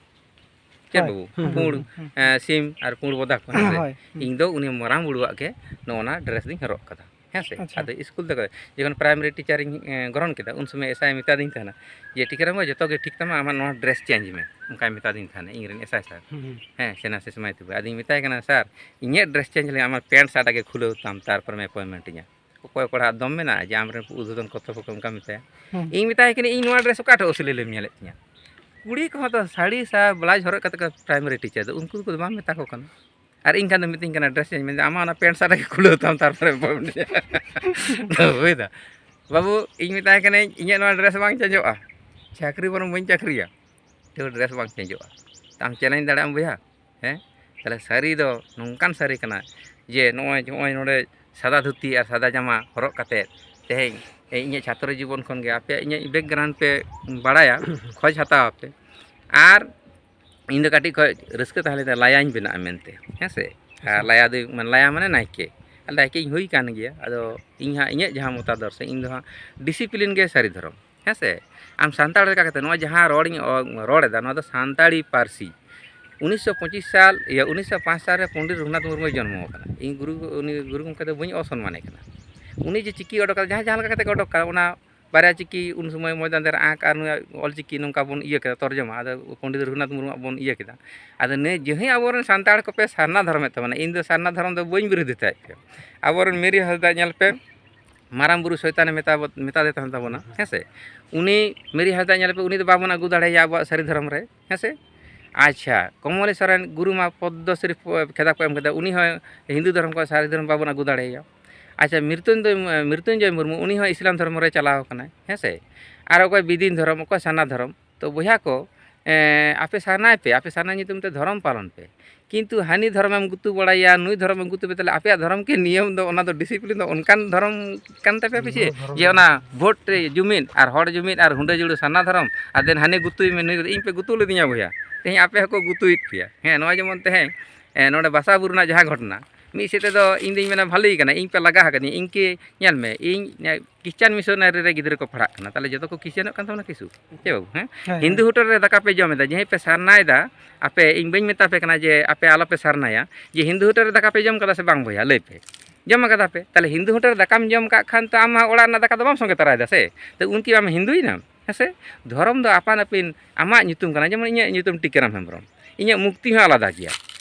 ᱪᱮᱫ ᱦᱳᱭ᱾ ᱵᱟᱹᱵᱩ? ᱦᱩᱸ, ᱯᱩᱸᱰ, ᱦᱩᱸ, ᱦᱩᱸ᱾ ᱮᱸ, ᱥᱤᱢ ᱟᱨ ᱯᱩᱸᱰ ᱵᱚᱫᱟ ᱠᱚ, ᱦᱮᱸ ᱥᱮ? ᱦᱳᱭ, ᱦᱩᱸ᱾ ᱤᱧ ᱫᱚ ᱩᱱᱤ ᱢᱟᱨᱟᱝ ᱵᱩᱨᱩᱣᱟᱜ ᱜᱮ ᱱᱚᱜᱼᱚ ᱱᱟ ᱰᱨᱮᱥ ᱫᱚᱧ ᱦᱚᱨᱚᱜ ᱠᱟᱫᱟ, ᱦᱮᱸ ᱥᱮ? ᱟᱪᱪᱷᱟ᱾ ᱟᱫᱚ ᱤᱥᱠᱩᱞ ᱫᱚ ᱡᱚᱠᱷᱚᱱ ᱯᱨᱟᱭᱢᱟᱨᱤ ᱴᱤᱪᱟᱨᱤᱧ, ᱮᱸ, ᱜᱨᱚᱦᱚᱱ ᱠᱮᱫᱟ, ᱩᱱ ᱥᱚᱢᱚᱭ ᱮᱥᱟᱭ ᱢᱮᱛᱟᱫᱤᱧ ᱛᱟᱦᱮᱱᱟ ᱡᱮ, "ᱴᱤᱠᱟᱹᱨᱟᱢ ᱵᱟᱹᱵᱩ, ᱡᱚᱛᱚ ᱜᱮ ᱴᱷᱤᱠ ᱛᱟᱢᱟ, ᱟᱢᱟᱜ ᱱᱚᱣᱟ ᱰᱨᱮᱥ ᱪᱮᱧᱡᱽ ᱢᱮ", ᱚᱱᱠᱟᱭ ᱢᱮᱛᱟᱫᱤᱧ ᱛᱟᱦᱮᱱᱟ ᱤᱧ ᱨᱮᱱ ᱮᱥᱟᱭ ᱥᱟᱨ᱾ ᱦᱩᱸ, ᱦᱩᱸ᱾ ᱦᱮᱸ, ᱥᱮᱱᱟ ᱥᱮᱥᱢᱟᱭ ᱛᱟᱠᱚ᱾ ᱟᱫᱚᱧ ᱢᱮᱛᱟᱭ ᱠᱟᱱᱟ, "ᱥᱟᱨ, ᱤᱧᱟᱹᱜ ᱰᱨᱮᱥ ᱪᱮᱧᱡᱽ ᱞᱟᱹᱜᱤᱫ ᱟᱢᱟᱜ ᱯᱮᱱᱴ ᱥᱟᱨᱴ ᱟᱜᱮ ᱠᱷᱩᱞᱟᱹᱣ ᱛᱟᱢ, ᱛᱟᱨᱯᱚᱨᱮᱢ ᱮᱯᱚᱭᱮᱱᱴᱢᱮᱱᱴ ᱤᱧᱟ᱾" ᱚᱠᱚᱭ ᱠᱚᱲᱟ ᱫᱚᱢ ᱢᱮᱱᱟᱜᱼᱟ ᱡᱮ ᱟᱢᱨᱮᱱ ᱩᱫᱷᱚᱛᱚᱱ ᱠᱚᱛᱷᱚᱯᱚᱠᱚ ᱚᱱᱠᱟ ᱢᱮᱛᱟᱭᱟ? ᱦᱩᱸ᱾ ᱤᱧ ᱢᱮᱛᱟᱭ ᱠᱟᱹᱱᱟᱹᱧ, "ᱤᱧ ᱱᱚᱣᱟ ᱰᱨᱮᱥ ᱚᱠᱟ ᱴᱷᱮᱡ ᱚᱥᱞᱤᱞᱮᱢ ᱧᱮᱞᱮᱫ ᱛᱤᱧᱟ?" ᱠᱩᱲᱤ ᱠᱚᱦᱚᱸ ᱛᱚ ᱥᱟᱹᱲᱤ ᱥᱟ ᱵᱞᱟᱣᱩᱡᱽ ᱦᱚᱨᱚᱜ ᱠᱟᱛᱮ ᱠᱚ ᱯᱨᱟᱭᱢᱟᱨᱤ ᱴᱤᱪᱟᱨ ᱫᱚ, ᱩᱱᱠᱩ ᱠᱚᱫᱚ ᱵᱟᱢ ᱢᱮᱛᱟ ᱠᱚ ᱠᱟᱱᱟ᱾ ᱟᱨ ᱤᱧ ᱠᱷᱟᱱ ᱫᱚ ᱢᱤᱛᱟᱹᱧ ᱠᱟᱱᱟ, "ᱰᱨᱮᱥ ᱪᱮᱧᱡᱽ", ᱢᱮᱱᱫᱟ, "ᱟᱢᱟᱜ ᱚᱱᱟ ᱯᱮᱱᱴ ᱥᱟᱨᱴ ᱨᱮᱜᱮ ᱠᱷᱩᱞᱟᱹᱣ ᱛᱟᱢ, ᱛᱟᱨᱯᱚᱨᱮ ᱵᱟᱹᱧ ᱤᱫᱤᱭᱟ᱾" ᱵᱩᱡᱽ ᱫᱟ ᱵᱟᱹᱵᱩ, ᱤᱧ ᱢᱮᱛᱟᱭ ᱠᱟᱹᱱᱟᱹᱧ, "ᱤᱧᱟᱹᱜ ᱱᱚᱣᱟ ᱰᱨᱮᱥ ᱵᱟᱝ ᱪᱮᱧᱡᱚᱜᱼᱟ, ᱪᱟᱹᱠᱨᱤ ᱵᱚᱨᱚᱝ ᱵᱟᱹᱧ ᱪᱟᱹᱠᱨᱤᱭᱟ, ᱛᱟᱹᱣ ᱰᱨᱮᱥ ᱵᱟᱝ ᱪᱮᱧᱡᱚᱜᱼᱟ᱾ ᱟᱢ ᱪᱮᱞᱮᱧᱡᱽ ᱫᱟᱲᱮᱭᱟᱜ ᱟᱢ ᱵᱚᱭᱦᱟ?" ᱦᱮᱸ, ᱛᱟᱦᱞᱮ ᱥᱟᱹᱨᱤ ᱫᱚ ᱱᱚᱝᱠᱟᱱ ᱥᱟᱹᱨᱤ ᱠᱟᱱᱟ ᱡᱮ ᱱᱚᱜᱼᱚᱭ, ᱱᱚᱜᱼᱚᱭ ᱱᱚᱰᱮ ᱥᱟᱫᱟ ᱫᱷᱩᱛᱤ ᱟᱨ ᱥᱟᱫᱟ ᱡᱟᱢᱟ ᱦᱚᱨᱚᱜ ᱠᱟᱛᱮᱫ ᱛᱮᱦᱮᱧ ᱤᱧᱟᱹᱜ ᱪᱷᱟᱛᱨᱚ ᱡᱤᱵᱚᱱ ᱠᱷᱚᱱ ᱜᱮ ᱟᱯᱮᱭᱟᱜ ᱤᱧᱟᱹᱜ background ᱯᱮ ᱵᱟᱲᱟᱭᱟ, ᱠᱷᱚᱡᱽ ᱦᱟᱛᱟᱣ ᱟᱯᱮ᱾ ᱟᱨ ᱤᱧ ᱫᱚ ᱠᱟᱹᱴᱤᱡ ᱠᱷᱚᱡ ᱨᱟᱹᱥᱠᱟᱹ ᱛᱟᱦᱮᱸ ᱞᱮᱱ ᱛᱤᱧᱟ ᱞᱟᱭᱟᱧ ᱵᱮᱱᱟᱜᱼᱟ ᱢᱮᱱᱛᱮ, ᱦᱮᱸ ᱥᱮ? ᱟᱨ ᱟᱪᱪᱷᱟ᱾ ᱞᱟᱭᱟ ᱫᱚ, ᱢᱟᱱᱮ, ᱞᱟᱭᱟ ᱢᱟᱱᱮ ᱱᱟᱭᱠᱮ᱾ ᱟᱨ ᱱᱟᱭᱠᱮᱧ ᱦᱩᱭ ᱠᱟᱱ ᱜᱮᱭᱟ᱾ ᱟᱫᱚ ᱤᱧ ᱦᱟᱸᱜ ᱤᱧᱟᱹᱜ ᱡᱟᱦᱟᱸ ᱢᱚᱛᱟᱫᱚᱨᱥᱚ, ᱤᱧ ᱫᱚ ᱦᱟᱸᱜ discipline ᱜᱮ ᱥᱟᱹᱨᱤ ᱫᱷᱚᱨᱚᱢ, ᱦᱮᱸ ᱥᱮ? ᱟᱢ ᱥᱟᱱᱛᱟᱲ ᱞᱮᱠᱟ ᱠᱟᱛᱮ ᱱᱚᱣᱟ ᱡᱟᱦᱟᱸ ᱨᱚᱲᱤᱧ ᱚ-, ᱨᱚᱲ ᱮᱫᱟ, ᱱᱚᱣᱟ ᱫᱚ ᱥᱟᱱᱛᱟᱲᱤ ᱯᱟᱹᱨᱥᱤ᱾ ᱩᱱᱤᱥᱥᱚ ᱯᱚᱸᱪᱤᱥ ᱥᱟᱞ, ᱤᱭᱟᱹ, ᱩᱱᱤᱥᱥᱚ ᱯᱟᱸᱪ ᱥᱟᱞ ᱨᱮ ᱯᱚᱱᱰᱤᱛ ᱨᱚᱜᱷᱩᱱᱟᱛᱷ ᱢᱩᱨᱢᱩᱭ ᱡᱚᱱᱢᱚ ᱟᱠᱟᱱᱟ᱾ ᱤᱧ ᱜᱩᱨᱩ, ᱩᱱᱤ ᱜᱩᱨᱩ ᱜᱚᱢᱠᱮ ᱫᱚ ᱵᱟᱹᱧ ᱚᱥᱚᱱᱢᱟᱱᱮ ᱠᱟᱱᱟ᱾ ᱩᱱᱤ ᱡᱮ ᱪᱤᱠᱤ ᱚᱰᱚᱠ ᱠᱟᱫᱟ, ᱡᱟᱦᱟᱸ, ᱡᱟᱦᱟᱸ ᱞᱮᱠᱟ ᱠᱟᱛᱮ ᱜᱮ ᱚᱰᱚᱠ ᱠᱟᱫᱟ, ᱚᱱᱟ ᱵᱟᱨᱭᱟ ᱪᱤᱠᱤ ᱩᱱ ᱥᱚᱢᱚᱭ ᱢᱚᱭᱫᱟᱱ ᱨᱮ ᱟᱸᱠ ᱟᱨ ᱱᱩᱭᱟᱜ ᱚᱞ ᱪᱤᱠᱤ ᱱᱚᱝᱠᱟ ᱵᱚᱱ ᱤᱭᱟᱹ ᱠᱮᱫᱟ, ᱛᱚᱨᱡᱚᱢᱟ᱾ ᱟᱫᱚ ᱯᱚᱱᱰᱤᱛ ᱨᱚᱜᱷᱩᱱᱟᱛᱷ ᱢᱩᱨᱢᱩᱣᱟᱜ ᱵᱚᱱ ᱤᱭᱟᱹ ᱠᱮᱫᱟ᱾ ᱟᱫᱚ ᱱᱤᱭᱟᱹ ᱡᱮᱦᱮᱸ ᱟᱵᱚᱨᱮᱱ ᱥᱟᱱᱛᱟᱲ ᱠᱚᱯᱮ ᱥᱟᱨᱱᱟ ᱫᱷᱚᱨᱚᱢᱮᱫ ᱛᱟᱵᱚᱱᱟ, ᱤᱧ ᱫᱚ ᱥᱟᱨᱱᱟ ᱫᱷᱚᱨᱚᱢ ᱫᱚ ᱵᱟᱹᱧ ᱵᱤᱨᱳᱫᱷᱤᱛᱟᱭᱮᱫ ᱯᱮᱭᱟ᱾ ᱟᱵᱚᱨᱮᱱ ᱢᱤᱨᱩ ᱦᱟᱸᱥᱫᱟ ᱧᱮᱞ ᱯᱮ, ᱢᱟᱨᱟᱝ ᱵᱩᱨᱩ ᱥᱚᱭᱛᱟᱱᱮ ᱢᱮᱛᱟ ᱵᱚ-, ᱢᱮᱛᱟ ᱫᱮ ᱛᱟᱦᱮᱱ ᱛᱟᱵᱚᱱᱟ, ᱦᱮᱸ ᱥᱮ? ᱩᱱᱤ ᱢᱤᱨᱩ ᱦᱟᱸᱥᱫᱟ ᱧᱮᱞ ᱯᱮ, ᱩᱱᱤ ᱫᱚ ᱵᱟᱵᱚᱱ ᱟᱹᱜᱩ ᱫᱟᱲᱮᱭᱟᱭᱟ ᱟᱵᱚᱣᱟᱜ ᱥᱟᱹᱨᱤ ᱫᱷᱚᱨᱚᱢ ᱨᱮ, ᱦᱮᱸ ᱥᱮ? ᱟᱪᱪᱷᱟ, ᱠᱚᱢᱚᱞᱮᱥᱣᱚᱨ ᱨᱮᱱ ᱜᱩᱨᱩ ᱢᱟ ᱯᱚᱫᱽᱫᱚᱥᱨᱤ ᱠᱷᱮᱛᱟᱵ ᱠᱚ ᱮᱢ ᱠᱮᱫᱟ, ᱩᱱᱤ ᱦᱚᱸ ᱦᱤᱱᱫᱩ ᱫᱷᱚᱨᱚᱢ ᱠᱷᱚᱱ ᱥᱟᱹᱨᱤ ᱫᱷᱚᱨᱚᱢ ᱵᱟᱵᱚᱱ ᱟᱹᱜᱩ ᱫᱟᱲᱮᱭᱟᱭᱟ᱾ ᱟᱪᱪᱷᱟ, ᱢᱨᱤᱛᱩᱧᱡᱚᱭ, ᱢᱨᱤᱛᱩᱧᱡᱚᱭ ᱢᱩᱨᱢᱩ, ᱩᱱᱤ ᱦᱚᱸ ᱤᱥᱞᱟᱢ ᱫᱷᱚᱨᱚᱢ ᱨᱮ ᱪᱟᱞᱟᱣ ᱠᱟᱱᱟᱭ, ᱦᱮᱸ ᱥᱮ? ᱟᱨ ᱚᱠᱚᱭ ᱵᱤᱫᱤᱱ ᱫᱷᱚᱨᱚᱢ, ᱚᱠᱚᱭ ᱥᱟᱨᱱᱟ ᱫᱷᱚᱨᱚᱢ᱾ ᱛᱚ ᱵᱚᱭᱦᱟ ᱠᱚ, ᱮᱸ, ᱟᱯᱮ ᱥᱟᱨᱱᱟᱭ ᱯᱮ, ᱟᱯᱮ ᱥᱟᱨᱱᱟ ᱧᱩᱛᱩᱢ ᱛᱮ ᱫᱷᱚᱨᱚᱢ ᱯᱟᱞᱚᱱ ᱯᱮ, ᱠᱤᱱᱛᱩ ᱦᱟᱹᱱᱤ ᱫᱷᱚᱨᱚᱢᱮᱢ ᱜᱩᱛᱩ ᱵᱟᱲᱟᱭᱟ, ᱱᱩᱭ ᱫᱷᱚᱨᱚᱢᱮᱢ ᱜᱩᱛᱩ ᱵᱟᱲᱟᱭᱟ, ᱛᱟᱦᱞᱮ ᱟᱯᱮᱭᱟᱜ ᱫᱷᱚᱨᱚᱢ ᱠᱤ ᱱᱤᱭᱚᱢ ᱫᱚ, ᱚᱱᱟ ᱫᱚ discipline ᱫᱚ ᱚᱱᱠᱟᱱ ᱫᱷᱚᱨᱚᱢ ᱠᱟᱱ ᱛᱟᱯᱮᱭᱟ ᱯᱮ ᱪᱮ? ᱫᱷᱚᱨᱚᱢ ᱡᱮ ᱫᱚ ᱚᱱᱟ ᱵᱷᱳᱴ ᱨᱮ ᱡᱩᱢᱤᱫ ᱟᱨ ᱦᱚᱲ ᱡᱩᱢᱤᱫ ᱟᱨ ᱦᱩᱰᱟᱹ ᱡᱩᱲᱩ ᱥᱟᱨᱱᱟ ᱫᱷᱚᱨᱚᱢ, ᱟᱨ then ᱦᱟᱹᱱᱤ ᱜᱩᱛᱩᱭ ᱢᱮ, ᱱᱩᱭ ᱜᱩᱛᱩᱭ, ᱤᱧ ᱯᱮ ᱜᱩᱛᱩ ᱞᱤᱫᱤᱧᱟ ᱵᱚᱭᱦᱟ, ᱛᱮᱦᱮᱧ ᱟᱯᱮ ᱦᱚᱸᱠᱚ ᱜᱩᱛᱩᱭᱮᱫ ᱯᱮᱭᱟ᱾ ᱦᱮᱸ, ᱱᱚᱣᱟ ᱡᱮᱢᱚᱱ ᱛᱮᱦᱮᱧ, ᱮ, ᱱᱚᱰᱮ ᱵᱟᱥᱟ ᱵᱩᱨᱩ ᱨᱮᱱᱟᱜ ᱡᱟᱦᱟᱸ ᱜᱷᱚᱴᱚᱱᱟ, ᱢᱤᱫ ᱥᱮᱫ ᱛᱮᱫᱚ ᱤᱧ ᱫᱩᱧ ᱢᱮᱱᱟ ᱵᱷᱟᱹᱞᱤ ᱠᱟᱱᱟ, ᱤᱧ ᱯᱮ ᱞᱟᱜᱟ ᱟᱠᱟᱫᱤᱧᱟ, ᱤᱧ ᱠᱤ, ᱧᱮᱞ ᱢᱮ, ᱤᱧ, ᱮ, Christian missionary ᱨᱮ ᱜᱤᱫᱽᱨᱟᱹ ᱠᱚ ᱯᱟᱲᱦᱟᱜ ᱠᱟᱱᱟ, ᱛᱟᱦᱞᱮ ᱡᱚᱛᱚ ᱠᱚ Christianᱚᱜ ᱠᱟᱱ ᱛᱟᱵᱚᱱᱟ ᱠᱤᱥᱩ? ᱪᱮ ᱵᱟᱹᱵᱩ, ᱦᱮᱸ? ᱦᱮᱸ, ᱦᱤᱱᱫᱩ ᱦᱮᱸ᱾ ᱦᱳᱴᱮᱞ ᱨᱮ ᱫᱟᱠᱟ ᱯᱮ ᱡᱚᱢ ᱮᱫᱟ, ᱡᱮ ᱯᱮ ᱥᱟᱨᱱᱟᱭᱮᱫᱟ, ᱟᱯᱮ, ᱤᱧ ᱵᱟᱹᱧ ᱢᱮᱛᱟ ᱯᱮ ᱠᱟᱱᱟ ᱡᱮ ᱟᱯᱮ ᱟᱞᱚ ᱯᱮ ᱥᱟᱨᱱᱟᱭᱟ, ᱡᱮ ᱦᱤᱱᱫᱩ ᱦᱳᱴᱮᱞ ᱨᱮ ᱫᱟᱠᱟ ᱯᱮ ᱡᱚᱢ ᱠᱟᱫᱟ ᱥᱮ ᱵᱟᱝ ᱵᱚᱭᱦᱟ, ᱞᱟᱹᱭ ᱯᱮ᱾ ᱡᱚᱢ ᱠᱟᱫᱟ ᱯᱮ, ᱛᱟᱦᱞᱮ ᱦᱤᱱᱫᱩ ᱦᱳᱴᱮᱞ ᱨᱮ ᱫᱟᱠᱟᱢ ᱡᱚᱢ ᱠᱟᱜ ᱠᱷᱟᱱ ᱛᱚ ᱟᱢ ᱢᱟ ᱚᱲᱟᱜ ᱨᱮᱱᱟᱜ ᱫᱟᱠᱟ ᱫᱚ ᱵᱟᱢ ᱥᱚᱸᱜᱮ ᱛᱚᱨᱟᱭᱮᱫᱟ ᱥᱮ, ᱛᱚ ᱩᱱᱠᱤ ᱟᱢ ᱦᱤᱱᱫᱩᱭᱮᱱᱟᱢ, ᱦᱮᱸ ᱥᱮ? ᱫᱷᱚᱨᱚᱢ ᱫᱚ ᱟᱯᱟᱱ ᱟᱹᱯᱤᱱ ᱟᱢᱟᱜ ᱧᱩᱛᱩᱢ ᱠᱟᱱᱟ, ᱡᱮᱢᱚᱱ ᱤᱧᱟᱹᱜ ᱧᱩᱛᱩᱢ ᱴᱤᱠᱟᱹᱨᱟᱢ ᱦᱮᱢᱵᱨᱚᱢ, ᱤᱧᱟᱹᱜ ᱢᱩᱠᱛᱤ ᱦᱚᱸ ᱟᱞᱟᱫᱟ ᱜᱮᱭᱟ᱾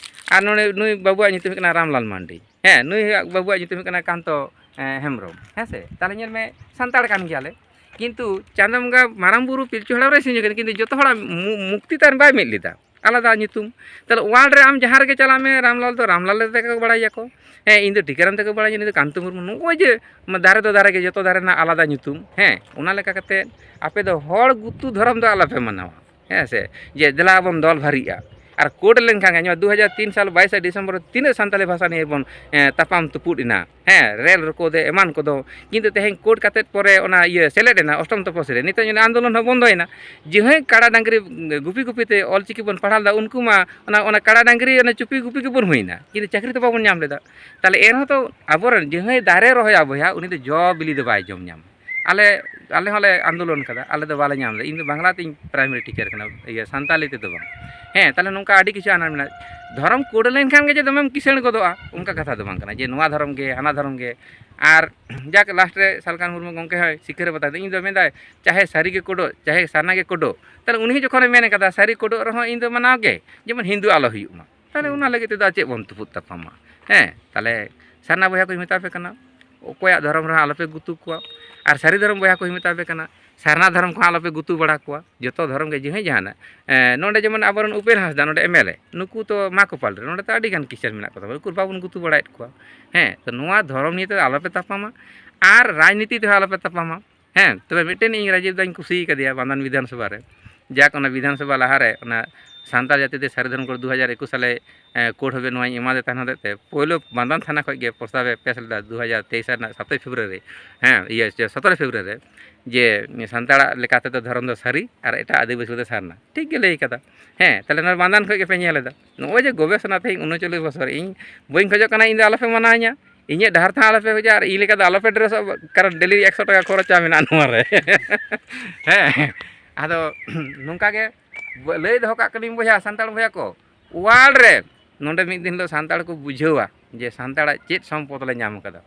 ᱟᱨ ᱱᱚᱰᱮ ᱱᱩᱭ ᱵᱟᱹᱵᱩᱣᱟᱜ ᱧᱩᱛᱩᱢ ᱦᱩᱭᱩᱜ ᱠᱟᱱᱟ ᱨᱟᱢᱞᱟᱞ ᱢᱟᱱᱰᱤ, ᱦᱮᱸ, ᱱᱩᱭ ᱵᱟᱹᱵᱩᱣᱟᱜ ᱧᱩᱛᱩᱢ ᱦᱩᱭᱩᱜ ᱠᱟᱱᱟ ᱠᱟᱱᱛᱚ, ᱮᱸ, ᱦᱮᱢᱵᱨᱚᱢ, ᱦᱮᱸ ᱥᱮ? ᱛᱟᱦᱞᱮ ᱧᱮᱞ ᱢᱮ, ᱥᱟᱱᱛᱟᱲ ᱠᱟᱱ ᱜᱮᱭᱟᱞᱮ, ᱠᱤᱱᱛᱩ ᱪᱟᱸᱫᱚ ᱵᱚᱸᱜᱟ ᱢᱟᱨᱟᱝ ᱵᱩᱨᱩ ᱯᱤᱞᱪᱩ ᱦᱟᱲᱟᱢ ᱨᱮ ᱥᱤᱧ ᱠᱟᱱᱟ, ᱠᱤᱱᱛᱩ ᱡᱚᱛᱚ ᱦᱚᱲᱟᱜ ᱢᱩ-, ᱢᱩᱠᱛᱤ ᱛᱟᱭ ᱵᱟᱭ ᱢᱤᱫ ᱞᱮᱫᱟ᱾ ᱟᱞᱟᱫᱟ ᱧᱩᱛᱩᱢ᱾ ᱛᱟᱦᱚᱞᱮ ᱳᱣᱟᱨᱞᱰ ᱨᱮ ᱟᱢ ᱡᱟᱦᱟᱸ ᱨᱮᱜᱮ ᱪᱟᱞᱟᱜ ᱢᱮ, ᱨᱟᱢᱞᱟᱞ ᱫᱚ ᱨᱟᱢᱞᱟᱞ ᱛᱮᱜᱮ ᱠᱚ ᱵᱟᱲᱟᱭᱟᱠᱚ᱾ ᱦᱮᱸ, ᱤᱧ ᱫᱚ ᱴᱤᱠᱟᱹᱨᱟᱢ ᱛᱮᱠᱚ ᱵᱟᱲᱟᱭᱟ, ᱩᱱᱤ ᱫᱚ ᱠᱟᱱᱛᱩ ᱢᱩᱨᱢᱩ᱾ ᱱᱚᱜᱼᱚᱭ ᱡᱮ ᱫᱟᱨᱮ ᱫᱚ ᱫᱟᱨᱮ ᱜᱮ, ᱡᱚᱛᱚ ᱫᱟᱨᱮ ᱨᱮᱱᱟᱜ ᱟᱞᱟᱫᱟ ᱧᱩᱛᱩᱢ᱾ ᱦᱮᱸ, ᱚᱱᱟ ᱞᱮᱠᱟ ᱠᱟᱛᱮ ᱟᱯᱮ ᱫᱚ ᱦᱚᱲ ᱜᱩᱛᱩ ᱫᱷᱚᱨᱚᱢ ᱫᱚ ᱟᱞᱚᱯᱮ ᱢᱟᱱᱟᱣᱟ᱾ ᱦᱮᱸ ᱥᱮ, ᱡᱮ ᱫᱮᱞᱟ ᱵᱚᱱ ᱫᱚᱞ ᱵᱷᱟᱹᱨᱤᱜᱼᱟ᱾ ᱟᱨ ᱠᱳᱰ ᱞᱮᱱᱠᱷᱟᱱ ᱜᱮ, ᱱᱚᱣᱟ ᱫᱩ ᱦᱟᱡᱟᱨ ᱛᱤᱱ ᱥᱟᱞ ᱵᱟᱭᱤᱥᱮ ᱰᱤᱥᱮᱢᱵᱚᱨ ᱨᱮ ᱛᱤᱱᱟᱹᱜ ᱥᱟᱱᱛᱟᱲᱤ ᱵᱷᱟᱥᱟ ᱱᱤᱭᱮ ᱵᱚᱱ, ᱮᱸ, ᱛᱟᱯᱟᱢ ᱛᱩᱯᱩᱫ ᱮᱱᱟ᱾ ᱦᱮᱸ, ᱨᱮᱞ ᱨᱳᱠᱳ ᱫᱮ ᱮᱢᱟᱱ ᱠᱚᱫᱚ᱾ ᱠᱤᱱᱛᱩ ᱛᱮᱦᱮᱧ ᱠᱳᱰ ᱠᱟᱛᱮᱫ ᱯᱚᱨᱮ ᱚᱱᱟ ᱤᱭᱟᱹ ᱥᱮᱞᱮᱫ ᱮᱱᱟ ᱚᱥᱴᱚᱢ ᱛᱚᱯᱚᱥᱤᱞ ᱨᱮ᱾ ᱱᱤᱛᱚᱜ ᱧᱮᱞ ᱟᱱᱫᱳᱞᱚᱱ ᱦᱚᱸ ᱵᱚᱱᱫᱚᱭᱮᱱᱟ᱾ ᱡᱟᱦᱟᱸᱭ ᱠᱟᱲᱟ ᱰᱟᱝᱨᱤ ᱜᱩᱯᱤ ᱜᱩᱯᱤ ᱛᱮ ᱚᱞᱪᱤᱠᱤ ᱵᱚᱱ ᱯᱟᱲᱦᱟᱣ ᱞᱮᱫᱟ, ᱩᱱᱠᱩ ᱢᱟ ᱚᱱᱟ, ᱚᱱᱟ ᱠᱟᱲᱟ ᱰᱟᱝᱨᱤ ᱚᱱᱟ ᱪᱩᱯᱤ ᱜᱩᱯᱤ ᱜᱮᱵᱚᱱ ᱦᱩᱭᱱᱟ, ᱠᱤᱱᱛᱩ ᱪᱟᱹᱠᱨᱤ ᱫᱚ ᱵᱟᱵᱚᱱ ᱧᱟᱢ ᱞᱮᱫᱟ᱾ ᱛᱟᱦᱚᱞᱮ ᱮᱱ ᱨᱮᱦᱚᱸ ᱛᱚ ᱟᱵᱚᱨᱮᱱ ᱡᱟᱦᱟᱸᱭ ᱫᱟᱨᱮ ᱨᱚᱦᱚᱭᱟ ᱵᱚᱭᱦᱟ, ᱩᱱᱤ ᱫᱚ ᱡᱚ ᱵᱤᱞᱤ ᱫᱚ ᱵᱟᱭ ᱡᱚᱢ ᱧᱟᱢᱟ᱾ ᱟᱞᱮ, ᱟᱞᱮ ᱦᱚᱸᱞᱮ ᱟᱱᱫᱳᱞᱚᱱ ᱠᱟᱫᱟ, ᱟᱞᱮ ᱫᱚ ᱵᱟᱞᱮ ᱧᱟᱢ ᱞᱮᱫᱟ᱾ ᱤᱧ ᱫᱚ ᱵᱟᱝᱞᱟ ᱛᱤᱧ ᱯᱨᱟᱭᱢᱟᱨᱤ ᱴᱤᱪᱟᱨ ᱠᱟᱱᱟ, ᱤᱭᱟᱹ, ᱥᱟᱱᱛᱟᱞᱤ ᱛᱮᱫᱚ ᱵᱟᱝ᱾ ᱦᱮᱸ, ᱛᱟᱦᱚᱞᱮ ᱱᱚᱝᱠᱟ ᱟᱹᱰᱤ ᱠᱤᱪᱷᱩ ᱟᱱᱟᱴ ᱢᱮᱱᱟᱜᱼᱟ᱾ ᱫᱷᱚᱨᱚᱢ ᱠᱳᱰ ᱞᱮᱱᱠᱷᱟᱱ ᱜᱮ ᱡᱮ ᱫᱚᱢᱮᱢ ᱠᱤᱥᱟᱹᱬ ᱜᱚᱫᱚᱜᱼᱟ, ᱚᱱᱠᱟ ᱠᱟᱛᱷᱟ ᱫᱚ ᱵᱟᱝ ᱠᱟᱱᱟ ᱡᱮ ᱱᱚᱣᱟ ᱫᱷᱚᱨᱚᱢ ᱜᱮ, ᱦᱟᱱᱟ ᱫᱷᱚᱨᱚᱢ ᱜᱮ᱾ ᱟᱨ ᱡᱟᱠ, ᱞᱟᱥᱴ ᱨᱮ ᱥᱟᱞᱠᱷᱟᱱ ᱢᱩᱨᱢᱩ ᱜᱚᱢᱠᱮ ᱦᱚᱸᱭ ᱥᱤᱠᱷᱟᱹᱨᱮ ᱵᱟᱛᱟᱣ ᱫᱟ, ᱤᱧ ᱫᱚ ᱢᱮᱱᱫᱟᱭ, ᱪᱟᱦᱮ ᱥᱟᱹᱨᱤ ᱜᱮ ᱠᱳᱰᱚᱜ, ᱪᱟᱦᱮ ᱥᱟᱨᱱᱟ ᱜᱮ ᱠᱳᱰᱚᱜ᱾ ᱛᱟᱦᱚᱞᱮ ᱩᱱᱤ ᱦᱚᱸ ᱡᱚᱠᱷᱚᱱᱮ ᱢᱮᱱ ᱠᱟᱫᱟ ᱥᱟᱹᱨᱤ ᱠᱳᱰᱚᱜ ᱨᱮᱦᱚᱸ ᱤᱧ ᱫᱚ ᱢᱟᱱᱟᱣ ᱜᱮ, ᱡᱮᱢᱚᱱ ᱦᱤᱱᱫᱩ ᱟᱞᱚ ᱦᱩᱭᱩᱜ ᱢᱟ᱾ ᱛᱟᱦᱚᱞᱮ ᱚᱱᱟ ᱞᱟᱹᱜᱤᱫ ᱛᱮᱫᱚ ᱟᱨ ᱪᱮᱫ ᱵᱚᱱ ᱛᱩᱯᱩᱫ ᱛᱟᱯᱟᱢᱟ? ᱦᱮᱸ, ᱛᱟᱦᱚᱞᱮ ᱥᱟᱨᱱᱟ ᱵᱚᱭᱦᱟ ᱠᱚᱧ ᱢᱮᱛᱟ ᱯᱮ ᱠᱟᱱᱟ, ᱚᱠᱚᱭᱟᱜ ᱫᱷᱚᱨᱚᱢ ᱨᱮᱦᱚᱸ ᱟᱞᱚᱯᱮ ᱜᱩᱛᱩ ᱠᱚᱣᱟ᱾ ᱟᱨ ᱥᱟᱹᱨᱤ ᱫᱷᱚᱨᱚᱢ ᱵᱚᱭᱦᱟ ᱠᱚᱧ ᱢᱮᱛᱟ ᱯᱮ ᱠᱟᱱᱟ, ᱥᱟᱨᱱᱟ ᱫᱷᱚᱨᱚᱢ ᱠᱚᱦᱚᱸ ᱟᱞᱚᱯᱮ ᱜᱩᱛᱩ ᱵᱟᱲᱟ ᱠᱚᱣᱟ᱾ ᱡᱚᱛᱚ ᱫᱷᱚᱨᱚᱢ ᱜᱮ ᱡᱟᱦᱟᱸᱭ ᱡᱟᱦᱟᱱᱟᱜ, ᱮᱸ, ᱱᱚᱰᱮ ᱡᱮᱢᱚᱱ ᱟᱵᱚᱨᱮᱱ ᱩᱯᱮᱱ ᱦᱟᱸᱥᱫᱟ, ᱱᱚᱰᱮ ᱮᱢ ᱮᱞ ᱮ, ᱱᱩᱠᱩ ᱛᱚ ᱢᱟᱠᱚᱯᱟᱞ ᱨᱮ, ᱱᱚᱰᱮ ᱛᱚ ᱟᱹᱰᱤ ᱜᱟᱱ ᱠᱤᱥᱟᱹᱬ ᱢᱮᱱᱟᱜ ᱠᱚ ᱛᱟᱵᱚᱱᱟ, ᱩᱠᱩᱨ ᱵᱟᱵᱚᱱ ᱜᱩᱛᱩ ᱵᱟᱲᱟᱭᱮᱫ ᱠᱚᱣᱟ᱾ ᱦᱮᱸ, ᱛᱚ ᱱᱚᱣᱟ ᱫᱷᱚᱨᱚᱢ ᱱᱤᱭᱮ ᱛᱮᱫᱚ ᱟᱞᱚᱯᱮ ᱛᱟᱯᱟᱢᱟ, ᱟᱨ ᱨᱟᱡᱽᱱᱤᱛᱤ ᱛᱮᱦᱚᱸ ᱟᱞᱚᱯᱮ ᱛᱟᱯᱟᱢᱟ᱾ ᱦᱮᱸ, ᱛᱚᱵᱮ ᱢᱤᱫᱴᱮᱱ ᱤᱧ ᱨᱟᱡᱤᱵ ᱫᱟᱧ ᱠᱩᱥᱤ ᱠᱟᱫᱮᱭᱟ ᱵᱟᱱᱫᱟᱱ ᱵᱤᱫᱷᱟᱱ ᱥᱚᱵᱷᱟ ᱨᱮ, ᱡᱟᱠ, ᱚᱱᱟ ᱵᱤᱫᱷᱟᱱ ᱥᱚᱵᱷᱟ ᱞᱟᱦᱟᱨᱮ ᱚᱱᱟ ᱥᱟᱱᱛᱟᱲ ᱡᱟᱹᱛᱤ ᱛᱮ ᱥᱟᱹᱨᱤ ᱫᱷᱚᱨᱚᱢ ᱠᱳᱰ ᱫᱩ ᱦᱟᱡᱟᱨ ᱮᱠᱩᱥ ᱥᱟᱞᱮ, ᱮᱸ, ᱠᱳᱰ ᱦᱚᱵᱮ ᱱᱚᱣᱟᱧ ᱮᱢᱟᱫᱮ ᱛᱟᱦᱮᱱ ᱦᱚᱛᱮᱡ ᱛᱮ ᱯᱳᱭᱞᱳ ᱵᱟᱱᱫᱟᱱ ᱛᱷᱟᱱᱟ ᱠᱷᱚᱱ ᱜᱮ ᱯᱨᱚᱥᱛᱟᱵ ᱮ ᱯᱮᱥ ᱞᱮᱫᱟ ᱫᱩ ᱦᱟᱡᱟᱨ ᱛᱮᱭᱤᱥ ᱨᱮᱱᱟᱜ ᱥᱟᱛᱳᱭ ᱯᱷᱮᱵᱽᱨᱩᱣᱟᱨᱤ, ᱦᱮᱸ, ᱤᱭᱟᱹ, ᱥᱚᱛᱨᱚᱭ ᱯᱷᱮᱵᱽᱨᱩᱣᱟᱨᱤ ᱨᱮ, ᱡᱮ ᱥᱟᱱᱛᱟᱲᱟᱜ ᱞᱮᱠᱟ ᱛᱮᱫᱚ ᱫᱷᱚᱨᱚᱢ ᱫᱚ ᱥᱟᱹᱨᱤ ᱟᱨ ᱮᱴᱟᱜ ᱟᱹᱫᱤᱵᱟᱹᱥᱤ ᱫᱚ ᱥᱟᱨᱱᱟ᱾ ᱴᱷᱤᱠ ᱜᱮ ᱞᱟᱹᱭ ᱠᱟᱫᱟ᱾ ᱦᱮᱸ, ᱛᱟᱦᱚᱞᱮ ᱱᱚᱣᱟ ᱵᱟᱱᱫᱟᱱ ᱠᱷᱚᱱ ᱜᱮᱯᱮ ᱧᱮᱞ ᱮᱫᱟ᱾ ᱱᱚᱜᱼᱚᱭ ᱡᱮ ᱜᱚᱵᱮᱥᱚᱱᱟ ᱛᱮᱦᱮᱧ ᱩᱱᱩᱪᱚᱞᱞᱤᱥ ᱵᱚᱪᱷᱚᱨ, ᱤᱧ ᱵᱟᱹᱧ ᱠᱷᱚᱡᱚᱜ ᱠᱟᱱᱟ ᱤᱧ ᱫᱚ ᱟᱞᱚᱯᱮ ᱢᱟᱱᱟᱧᱟ, ᱤᱧᱟᱹᱜ ᱰᱟᱦᱟᱨ ᱛᱮᱦᱚᱸ ᱟᱞᱚᱯᱮ ᱦᱤᱡᱩᱜᱼᱟ ᱟᱨ ᱤᱧ ᱞᱮᱠᱟ ᱫᱚ ᱟᱞᱚᱯᱮ ᱰᱨᱮᱥᱚᱜ, ᱠᱟᱨᱚᱱ ᱰᱮᱞᱤ ᱮᱠᱥᱚ ᱴᱟᱠᱟ ᱠᱷᱚᱨᱚᱪᱟ ᱢᱮᱱᱟᱜᱼᱟ ᱱᱚᱣᱟ ᱨᱮ᱾ ᱦᱮᱸ, ᱟᱫᱚ ᱱᱚᱝᱠᱟ ᱜᱮ ᱞᱟᱹᱭ ᱫᱚᱦᱚ ᱠᱟᱜ ᱠᱟᱹᱱᱟᱹᱧ ᱵᱚᱭᱦᱟ, ᱥᱟᱱᱛᱟᱲ ᱵᱚᱭᱦᱟ ᱠᱚ, ᱳᱣᱟᱨᱞᱰ ᱨᱮ ᱱᱚᱰᱮ ᱢᱤᱫ ᱫᱤᱱ ᱦᱤᱞᱳᱜ ᱥᱟᱱᱛᱟᱲ ᱠᱚ ᱵᱩᱡᱷᱟᱹᱣᱟ ᱡᱮ ᱥᱟᱱᱛᱟᱲᱟᱜ ᱪᱮᱫ ᱥᱚᱢᱯᱚᱫ ᱞᱮ ᱧᱟᱢ ᱠᱟᱫᱟ᱾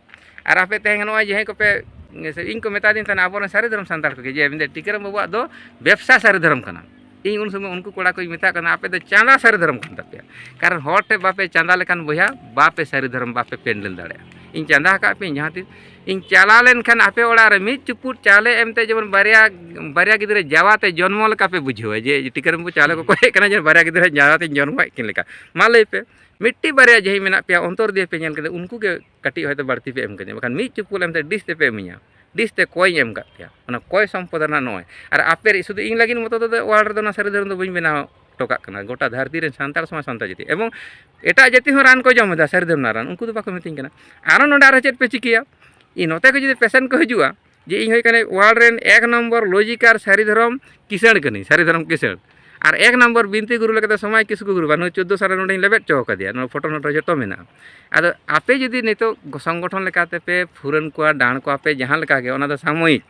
ᱟᱨ ᱟᱯᱮ ᱛᱮᱦᱮᱧ ᱱᱚᱜᱼᱚᱭ ᱡᱟᱦᱟᱸᱭ ᱠᱚᱯᱮ, ᱤᱧ ᱠᱚ ᱢᱮᱛᱟ ᱫᱤᱧ ᱛᱟᱦᱮᱱᱟ ᱟᱵᱚᱨᱮᱱ ᱥᱟᱹᱨᱤ ᱫᱷᱚᱨᱚᱢ ᱥᱟᱱᱛᱟᱲ ᱠᱚᱜᱮ, ᱡᱮ ᱢᱮᱱᱫᱟ ᱴᱤᱠᱟᱹᱨᱟᱢ ᱵᱟᱵᱩᱣᱟᱜ ᱫᱚ ᱵᱮᱵᱽᱥᱟ ᱥᱟᱹᱨᱤ ᱫᱷᱚᱨᱚᱢ ᱠᱟᱱᱟ᱾ ᱤᱧ ᱩᱱ ᱥᱚᱢᱚᱭ ᱩᱱᱠᱩ ᱠᱚᱲᱟ ᱠᱚᱧ ᱢᱮᱛᱟ ᱠᱟᱱᱟ, ᱟᱯᱮ ᱫᱚ ᱪᱟᱸᱫᱟ ᱥᱟᱹᱨᱤ ᱫᱷᱚᱨᱚᱢ ᱠᱟᱱ ᱛᱟᱯᱮᱭᱟ, ᱠᱟᱨᱚᱱ ᱦᱚᱲ ᱴᱷᱮᱱ ᱵᱟᱯᱮ ᱪᱟᱸᱫᱟ ᱞᱮᱠᱷᱟᱱ ᱵᱚᱭᱦᱟ ᱵᱟᱯᱮ ᱥᱟᱹᱨᱤ ᱫᱷᱚᱨᱚᱢ ᱵᱟᱯᱮ ᱯᱮᱱᱰᱮᱞ ᱫᱟᱲᱮᱭᱟᱜᱼᱟ᱾ ᱤᱧ ᱪᱟᱸᱫᱟ ᱟᱠᱟᱫ ᱯᱮᱭᱟᱹᱧ ᱡᱟᱦᱟᱸ ᱛᱤᱥ, ᱤᱧ ᱪᱟᱞᱟᱣ ᱞᱮᱱᱠᱷᱟᱱ ᱟᱯᱮ ᱚᱲᱟᱜ ᱨᱮ ᱢᱤᱫ ᱪᱩᱯᱩᱫ ᱪᱟᱣᱞᱮ ᱮᱢᱛᱮ ᱡᱮᱢᱚᱱ ᱵᱟᱨᱭᱟ ᱵᱟᱨᱭᱟ ᱜᱤᱫᱽᱨᱟᱹ ᱡᱟᱣᱟᱛᱮ ᱡᱚᱱᱢᱚ ᱞᱮᱠᱟ ᱯᱮ ᱵᱩᱡᱷᱟᱹᱣᱟ, ᱡᱮ ᱴᱤᱠᱟᱹᱨᱟᱢ ᱵᱟᱹᱵᱩ ᱪᱟᱣᱞᱮ ᱠᱚᱠᱚ ᱦᱮᱡ ᱠᱟᱱᱟ, ᱡᱮ ᱵᱟᱨᱭᱟ ᱜᱤᱫᱽᱨᱟᱹ ᱡᱟᱣᱟᱛᱮᱧ ᱡᱚᱱᱢᱚᱭᱮᱫ ᱠᱤᱱ ᱞᱮᱠᱟ᱾ ᱢᱟ ᱞᱟᱹᱭ ᱯᱮ, ᱢᱤᱫᱴᱤᱡ ᱵᱟᱨᱭᱟ ᱡᱟᱦᱟᱸᱭ ᱢᱮᱱᱟᱜ ᱯᱮᱭᱟ ᱚᱱᱛᱚᱨ ᱫᱤᱭᱮ ᱯᱮ ᱧᱮᱞ ᱠᱮᱫᱟ, ᱩᱱᱠᱩ ᱜᱮ ᱠᱟᱹᱴᱤᱡ ᱦᱚᱭᱛᱳ ᱵᱟᱹᱲᱛᱤ ᱯᱮ ᱮᱢ ᱠᱟᱫᱤᱧᱟ, ᱵᱟᱠᱷᱟᱱ ᱢᱤᱫ ᱪᱩᱯᱩᱫ ᱮᱢᱛᱮ ᱰᱤᱥ ᱛᱮᱯᱮ ᱤᱢᱟᱹᱧᱟ, ᱰᱤᱥ ᱛᱮ ᱠᱚᱭᱮᱧ ᱮᱢ ᱠᱟᱫ ᱯᱮᱭᱟ, ᱚᱱᱟ ᱠᱚᱭ ᱥᱚᱢᱯᱚᱫ ᱨᱮᱱᱟᱜ ᱱᱚᱜᱼᱚᱭ᱾ ᱟᱨ ᱟᱯᱮ ᱥᱩᱫᱷᱩ ᱤᱧ ᱞᱟᱹᱜᱤᱫ ᱢᱚᱛᱚ ᱫᱚ ᱚᱣᱟᱨᱰ ᱨᱮᱫᱚ ᱚᱱᱟ ᱥᱟᱹᱨᱤ ᱫᱷᱚᱨᱚᱢ ᱫᱚ ᱵᱟᱹᱧ ᱵᱮᱱᱟᱣ ᱦᱚᱴᱚ ᱠᱟᱜ ᱠᱟᱱᱟ, ᱜᱚᱴᱟ ᱫᱷᱟᱹᱨᱛᱤ ᱨᱮᱱ ᱥᱟᱱᱛᱟᱲ ᱥᱚᱢᱟᱡᱽ, ᱥᱟᱱᱛᱟᱲ ᱡᱟᱹᱛᱤ, ᱮᱵᱚᱝ ᱮᱴᱟᱜ ᱡᱟᱹᱛᱤ ᱦᱚᱸ ᱨᱟᱱ ᱠᱚ ᱡᱚᱢ ᱮᱫᱟ ᱥᱟᱹᱨᱤ ᱫᱷᱚᱨᱚᱢ ᱨᱮᱱᱟᱜ ᱨᱟᱱ, ᱩᱱᱠᱩ ᱫᱚ ᱵᱟᱠᱚ ᱢᱤᱛᱟᱹᱧ ᱠᱟᱱᱟ᱾ ᱟᱨᱚ ᱱᱚᱰᱮ ᱟᱨᱚ ᱪᱮᱫ ᱯᱮ ᱪᱤᱠᱟᱹᱭᱟ? ᱤᱧ ᱱᱚᱛᱮ ᱠᱷᱚᱱ ᱡᱩᱫᱤ ᱯᱮᱥᱮᱱᱴ ᱠᱚ ᱦᱤᱡᱩᱜᱼᱟ, ᱡᱮ ᱤᱧ ᱦᱩᱭ ᱠᱟᱹᱱᱟᱹᱧ ᱚᱣᱟᱨᱰ ᱨᱮᱱ ᱮᱠ ᱱᱚᱢᱵᱚᱨ ᱞᱚᱡᱤᱠ ᱟᱨ ᱥᱟᱹᱨᱤ ᱫᱷᱚᱨᱚᱢ ᱠᱤᱥᱟᱹᱬ ᱠᱟᱹᱱᱟᱹᱧ, ᱥᱟᱹᱨᱤ ᱫᱷᱚᱨᱚᱢ ᱠᱤᱥᱟᱹᱬ, ᱟᱨ ᱮᱠ ᱱᱚᱢᱵᱚᱨ ᱵᱤᱱᱛᱤ ᱜᱩᱨᱩ ᱞᱮᱠᱟᱛᱮ ᱥᱚᱢᱟᱭ ᱠᱤᱥᱠᱩ ᱜᱩᱨᱩ ᱵᱟᱹᱱᱩᱜ ᱪᱳᱫᱽᱫᱳ ᱥᱟᱞ ᱨᱮ ᱱᱚᱰᱮᱧ ᱞᱮᱵᱮᱫ ᱦᱚᱪᱚ ᱟᱠᱟᱫᱮᱭᱟ, ᱱᱚᱣᱟ ᱯᱷᱳᱴᱳ ᱱᱳᱴᱳ ᱡᱚᱛᱚ ᱢᱮᱱᱟᱜᱼᱟ᱾ ᱟᱫᱚ ᱟᱯᱮ ᱡᱩᱫᱤ ᱱᱤᱛᱚᱜ ᱥᱚᱝᱜᱚᱴᱷᱚᱱ ᱞᱮᱠᱟᱛᱮ ᱯᱮ ᱯᱷᱩᱨᱟᱹᱱ ᱠᱚᱣᱟ, ᱰᱟᱸᱰ ᱠᱚᱣᱟ ᱯᱮ, ᱡᱟᱦᱟᱸ ᱞᱮᱠᱟ ᱜᱮ, ᱚᱱᱟ ᱫᱚ ᱥᱟᱢᱚᱭᱤᱠ᱾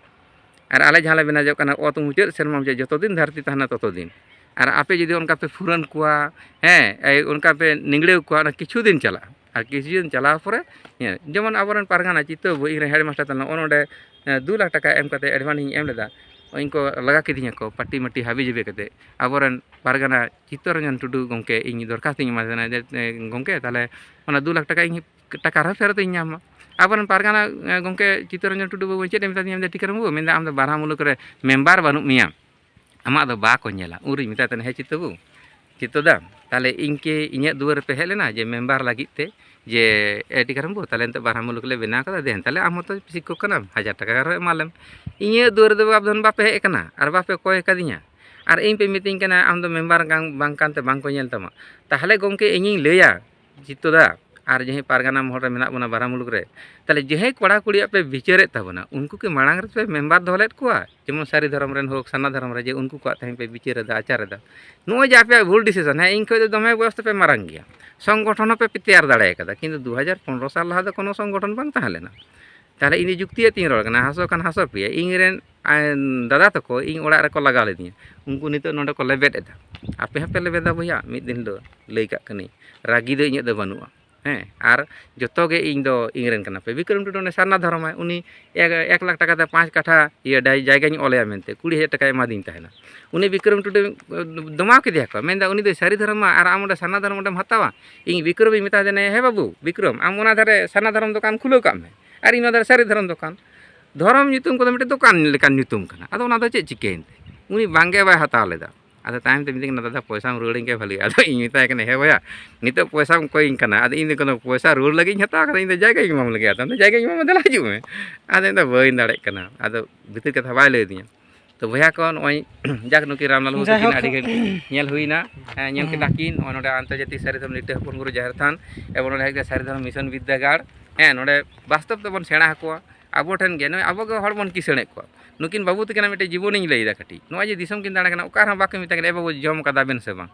ᱟᱨ ᱟᱞᱮ ᱡᱟᱦᱟᱸ ᱞᱮ ᱢᱮᱱᱟ ᱡᱮ ᱠᱟᱱᱟ ᱚᱛ ᱢᱩᱪᱟᱹᱫ ᱥᱮᱨᱢᱟ ᱢᱩᱪᱟᱹᱫ, ᱡᱚᱛᱚ ᱫᱤᱱ ᱫᱷᱟᱹᱨᱛᱤ ᱛᱟᱦᱮᱱᱟ ᱛᱚᱛᱚ ᱫᱤᱱ᱾ ᱟᱨ ᱟᱯᱮ ᱡᱩᱫᱤ ᱚᱱᱠᱟ ᱯᱮ ᱯᱷᱩᱨᱟᱹᱱ ᱠᱚᱣᱟ, ᱦᱮᱸ, ᱮᱭ ᱚᱱᱠᱟ ᱯᱮ ᱱᱤᱝᱲᱟᱹᱣ ᱠᱚᱣᱟ, ᱚᱱᱟ ᱠᱤᱪᱷᱩ ᱫᱤᱱ ᱪᱟᱞᱟᱜᱼᱟ᱾ ᱟᱨ ᱠᱤᱪᱷᱩ ᱫᱤᱱ ᱪᱟᱞᱟᱣ ᱯᱚᱨᱮ, ᱦᱮᱸ, ᱡᱮᱢᱚᱱ ᱟᱵᱚᱨᱮᱱ ᱯᱟᱨᱜᱟᱱᱟ ᱪᱤᱛᱟᱹ ᱵᱟᱹᱵᱩ, ᱤᱧ ᱨᱮᱱ ᱦᱮᱰᱢᱟᱥᱴᱟᱨ ᱛᱟᱦᱮᱸ ᱞᱮᱱᱟ, ᱱᱚᱜᱼᱚ ᱱᱚᱰᱮ, ᱦᱮᱸ, ᱫᱩ ᱞᱟᱠᱷ ᱴᱟᱠᱟ ᱮᱢ ᱠᱟᱛᱮ ᱮᱰᱵᱷᱟᱱᱥ ᱤᱧ ᱮᱢ ᱞᱮᱫᱟ, ᱤᱧ ᱠᱚ ᱞᱟᱜᱟ ᱠᱤᱫᱤᱧᱟ ᱠᱚ ᱯᱟᱹᱴᱤ ᱢᱟᱹᱴᱤ ᱦᱟᱹᱵᱤ ᱡᱟᱹᱵᱤ ᱠᱟᱛᱮ᱾ ᱟᱵᱚᱨᱮᱱ ᱯᱟᱨᱜᱟᱱᱟ ᱪᱤᱛᱛᱚᱨᱚᱧᱡᱚᱱ ᱴᱩᱰᱩ ᱜᱚᱢᱠᱮ ᱤᱧ ᱫᱚᱨᱠᱷᱟᱥᱛᱚᱧ ᱮᱢᱟᱫᱮ ᱛᱟᱦᱮᱱᱟ ᱡᱮ, ᱮ, ᱜᱚᱢᱠᱮ, ᱛᱟᱦᱚᱞᱮ ᱚᱱᱟ ᱫᱩ ᱞᱟᱠᱷ ᱴᱟᱠᱟ ᱤᱧ ᱴᱟᱠᱟ ᱟᱨᱦᱚᱸ ᱯᱷᱮᱨᱚᱛ ᱤᱧ ᱧᱟᱢ ᱢᱟ᱾ ᱟᱵᱚᱨᱮᱱ ᱯᱟᱨᱜᱟᱱᱟ, ᱮ, ᱜᱚᱢᱠᱮ ᱪᱤᱛᱛᱚᱨᱚᱧᱡᱚᱱ ᱴᱩᱰᱩ ᱵᱟᱹᱵᱩ ᱪᱮᱫ ᱮ ᱢᱮᱛᱟᱫᱤᱧᱟ, ᱢᱮᱱᱫᱟ, "ᱴᱤᱠᱟᱹᱨᱟᱢ ᱵᱟᱹᱵᱩ", ᱢᱮᱱᱫᱟ, "ᱟᱢ ᱫᱚ ᱵᱟᱨᱦᱟ ᱢᱩᱞᱩᱠ ᱨᱮ ᱢᱮᱢᱵᱟᱨ ᱵᱟᱹᱱᱩᱜ ᱢᱮᱭᱟ, ᱟᱢᱟᱜ ᱫᱚ ᱵᱟᱠᱚ ᱧᱮᱞᱟ᱾" ᱩᱱᱨᱮᱧ ᱢᱮᱛᱟᱭ ᱛᱟᱦᱮᱱᱟ, "ᱦᱮᱸ ᱪᱤᱛᱛᱚ ᱵᱟᱹᱵᱩ, ᱪᱤᱛᱛᱚ ᱫᱟ, ᱛᱟᱦᱚᱞᱮ ᱤᱧ ᱠᱤ ᱤᱧᱟᱹᱜ ᱫᱩᱣᱟᱹᱨ ᱨᱮᱯᱮ ᱦᱮᱡ ᱞᱮᱱᱟ ᱡᱮ ᱢᱮᱢᱵᱟᱨ ᱞᱟᱹᱜᱤᱫ ᱛᱮ, ᱡᱮ, ᱮ, ᱴᱤᱠᱟᱹᱨᱟᱢ ᱵᱟᱹᱵᱩ, ᱛᱟᱦᱚᱞᱮ ᱱᱤᱛᱚᱜ ᱵᱟᱨᱦᱟ ᱢᱩᱞᱩᱠ ᱞᱮ ᱵᱮᱱᱟᱣ ᱠᱟᱫᱟ, ᱫᱮᱱ ᱛᱟᱦᱚᱞᱮ ᱟᱢ ᱦᱚᱸᱛᱚ ᱥᱤᱠᱠᱷᱚᱠ ᱠᱟᱱᱟᱢ, ᱦᱟᱡᱟᱨ ᱴᱟᱠᱟ ᱜᱟᱱ ᱨᱮᱦᱚᱸ ᱮᱢᱟ ᱞᱮᱢ᱾ ᱤᱧᱟᱹᱜ ᱫᱩᱣᱟᱹᱨ ᱨᱮᱫᱚ ᱟᱯᱮ ᱫᱚ ᱵᱟᱯᱮ ᱦᱮᱡ ᱟᱠᱟᱱᱟ ᱟᱨ ᱵᱟᱯᱮ ᱠᱚᱭ ᱟᱠᱟᱫᱤᱧᱟ, ᱟᱨ ᱤᱧ ᱯᱮ ᱢᱤᱛᱟᱹᱧ ᱠᱟᱱᱟ ᱟᱢ ᱫᱚ ᱢᱮᱢᱵᱟᱨ ᱵᱟᱝ, ᱵᱟᱝ ᱠᱟᱱᱛᱮ ᱵᱟᱝ ᱠᱚ ᱧᱮᱞ ᱛᱟᱢᱟ᱾" ᱛᱟᱦᱚᱞᱮ ᱜᱚᱢᱠᱮ, ᱤᱧᱤᱧ ᱞᱟᱹᱭᱟ, ᱪᱤᱛᱛᱚ ᱫᱟ, ᱟᱨ ᱡᱟᱦᱟᱸᱭ ᱯᱟᱨᱜᱟᱱᱟ ᱢᱚᱦᱚᱞ ᱨᱮ ᱢᱮᱱᱟᱜ ᱵᱚᱱᱟ ᱵᱟᱨᱦᱟ ᱢᱩᱞᱩᱠ ᱨᱮ, ᱛᱟᱦᱚᱞᱮ ᱡᱟᱦᱟᱸᱭ ᱠᱚᱲᱟ ᱠᱩᱲᱤᱭᱟᱜ ᱯᱮ ᱵᱤᱪᱟᱹᱨᱮᱫ ᱛᱟᱵᱚᱱᱟ, ᱩᱱᱠᱩ ᱠᱤ ᱢᱟᱲᱟᱝ ᱨᱮᱯᱮ ᱢᱮᱢᱵᱟᱨ ᱫᱚᱦᱚ ᱞᱮᱫ ᱠᱚᱣᱟ? ᱡᱮᱢᱚᱱ ᱥᱟᱹᱨᱤ ᱫᱷᱚᱨᱚᱢ ᱨᱮᱱ ᱦᱳᱠ, ᱥᱟᱨᱱᱟ ᱫᱷᱚᱨᱚᱢ ᱨᱮ, ᱡᱮ ᱩᱱᱠᱩ ᱠᱚᱣᱟᱜ ᱛᱮᱦᱮᱧ ᱯᱮ ᱵᱤᱪᱟᱹᱨᱮᱫᱟ, ᱟᱪᱟᱨᱮᱫᱟ᱾ ᱱᱚᱜᱼᱚᱭ ᱡᱮ ᱟᱯᱮᱭᱟᱜ ᱵᱷᱩᱞ ᱰᱤᱥᱤᱥᱚᱱ, ᱦᱮᱸ, ᱤᱧ ᱠᱷᱚᱱ ᱫᱚ ᱫᱚᱢᱮ ᱵᱚᱭᱚᱥ ᱛᱮᱯᱮ ᱢᱟᱨᱟᱝ ᱜᱮᱭᱟ, ᱥᱚᱝᱜᱚᱴᱷᱚᱱ ᱦᱚᱸᱯᱮ ᱛᱮᱭᱟᱨ ᱫᱟᱲᱮ ᱟᱠᱟᱫᱟ, ᱠᱤᱱᱛᱩ ᱫᱩ ᱦᱟᱡᱟᱨ ᱯᱚᱱᱨᱚ ᱥᱟᱞ ᱞᱟᱦᱟ ᱫᱚ ᱠᱳᱱᱳ ᱥᱚᱝᱜᱚᱴᱷᱚᱱ ᱵᱟᱝ ᱛᱟᱦᱮᱸ ᱞᱮᱱᱟ᱾ ᱛᱟᱦᱚᱞᱮ ᱤᱧ ᱫᱚ ᱡᱩᱠᱛᱤᱭᱟᱛᱤᱧ ᱨᱚᱲ ᱠᱟᱱᱟ, ᱦᱟᱹᱥᱩ ᱠᱷᱟᱱ ᱦᱟᱹᱥᱩ ᱯᱮᱭᱟ᱾ ᱤᱧ ᱨᱮᱱ, ᱟ, ᱫᱟᱫᱟ ᱛᱟᱠᱚ ᱤᱧ ᱚᱲᱟᱜ ᱨᱮᱠᱚ ᱞᱟᱜᱟᱣ ᱞᱤᱫᱤᱧᱟ, ᱩᱱᱠᱩ ᱱᱤᱛᱚᱜ ᱱᱚᱰᱮ ᱠᱚ ᱞᱮᱵᱮᱫ ᱮᱫᱟ᱾ ᱟᱯᱮ ᱦᱚᱸᱯᱮ ᱞᱮᱵᱮᱫᱟ ᱵᱚᱭᱦᱟ, ᱢᱤᱫ ᱫᱤᱱ ᱦᱤᱞᱳᱜ ᱞᱟᱹᱭ ᱠᱟᱜ ᱠᱟᱹᱱᱟᱹᱧ, ᱨᱟᱹᱜᱤ ᱫᱚ ᱤᱧᱟᱹᱜ ᱫᱚ ᱵᱟᱹᱱᱩᱜᱼᱟ᱾ ᱦᱮᱸ, ᱟᱨ ᱡᱚᱛᱚ ᱜᱮ ᱤᱧ ᱫᱚ ᱤᱧ ᱨᱮᱱ ᱠᱟᱱᱟ ᱯᱮ᱾ ᱵᱤᱠᱨᱚᱢ ᱴᱩᱰᱩ ᱚᱸᱰᱮ ᱥᱟᱨᱱᱟ ᱫᱷᱚᱨᱚᱢᱟᱭ, ᱩᱱᱤ ᱮᱠ, ᱮᱠ ᱞᱟᱠᱷ ᱴᱟᱠᱟ ᱛᱮ ᱯᱟᱸᱪ ᱠᱟᱴᱷᱟ ᱤᱭᱟᱹ ᱰᱟᱭ-, ᱡᱟᱭᱜᱟᱧ ᱚᱞ ᱟᱭᱟ ᱢᱮᱱᱛᱮ, ᱠᱩᱲᱤ ᱦᱟᱡᱟᱨ ᱴᱟᱠᱟᱭ ᱮᱢᱟᱫᱤᱧ ᱛᱟᱦᱮᱱᱟ᱾ ᱩᱱᱤ ᱵᱤᱠᱨᱚᱢ ᱴᱩᱰᱩ ᱫᱚᱢᱟᱣ ᱠᱮᱫᱮᱭᱟ ᱠᱚ, ᱢᱮᱱᱫᱟ, "ᱩᱱᱤ ᱫᱚᱭ ᱥᱟᱹᱨᱤ ᱫᱷᱚᱨᱚᱢᱟ ᱟᱨ ᱟᱢ ᱚᱸᱰᱮ ᱥᱟᱨᱱᱟ ᱫᱷᱚᱨᱚᱢ ᱚᱸᱰᱮᱢ ᱦᱟᱛᱟᱣᱟ?" ᱤᱧ ᱵᱤᱠᱨᱚᱢᱤᱧ ᱢᱮᱛᱟ ᱫᱮᱭᱟ, "ᱦᱮᱸ ᱵᱟᱹᱵᱩ ᱵᱤᱠᱨᱚᱢ, ᱟᱢ ᱚᱱᱟ ᱫᱷᱟᱨᱮ ᱥᱟᱨᱱᱟ ᱫᱷᱚᱨᱚᱢ ᱫᱚᱠᱟᱱ ᱠᱷᱩᱞᱟᱹᱣ ᱠᱟᱜ ᱢᱮ ᱟᱨ ᱤᱧ ᱱᱚᱣᱟ ᱫᱷᱟᱨᱮ ᱥᱟᱹᱨᱤ ᱫᱷᱚᱨᱚᱢ ᱫᱚᱠᱟᱱ, ᱫᱷᱚᱨᱚᱢ ᱧᱩᱛᱩᱢ ᱠᱚᱫᱚ ᱢᱤᱫᱴᱮᱱ ᱫᱚᱠᱟᱱ ᱞᱮᱠᱟᱱ ᱧᱩᱛᱩᱢ ᱠᱟᱱᱟ, ᱟᱫᱚ ᱚᱱᱟ ᱫᱚ ᱪᱮᱫ ᱪᱤᱠᱟᱹᱭᱮᱱ ᱛᱮ?" ᱩᱱᱤ ᱵᱟᱝᱜᱮ ᱵᱟᱭ ᱦᱟᱛᱟᱣ ᱞᱮᱫᱟ᱾ ᱟᱫᱚ ᱛᱟᱭᱚᱢ ᱛᱮ ᱢᱤᱛᱟᱹᱧ ᱠᱟᱱᱟ, "ᱫᱟᱫᱟ, ᱯᱚᱭᱥᱟᱢ ᱨᱩᱣᱟᱹᱲᱟᱹᱧ ᱠᱷᱟᱱ ᱵᱷᱟᱹᱞᱤᱜᱼᱟ᱾" ᱟᱫᱚ ᱤᱧ ᱢᱮᱛᱟᱭ ᱠᱟᱱᱟ, "ᱦᱮᱸ ᱵᱚᱭᱦᱟ, ᱱᱤᱛᱚᱜ ᱯᱚᱭᱥᱟᱢ ᱠᱚᱭᱤᱧ ᱠᱟᱱᱟ?" ᱟᱫᱚ ᱤᱧ ᱫᱚ ᱠᱳᱱᱳ ᱯᱚᱭᱥᱟ ᱨᱩᱣᱟᱹᱲ ᱞᱟᱹᱜᱤᱫ ᱤᱧ ᱦᱟᱛᱟᱣ ᱠᱟᱫᱟ, ᱤᱧ ᱫᱚ ᱡᱟᱭᱜᱟᱧ ᱮᱢᱟᱢ ᱞᱟᱹᱜᱤᱫ᱾ ᱟᱫᱚ ᱢᱮᱱᱫᱟ, "ᱡᱟᱭᱜᱟᱧ ᱮᱢᱟᱢᱟ, ᱫᱮᱞᱟ ᱦᱤᱡᱩᱜ ᱢᱮ᱾" ᱟᱫᱚ ᱤᱧ ᱫᱚ ᱵᱟᱹᱧ ᱫᱟᱲᱮᱭᱟᱜ ᱠᱟᱱᱟ, ᱟᱫᱚ ᱵᱷᱤᱛᱤᱨ ᱠᱟᱛᱷᱟ ᱵᱟᱭ ᱞᱟᱹᱭ ᱟᱹᱫᱤᱧᱟ᱾ ᱛᱚ ᱵᱚᱭᱦᱟ ᱠᱚ, ᱱᱚᱜᱼᱚᱭ ᱡᱟᱠ ᱱᱩᱠᱤᱱ ᱨᱟᱢᱞᱟᱞ ᱵᱟᱹᱵᱩ ᱛᱟᱹᱠᱤᱱ ᱡᱟᱭᱦᱳᱠ᱾ ᱟᱹᱰᱤ ᱜᱷᱟᱹᱲᱤᱡ ᱧᱮᱞ ᱦᱩᱭᱱᱟ, ᱦᱮᱸ, ᱧᱮᱞ ᱦᱩᱸ᱾ ᱠᱮᱫᱟ ᱠᱤᱱ ᱱᱚᱜᱼᱚᱭ ᱱᱚᱰᱮ ᱟᱱᱛᱚᱨᱡᱟᱛᱤᱠ ᱥᱟᱹᱨᱤ ᱫᱷᱚᱨᱚᱢ ᱞᱤᱴᱟᱹ ᱦᱚᱯᱚᱱ ᱵᱩᱨᱩ ᱡᱟᱦᱮᱨ ᱛᱷᱟᱱ ᱮᱵᱚᱝ ᱱᱚᱰᱮ ᱦᱩᱭᱩᱜ ᱠᱟᱱᱟ ᱥᱟᱹᱨᱤ ᱫᱷᱚᱨᱚᱢ ᱢᱤᱥᱚᱱ ᱵᱤᱫᱽᱫᱟᱹᱜᱟᱲ᱾ ᱦᱮᱸ, ᱱᱚᱰᱮ ᱵᱟᱥᱛᱚᱵ ᱛᱮᱵᱚᱱ ᱥᱮᱬᱟ ᱟᱠᱚᱣᱟ, ᱟᱵᱚ ᱴᱷᱮᱱ ᱜᱮ, ᱱᱚᱜᱼᱚᱭ ᱟᱵᱚ ᱜᱮ ᱦᱚᱲ ᱵᱚᱱ ᱠᱤᱥᱟᱹᱬᱮᱫ ᱠᱚᱣᱟ᱾ ᱱᱩᱠᱤᱱ ᱵᱟᱹᱵᱩ ᱛᱟᱹᱠᱤᱱᱟᱜ ᱢᱤᱫᱴᱮᱱ ᱡᱤᱵᱚᱱᱤᱧ ᱞᱟᱹᱭᱫᱟ ᱠᱟᱹᱴᱤᱡ᱾ ᱱᱚᱜᱼᱚᱭ ᱡᱮ ᱫᱤᱥᱚᱢ ᱠᱤᱱ ᱫᱟᱬᱟ ᱠᱟᱱᱟ, ᱚᱠᱟ ᱨᱮᱦᱚᱸ ᱵᱟᱠᱚ ᱢᱮᱛᱟ ᱠᱤᱱᱟ, "ᱮ ᱵᱟᱹᱵᱩ, ᱡᱚᱢ ᱠᱟᱫᱟ ᱵᱮᱱ ᱥᱮ ᱵᱟᱝ?"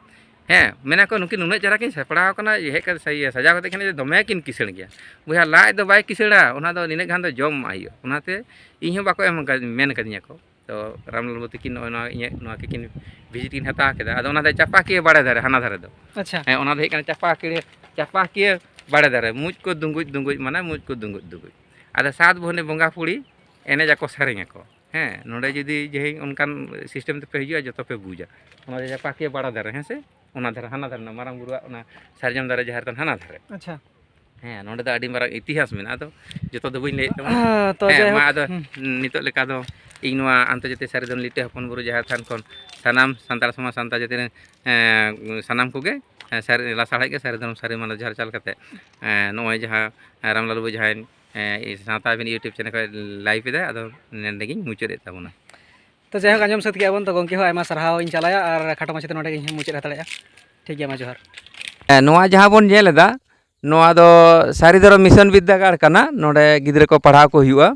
ᱦᱮᱸ, ᱢᱮᱱᱟ ᱠᱚ, "ᱱᱩᱠᱤᱱ ᱱᱩᱱᱟᱹᱜ ᱪᱮᱦᱨᱟ ᱠᱤᱱ ᱥᱟᱯᱲᱟᱣ ᱠᱟᱱᱟ, ᱦᱮᱡ ᱠᱟᱛᱮ ᱥᱟᱡ-, ᱥᱟᱡᱟᱣ ᱠᱟᱛᱮ ᱠᱤᱱ ᱦᱮᱡ, ᱫᱚᱢᱮ ᱠᱤᱱ ᱠᱤᱥᱟᱹᱬ ᱜᱮᱭᱟ᱾" ᱵᱚᱭᱦᱟ, ᱞᱟᱡ ᱫᱚ ᱵᱟᱭ ᱠᱤᱥᱟᱹᱬᱟ, ᱚᱱᱟ ᱫᱚ ᱱᱤᱱᱟᱹᱜ ᱜᱟᱱ ᱫᱚ ᱡᱚᱢ ᱮᱢᱟᱜ ᱦᱩᱭᱩᱜᱼᱟ᱾ ᱚᱱᱟᱛᱮ ᱤᱧ ᱦᱚᱸ ᱵᱟᱠᱚ ᱮᱢ ᱟᱠᱟᱫ-, ᱢᱮᱱ ᱟᱠᱟᱫᱤᱧᱟ ᱠᱚ᱾ ᱛᱚ ᱨᱟᱢᱞᱟᱞ ᱵᱟᱹᱵᱩ ᱛᱟᱹᱠᱤᱱ ᱱᱚᱜᱼᱚᱭ ᱱᱚᱣᱟ ᱤᱧᱟᱹᱜ ᱱᱚᱣᱟ ᱠᱤᱱ ᱵᱷᱤᱡᱤᱴ ᱠᱤᱱ ᱦᱟᱛᱟᱣ ᱠᱮᱫᱟ᱾ ᱟᱫᱚ ᱚᱱᱟ ᱫᱚ ᱪᱟᱯᱟᱠᱤᱭᱟᱹ ᱵᱟᱲᱮ ᱫᱷᱟᱨᱮ, ᱦᱟᱱᱟ ᱫᱷᱟᱨᱮ ᱫᱚ᱾ ᱟᱪᱪᱷᱟ᱾ ᱦᱮᱸ, ᱚᱱᱟ ᱫᱚ ᱦᱩᱭᱩᱜ ᱠᱟᱱᱟ ᱪᱟᱯᱟᱠᱤᱭᱟᱹ, ᱪᱟᱯᱟᱠᱤᱭᱟᱹ ᱵᱟᱲᱮ ᱫᱷᱟᱨᱮ, ᱢᱩᱡ ᱠᱚ ᱫᱩᱸᱜᱩᱡ ᱫᱩᱸᱜᱩᱡ, ᱢᱟᱱᱮ ᱢᱩᱡ ᱠᱚ ᱫᱩᱸᱜᱩᱡ ᱫᱩᱸᱜᱩᱡ᱾ ᱟᱫᱚ ᱥᱟᱛ ᱵᱩᱦᱱᱤ ᱵᱚᱸᱜᱟ ᱯᱩᱲᱤ ᱮᱱᱮᱡ ᱟᱠᱚ, ᱥᱮᱨᱮᱧ ᱟᱠᱚ᱾ ᱦᱮᱸ, ᱱᱚᱰᱮ ᱡᱩᱫᱤ ᱡᱮ ᱚᱱᱠᱟᱱ ᱥᱤᱥᱴᱮᱢ ᱛᱮᱯᱮ ᱦᱤᱡᱩᱜᱼᱟ, ᱡᱚᱛᱚ ᱯᱮ ᱵᱩᱡᱟ᱾ ᱚᱱᱟ ᱫᱚ ᱪᱟᱯᱟᱠᱤᱭᱟᱹ ᱵᱟᱲᱮ ᱫᱷᱟᱨᱮ, ᱦᱮᱸ ᱥᱮ? ᱚᱱᱟ ᱫᱷᱟᱨᱮ, ᱦᱟᱱᱟ ᱫᱷᱟᱨᱮ, ᱚᱱᱟ ᱢᱟᱨᱟᱝ ᱵᱩᱨᱩᱣᱟᱜ ᱚᱱᱟ ᱥᱟᱨᱡᱚᱢ ᱫᱟᱨᱮ ᱡᱟᱦᱮᱨ ᱛᱷᱟᱱ ᱦᱟᱱᱟ ᱫᱷᱟᱨᱮ᱾ ᱟᱪᱪᱷᱟ᱾ ᱦᱮᱸ, ᱱᱚᱰᱮ ᱫᱚ ᱟᱹᱰᱤ ᱢᱟᱨᱟᱝ ᱤᱛᱤᱦᱟᱥ ᱢᱮᱱᱟᱜᱼᱟ᱾ ᱟᱫᱚ ᱡᱚᱛᱚ ᱫᱚ ᱵᱟᱹᱧ ᱞᱟᱹᱭᱮᱫ ᱛᱟᱵᱚᱱᱟ᱾ ᱦᱮᱸ, ᱛᱚ ᱦᱮᱸ, ᱡᱟᱭᱦᱳᱠ, ᱢᱟ ᱟᱫᱚ ᱦᱩᱸ᱾ ᱱᱤᱛᱚᱜ ᱞᱮᱠᱟ ᱫᱚ ᱤᱧ ᱱᱚᱣᱟ ᱟᱱᱛᱚᱨᱡᱟᱛᱤᱭᱚ ᱥᱟᱹᱨᱤ ᱫᱷᱚᱨᱚᱢ ᱞᱤᱴᱟᱹ ᱦᱚᱯᱚᱱ ᱵᱩᱨᱩ ᱡᱟᱦᱮᱨ ᱛᱷᱟᱱ ᱠᱷᱚᱱ ᱥᱟᱱᱟᱢ ᱥᱟᱱᱛᱟᱲ ᱥᱚᱢᱟᱡᱽ, ᱥᱟᱱᱛᱟᱲ ᱡᱟᱹᱛᱤ ᱨᱮᱱ, ᱮᱸ, ᱥᱟᱱᱟᱢ ᱠᱚᱜᱮ, ᱮᱸ, ᱥᱟᱹᱨᱤ, ᱞᱟᱥᱟᱲᱦᱮᱫ ᱜᱮ ᱥᱟᱹᱨᱤ ᱫᱷᱚᱨᱚᱢ ᱥᱟᱹᱨᱤ ᱢᱟᱱᱟᱣ ᱡᱟᱦᱟᱸ ᱪᱟᱞ ᱠᱟᱛᱮ, ᱮᱸ, ᱱᱚᱜᱼᱚᱭ ᱡᱟᱦᱟᱸ, ᱮᱸ, ᱨᱟᱢᱞᱟᱞ ᱵᱟᱹᱵᱩ ᱡᱟᱦᱟᱸᱭ, ᱮᱸ, ᱥᱟᱶᱛᱟ ᱟᱹᱵᱤᱱ YouTube channel ᱠᱷᱚᱱ live ᱮᱫᱟ, ᱟᱫᱚ ᱱᱚᱰᱮ ᱜᱤᱧ ᱢᱩᱪᱟᱹᱫ ᱮᱫ ᱛᱟᱵᱚᱱᱟ᱾ ᱛᱚ ᱡᱟᱭᱦᱳᱠ, ᱟᱸᱡᱚᱢ ᱥᱟᱹᱛ ᱠᱮᱜᱼᱟ ᱵᱚᱱ, ᱛᱚ ᱜᱚᱢᱠᱮ ᱦᱚᱸ ᱟᱭᱢᱟ ᱥᱟᱨᱦᱟᱣ ᱤᱧ ᱪᱟᱞᱟᱭᱟ ᱟᱨ ᱠᱷᱟᱴᱚ ᱢᱟᱪᱷᱟ ᱛᱮ ᱱᱚᱰᱮ ᱜᱤᱧ ᱢᱩᱪᱟᱹᱫ ᱦᱟᱛᱟᱲᱮᱜᱼᱟ᱾ ᱴᱷᱤᱠ ᱜᱮᱭᱟ, ᱢᱟ ᱡᱚᱦᱟᱨ᱾ ᱦᱮᱸ, ᱱᱚᱣᱟ ᱡᱟᱦᱟᱸ ᱵᱚᱱ ᱧᱮᱞ ᱮᱫᱟ, ᱱᱚᱣᱟ ᱫᱚ ᱥᱟᱹᱨᱤ ᱫᱷᱚᱨᱚᱢ ᱢᱤᱥᱚᱱ ᱵᱤᱨᱫᱟᱹᱜᱟᱲ ᱠᱟᱱᱟ, ᱱᱚᱰᱮ ᱜᱤᱫᱽᱨᱟᱹ ᱠᱚ ᱯᱟᱲᱦᱟᱣ ᱠᱚ ᱦᱩᱭᱩᱜᱼᱟ᱾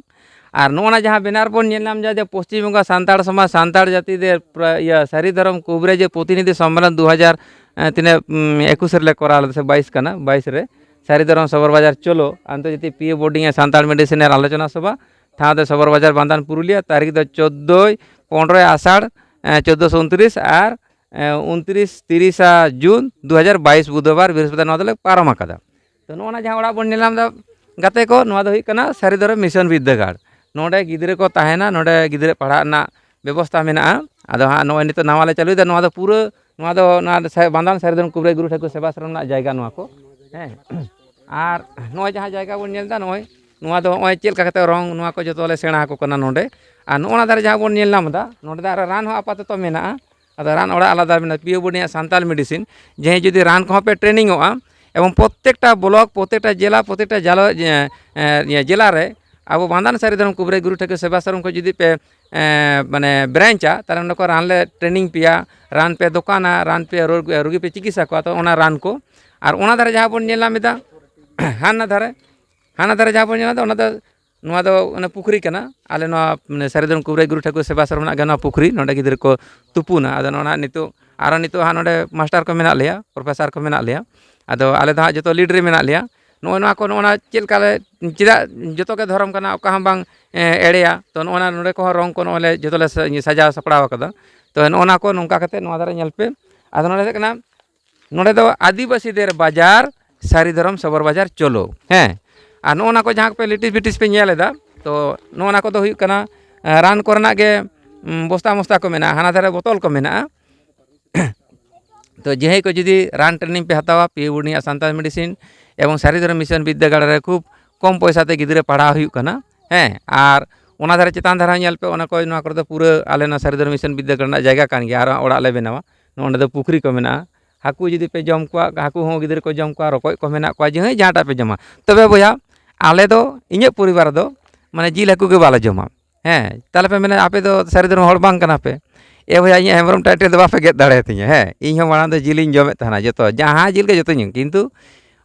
ᱟᱨ ᱱᱚᱜᱼᱚ ᱱᱟ ᱡᱟᱦᱟᱸ banner ᱵᱚᱱ ᱧᱮᱞ ᱧᱟᱢ ᱮᱫᱟ ᱡᱮ ᱯᱚᱥᱪᱤᱢ ᱵᱚᱝᱜᱚ ᱥᱟᱱᱛᱟᱲ ᱥᱚᱢᱟᱡᱽ, ᱥᱟᱱᱛᱟᱲ ᱡᱟᱹᱛᱤ ᱫᱮ ᱯᱨᱟ-, ᱤᱭᱟᱹ ᱥᱟᱹᱨᱤ ᱫᱷᱚᱨᱚᱢ ᱠᱩᱵᱨᱮᱡᱽ ᱯᱨᱚᱛᱤᱱᱤᱫᱷᱤ ᱥᱚᱢᱢᱮᱞᱚᱱ ᱫᱩ ᱦᱟᱡᱟᱨ, ᱮ, ᱛᱤᱱᱟᱹᱜ, ᱩᱢ, ᱮᱠᱩᱥ ᱨᱮᱞᱮ ᱠᱚᱨᱟᱣ ᱞᱮᱫᱟ ᱥᱮ ᱵᱟᱭᱤᱥ ᱠᱟᱱᱟ, ᱵᱟᱭᱤᱥ ᱨᱮ ᱥᱟᱹᱨᱤ ᱫᱷᱚᱨᱚᱢ ᱥᱚᱵᱚᱨ ᱵᱟᱡᱟᱨ ᱪᱚᱞᱚ ᱟᱱᱛᱚᱨᱡᱟᱛᱤᱠ ᱯᱤᱭᱳ ᱵᱳᱨᱰᱤᱝ ᱮ ᱥᱟᱱᱛᱟᱲ ᱢᱮᱰᱤᱥᱤᱱ ᱮᱨ ᱟᱞᱳᱪᱚᱱᱟ ᱥᱚᱵᱷᱟ, ᱴᱷᱟᱶ ᱫᱚ ᱥᱚᱵᱚᱨ ᱵᱟᱡᱟᱨ ᱵᱟᱱᱫᱟᱱ ᱯᱩᱨᱩᱞᱤᱭᱟᱹ, ᱛᱟᱹᱨᱤᱠᱷ ᱫᱚ ᱪᱳᱫᱽᱫᱳᱭ ᱯᱚᱱᱨᱚᱭ ᱟᱥᱟᱲ, ᱮ, ᱪᱳᱫᱽᱫᱳᱥᱚ ᱩᱱᱛᱨᱤᱥ ᱟᱨ, ᱮ, ᱩᱱᱛᱨᱤᱥ ᱛᱤᱨᱤᱥᱟ ᱡᱩᱱ ᱫᱩ ᱦᱟᱡᱟᱨ ᱵᱟᱭᱤᱥ ᱵᱩᱫᱷᱵᱟᱨ ᱵᱨᱤᱦᱚᱥᱯᱚᱛᱤᱵᱟᱨ ᱱᱚᱣᱟ ᱫᱚᱞᱮ ᱯᱟᱨᱚᱢ ᱟᱠᱟᱫᱟ᱾ ᱛᱚ, ᱱᱚᱜᱼᱚ ᱱᱟ ᱡᱟᱦᱟᱸ ᱚᱲᱟᱜ ᱵᱚᱱ ᱧᱮᱞ ᱧᱟᱢ ᱮᱫᱟ ᱜᱟᱛᱮ ᱠᱚ, ᱱᱚᱣᱟ ᱫᱚ ᱦᱩᱭᱩᱜ ᱠᱟᱱᱟ ᱥᱟᱹᱨᱤ ᱫᱷᱚᱨᱚᱢ ᱢᱤᱥᱚᱱ ᱵᱤᱨᱫᱟᱹᱜᱟᱲ᱾ ᱱᱚᱰᱮ ᱜᱤᱫᱽᱨᱟᱹ ᱠᱚ ᱛᱟᱦᱮᱱᱟ, ᱱᱚᱰᱮ ᱜᱤᱫᱽᱨᱟᱹ ᱯᱟᱲᱦᱟᱜ ᱨᱮᱱᱟᱜ ᱵᱮᱵᱚᱥᱛᱷᱟ ᱢᱮᱱᱟᱜᱼᱟ᱾ ᱟᱫᱚ ᱦᱟᱸᱜ ᱱᱚᱜᱼᱚᱭ ᱱᱤᱛᱚᱜ ᱱᱟᱣᱟ ᱞᱮ ᱪᱟᱹᱞᱩᱭᱮᱫᱟ, ᱱᱚᱣᱟ ᱫᱚ ᱯᱩᱨᱟᱹ, ᱱᱚᱣᱟ ᱫᱚ ᱱᱚᱣᱟ ᱥᱟ-, ᱵᱟᱸᱫᱟᱱ ᱥᱟᱹᱨᱤ ᱫᱷᱚᱨᱚᱢ ᱠᱩᱵᱨᱟᱹᱭ ᱜᱩᱨᱩ ᱴᱷᱟᱹᱠᱩᱨ ᱥᱮᱵᱟ ᱥᱟᱨᱚᱢ ᱨᱮᱱᱟᱜ ᱡᱟᱭᱜᱟ ᱱᱚᱣᱟ ᱠᱚ᱾ ᱦᱮᱸ, ᱟᱨ ᱱᱚᱜᱼᱚᱭ ᱡᱟᱦᱟᱸ ᱡᱟᱭᱜᱟ ᱵᱚᱱ ᱧᱮᱞ ᱮᱫᱟ, ᱱᱚᱜᱼᱚᱭ ᱱᱚᱣᱟ ᱫᱚ ᱱᱚᱜᱼᱚᱭ ᱪᱮᱫ ᱞᱮᱠᱟ ᱠᱟᱛᱮ ᱨᱚᱝ, ᱱᱚᱣᱟ ᱠᱚ ᱡᱚᱛᱚ ᱞᱮ ᱥᱮᱬᱟ ᱟᱠᱚ ᱠᱟᱱᱟ ᱱᱚᱰᱮ᱾ ᱟᱨ ᱱᱚᱜᱼᱚ ᱱᱟ ᱫᱷᱟᱨᱮ ᱡᱟᱦᱟᱸ ᱵᱚᱱ ᱧᱮᱞ ᱧᱟᱢ ᱮᱫᱟ, ᱱᱚᱰᱮ ᱫᱚ ᱟᱨ ᱨᱟᱱ ᱦᱚᱸ ᱟᱯᱟᱛᱚᱛᱚ ᱢᱮᱱᱟᱜᱼᱟ᱾ ᱟᱫᱚ ᱨᱟᱱ ᱚᱲᱟᱜ ᱟᱞᱟᱫᱟ ᱢᱮᱱᱟᱜᱼᱟ, ᱯᱤᱭᱳ ᱵᱳᱨᱰᱤᱝ ᱟᱜ ᱥᱟᱱᱛᱟᱲ ᱢᱮᱰᱤᱥᱤᱱ᱾ ᱡᱟᱦᱟᱸᱭ ᱡᱩᱫᱤ ᱨᱟᱱ ᱠᱚᱦᱚᱸ ᱯᱮ ᱴᱨᱮᱱᱤᱝᱚᱜᱼᱟ, ᱮᱵᱚᱝ ᱯᱨᱚᱛᱮᱠᱴᱟ ᱵᱞᱚᱠ, ᱯᱨᱚᱛᱮᱠᱴᱟ ᱡᱮᱞᱟ, ᱯᱨᱚᱛᱮᱠᱴᱟ ᱡᱟᱞᱟ-, ᱡᱮ-, ᱮ, ᱡᱮᱞᱟ ᱨᱮ ᱟᱵᱚ ᱵᱟᱸᱫᱟᱱ ᱥᱟᱹᱨᱤ ᱫᱷᱚᱨᱚᱢ ᱠᱩᱵᱨᱟᱹᱭ ᱜᱩᱨᱩ ᱴᱷᱟᱹᱠᱩᱨ ᱥᱮᱵᱟ ᱥᱟᱨᱚᱢ ᱠᱷᱚᱱ ᱡᱩᱫᱤ ᱯᱮ, ᱮ, ᱢᱟᱱᱮ ᱵᱨᱟᱧᱪᱟ, ᱛᱟᱦᱚᱞᱮ ᱱᱚᱰᱮ ᱠᱷᱚᱱ ᱨᱟᱱ ᱞᱮ ᱴᱨᱮᱱᱤᱝ ᱯᱮᱭᱟ, ᱨᱟᱱ ᱯᱮ ᱫᱚᱠᱟᱱᱟ, ᱨᱟᱱ ᱯᱮ ᱨᱳᱜ-, ᱨᱩᱜᱤ ᱯᱮ ᱪᱤᱠᱤᱛᱥᱟ ᱠᱚᱣᱟ᱾ ᱛᱚ, ᱚᱱᱟ ᱨᱟᱱ ᱠᱚ, ᱟᱨ ᱚᱱᱟ ᱫᱷᱟᱨᱮ ᱡᱟᱦᱟᱸ ᱵᱚᱱ ᱧᱮᱞ ᱧᱟᱢ ᱮᱫᱟ, ᱦᱟᱱᱟ ᱫᱷᱟᱨᱮ, ᱦᱟᱱᱟ ᱫᱷᱟᱨᱮ ᱡᱟᱦᱟᱸ ᱵᱚᱱ ᱧᱮᱞ ᱧᱟᱢ ᱮᱫᱟ, ᱚᱱᱟ ᱫᱚ, ᱱᱚᱣᱟ ᱫᱚ ᱚᱱᱟ ᱯᱩᱠᱷᱨᱤ ᱠᱟᱱᱟ᱾ ᱟᱞᱮ ᱱᱚᱣᱟ, ᱢᱟᱱᱮ, ᱥᱟᱹᱨᱤ ᱫᱷᱚᱨᱚᱢ ᱠᱩᱵᱨᱟᱹᱭ ᱜᱩᱨᱩ ᱴᱷᱟᱹᱠᱩᱨ ᱥᱮᱵᱟ ᱥᱟᱨᱚᱢ ᱨᱮᱱᱟᱜ ᱜᱮ ᱱᱚᱣᱟ ᱯᱩᱠᱷᱨᱤ, ᱱᱚᱰᱮ ᱜᱤᱫᱽᱨᱟᱹ ᱠᱚ ᱛᱩᱯᱩᱱᱟ᱾ ᱟᱫᱚ ᱱᱚᱜᱼᱚ ᱱᱟ ᱱᱤᱛᱚᱜ, ᱟᱨᱚ ᱱᱤᱛᱚᱜ ᱦᱟᱸᱜ ᱱᱚᱰᱮ ᱢᱟᱥᱴᱟᱨ ᱠᱚ ᱢᱮᱱᱟᱜ ᱞᱮᱭᱟ, ᱯᱨᱚᱯᱷᱮᱥᱟᱨ ᱠᱚ ᱢᱮᱱᱟᱜ ᱞᱮᱭᱟ᱾ ᱟᱫᱚ ᱟᱞᱮ ᱫᱚ ᱦᱟᱸᱜ ᱡᱚᱛᱚ ᱞᱤᱰ ᱨᱮ ᱢᱮᱱᱟᱜ ᱞᱮᱭᱟ᱾ ᱱᱚᱜᱼᱚ ᱱᱚᱣᱟ ᱠᱚ, ᱱᱚᱜᱼᱚ ᱱᱟ ᱪᱮᱫ ᱞᱮᱠᱟ ᱞᱮ, ᱪᱮᱫᱟᱜ ᱡᱚᱛᱚ ᱜᱮ ᱫᱷᱚᱨᱚᱢ ᱠᱟᱱᱟ, ᱚᱠᱟ ᱦᱚᱸ ᱵᱟᱝ, ᱮ, ᱮᱲᱮᱭᱟ᱾ ᱛᱚ, ᱱᱚᱜᱼᱚ ᱱᱟ ᱱᱚᱰᱮ ᱠᱚᱦᱚᱸ ᱨᱚᱝ ᱠᱚ ᱱᱚᱜᱼᱚᱭ ᱞᱮ ᱡᱚᱛᱚ ᱞᱮ ᱥᱟ-, ᱥᱟᱡᱟᱣ ᱥᱟᱯᱲᱟᱣ ᱟᱠᱟᱫᱟ᱾ ᱛᱚ, ᱱᱚᱜᱼᱚ ᱱᱟ ᱠᱚ ᱱᱚᱝᱠᱟ ᱠᱟᱛᱮ ᱱᱚᱣᱟ ᱫᱷᱟᱨᱮ ᱧᱮᱞ ᱯᱮ᱾ ᱟᱫᱚ ᱱᱚᱰᱮ ᱦᱩᱭᱩᱜ ᱠᱟᱱᱟ, ᱱᱚᱰᱮ ᱫᱚ ᱟᱹᱫᱤᱵᱟᱹᱥᱤ ᱫᱮᱨ ᱵᱟᱡᱟᱨ, ᱥᱟᱹᱨᱤ ᱫᱷᱚᱨᱚᱢ ᱥᱚᱵᱚᱨ ᱵᱟᱡᱟᱨ ᱪᱚᱞᱚ᱾ ᱦᱮᱸ, ᱟᱨ ᱱᱚᱜᱼᱚ ᱱᱟ ᱠᱚ ᱡᱟᱦᱟᱸ ᱠᱚᱯᱮ ᱞᱤᱴᱤᱥ ᱵᱤᱴᱤᱥ ᱯᱮ ᱧᱮᱞ ᱮᱫᱟ, ᱛᱚ, ᱱᱚᱜᱼᱚ ᱱᱟ ᱠᱚᱫᱚ ᱦᱩᱭᱩᱜ ᱠᱟᱱᱟ, ᱮ, ᱨᱟᱱ ᱠᱚᱨᱮᱱᱟᱜ ᱜᱮ, ᱩᱢ, ᱵᱚᱥᱛᱟ ᱢᱚᱥᱛᱟ ᱠᱚ ᱢᱮᱱᱟᱜᱼᱟ, ᱦᱟᱱᱟ ᱫᱷᱟᱨᱮ ᱵᱚᱛᱚᱞ ᱠᱚ ᱢᱮᱱᱟᱜᱼᱟ᱾ ᱛᱚ, ᱡᱟᱦᱟᱸᱭ ᱠᱚ ᱡᱩᱫᱤ ᱨᱟᱱ ᱴᱨᱮᱱᱤᱝ ᱯᱮ ᱦᱟᱛᱟᱣᱟ, ᱯᱤᱭᱳ ᱵᱳᱨᱰᱤᱝ ᱟᱜ ᱥᱟᱱᱛᱟᱲ ᱢᱮᱰᱤᱥᱤᱱ ᱮᱵᱚᱝ ᱥᱟᱹᱨᱤ ᱫᱷᱚᱨᱚᱢ ᱢᱤᱥᱚᱱ ᱵᱤᱨᱫᱟᱹᱜᱟᱲ ᱨᱮ ᱠᱷᱩᱵ ᱠᱚᱢ ᱯᱚᱭᱥᱟ ᱛᱮ ᱜᱤᱫᱽᱨᱟᱹ ᱯᱟᱲᱦᱟᱣ ᱦᱩᱭᱩᱜ ᱠᱟᱱᱟ᱾ ᱦᱮᱸ, ᱟᱨ ᱚᱱᱟ ᱫᱷᱟᱨᱮ ᱪᱮᱛᱟᱱ ᱫᱷᱟᱨᱮ ᱦᱚᱸ ᱧᱮᱞ ᱯᱮ, ᱚᱱᱟ ᱠᱚ, ᱱᱚᱣᱟ ᱠᱚᱨᱮ ᱫᱚ ᱯᱩᱨᱟᱹ ᱟᱞᱮ ᱱᱚᱣᱟ ᱥᱟᱹᱨᱤ ᱫᱷᱚᱨᱚᱢ ᱢᱤᱥᱚᱱ ᱵᱤᱨᱫᱟᱹᱜᱟᱲ ᱨᱮᱱᱟᱜ ᱡᱟᱭᱜᱟ ᱠᱟᱱ ᱜᱮᱭᱟ, ᱟᱨ ᱚᱲᱟᱜ ᱞᱮ ᱵᱮᱱᱟᱣᱟ᱾ ᱱᱚᱸᱰᱮ ᱫᱚ ᱯᱩᱠᱷᱨᱤ ᱠᱚ ᱢᱮᱱᱟᱜᱼᱟ, ᱦᱟᱹᱠᱩ ᱡᱩᱫᱤ ᱯᱮ ᱡᱚᱢ ᱠᱚᱣᱟ, ᱦᱟᱹᱠᱩ ᱦᱚᱸ ᱜᱤᱫᱽᱨᱟᱹ ᱠᱚ ᱡᱚᱢ ᱠᱚᱣᱟ, ᱨᱚᱠᱚᱡ ᱠᱚ ᱢᱮᱱᱟᱜ ᱠᱚᱣᱟ, ᱡᱟᱦᱟᱸᱭ ᱡᱟᱦᱟᱸᱴᱟᱜ ᱯᱮ ᱡᱚᱢᱟ᱾ ᱛᱚᱵᱮ ᱵᱚᱭᱦᱟ, ᱟᱞᱮ ᱫᱚ, ᱤᱧᱟᱹᱜ ᱯᱚᱨᱤᱵᱟᱨ ᱫᱚ, ᱢᱟᱱᱮ, ᱡᱤᱞ ᱦᱟᱹᱠᱩ ᱜᱮ ᱵᱟᱞᱮ ᱡᱚᱢᱟ᱾ ᱦᱮᱸ, ᱛᱟᱦᱞᱮ ᱯᱮ ᱢᱮᱱᱟ, "ᱟᱯᱮ ᱫᱚ ᱥᱟᱹᱨᱤ ᱫᱷᱚᱨᱚᱢ ᱦᱚᱲ ᱵᱟᱝ ᱠᱟᱱᱟ ᱯᱮ?" ᱮ ᱵᱚᱭᱦᱟ, ᱤᱧᱟᱹᱜ ᱦᱮᱢᱵᱨᱚᱢ ᱴᱟᱭᱴᱮᱞ ᱫᱚ ᱵᱟᱯᱮ ᱜᱮᱫ ᱫᱟᱲᱮᱭᱟᱛᱤᱧᱟ᱾ ᱦᱮᱸ, ᱤᱧ ᱦᱚᱸ ᱢᱟᱲᱟᱝ ᱫᱚ ᱡᱤᱞᱤᱧ ᱡᱚᱢᱮᱫ ᱛᱟᱦᱮᱱᱟ, ᱡᱚᱛᱚ ᱡᱟᱦᱟᱸ ᱡᱤᱞ ᱜᱮ ᱡᱚᱛᱚᱧ ᱡᱚᱢ, ᱠᱤᱱᱛᱩ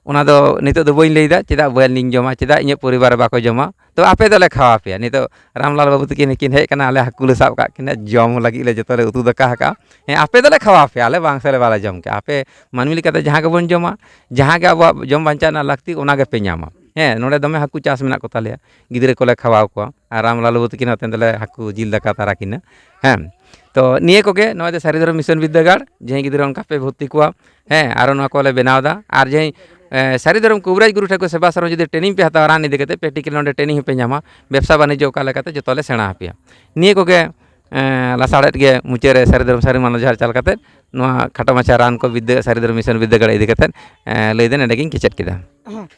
ᱚᱱᱟ ᱫᱚ ᱱᱤᱛᱚᱜ ᱫᱚ ᱵᱟᱹᱧ ᱞᱟᱹᱭᱫᱟ, ᱪᱮᱫᱟᱜ ᱵᱟᱹᱞᱤᱧ ᱡᱚᱢᱟ, ᱪᱮᱫᱟᱜ ᱤᱧᱟᱹᱜ ᱯᱚᱨᱤᱵᱟᱨ ᱨᱮ ᱵᱟᱠᱚ ᱡᱚᱢᱟ᱾ ᱛᱚ, ᱟᱯᱮ ᱫᱚᱞᱮ ᱠᱷᱟᱣᱟ ᱯᱮᱭᱟ᱾ ᱱᱤᱛᱚᱜ ᱨᱟᱢᱞᱟᱞ ᱵᱟᱹᱵᱩ ᱛᱟᱹᱠᱤᱱ ᱠᱤᱱ ᱦᱮᱡ ᱠᱟᱱᱟ, ᱟᱞᱮ ᱦᱟᱹᱠᱩ ᱞᱮ ᱥᱟᱵ ᱠᱟᱜ ᱠᱤᱱᱟ, ᱡᱚᱢ ᱞᱟᱹᱜᱤᱫ ᱞᱮ ᱡᱚᱛᱚ ᱞᱮ ᱩᱛᱩ ᱫᱟᱠᱟ ᱟᱠᱟᱜᱼᱟ᱾ ᱦᱮᱸ, ᱟᱯᱮ ᱫᱚᱞᱮ ᱠᱷᱟᱣᱟ ᱯᱮᱭᱟ, ᱟᱞᱮ ᱵᱟᱝ ᱥᱮ ᱵᱟᱞᱮ ᱡᱚᱢ ᱠᱮᱜᱼᱟ᱾ ᱟᱯᱮ ᱢᱟᱹᱱᱢᱤ ᱞᱮᱠᱟᱛᱮ ᱡᱟᱦᱟᱸ ᱜᱮᱵᱚᱱ ᱡᱚᱢᱟ, ᱡᱟᱦᱟᱸ ᱜᱮ ᱟᱵᱚᱣᱟᱜ ᱡᱚᱢ ᱵᱟᱧᱪᱟᱣ ᱨᱮᱱᱟᱜ ᱞᱟᱹᱠᱛᱤ, ᱚᱱᱟ ᱜᱮᱯᱮ ᱧᱟᱢᱟ᱾ ᱦᱮᱸ, ᱱᱚᱰᱮ ᱫᱚᱢᱮ ᱦᱟᱹᱠᱩ ᱪᱟᱥ ᱢᱮᱱᱟᱜ ᱠᱚ ᱛᱟᱞᱮᱭᱟ, ᱜᱤᱫᱽᱨᱟᱹ ᱠᱚᱞᱮ ᱠᱷᱟᱣᱟᱣ ᱠᱚᱣᱟ᱾ ᱟᱨ ᱨᱟᱢᱞᱟᱞ ᱵᱟᱹᱵᱩ ᱛᱟᱹᱠᱤᱱ ᱟᱛᱮ ᱫᱚᱞᱮ ᱦᱟᱹᱠᱩ ᱡᱤᱞ ᱫᱟᱠᱟ ᱛᱟᱨᱟ ᱠᱤᱱᱟ᱾ ᱦᱮᱸ, ᱛᱚ, ᱱᱤᱭᱟᱹ ᱠᱚᱜᱮ ᱱᱚᱜᱼᱚᱭ ᱫᱚ ᱥᱟᱹᱨᱤ ᱫᱷᱚᱨᱚᱢ ᱢᱤᱥᱚᱱ ᱵᱤᱨᱫᱟᱹᱜᱟᱲ, ᱡᱟᱦᱟᱸᱭ ᱜᱤᱫᱽᱨᱟᱹ ᱚᱱᱠᱟ ᱯᱮ ᱵᱷᱚᱨᱛᱤ ᱠᱚᱣᱟ᱾ ᱦᱮᱸ, ᱟᱨᱚ ᱱᱚᱣᱟ ᱠᱚᱞᱮ ᱵᱮᱱᱟᱣ ᱮᱫᱟ᱾ ᱟᱨ ᱡᱟᱦᱟᱸᱭ ᱮ, ᱥᱟᱹᱨᱤ ᱫᱷᱚᱨᱚᱢ ᱠᱩᱵᱨᱟᱡᱽ ᱜᱩᱨᱩ ᱴᱷᱮᱱ ᱠᱚ ᱥᱮᱵᱟ ᱥᱟᱨᱚᱱ ᱡᱩᱫᱤ ᱴᱨᱮᱱᱤᱝ ᱯᱮ ᱦᱟᱛᱟᱣᱟ ᱨᱟᱱ ᱤᱫᱤ ᱠᱟᱛᱮ, ᱯᱨᱮᱠᱴᱤᱠᱮᱞ ᱱᱚᱰᱮ ᱴᱨᱮᱱᱤᱝ ᱦᱚᱸᱯᱮ ᱧᱟᱢᱟ, ᱵᱮᱵᱽᱥᱟ ᱵᱟᱱᱤᱡᱽᱡᱚ ᱚᱠᱟ ᱞᱮᱠᱟᱛᱮ, ᱡᱚᱛᱚ ᱞᱮ ᱥᱮᱬᱟ ᱟᱯᱮᱭᱟ᱾ ᱱᱤᱭᱟᱹ ᱠᱚᱜᱮ, ᱮ, ᱞᱟᱥᱟᱲᱦᱮᱫ ᱜᱮ ᱢᱩᱪᱟᱹᱫ ᱨᱮ ᱥᱟᱹᱨᱤ ᱫᱷᱚᱨᱚᱢ ᱥᱟᱹᱨᱤ ᱢᱟᱱᱚ ᱡᱚᱦᱟᱨ ᱪᱟᱞ ᱠᱟᱛᱮ ᱱᱚᱣᱟ ᱠᱷᱟᱴᱚ ᱢᱟᱪᱷᱟ ᱨᱟᱱ ᱠᱚ ᱵᱤᱫᱽᱫᱟᱹ, ᱥᱟᱹᱨᱤ ᱫᱷᱚᱨᱚᱢ ᱢᱤᱥᱚᱱ ᱵᱤᱫᱽᱫᱟᱹᱜᱟᱲ ᱤᱫᱤ ᱠᱟᱛᱮ, ᱮ, ᱞᱟᱹᱭ ᱫᱚ ᱱᱚᱰᱮ ᱜᱤᱧ ᱠᱮᱪᱮᱫ ᱠᱮᱫᱟ᱾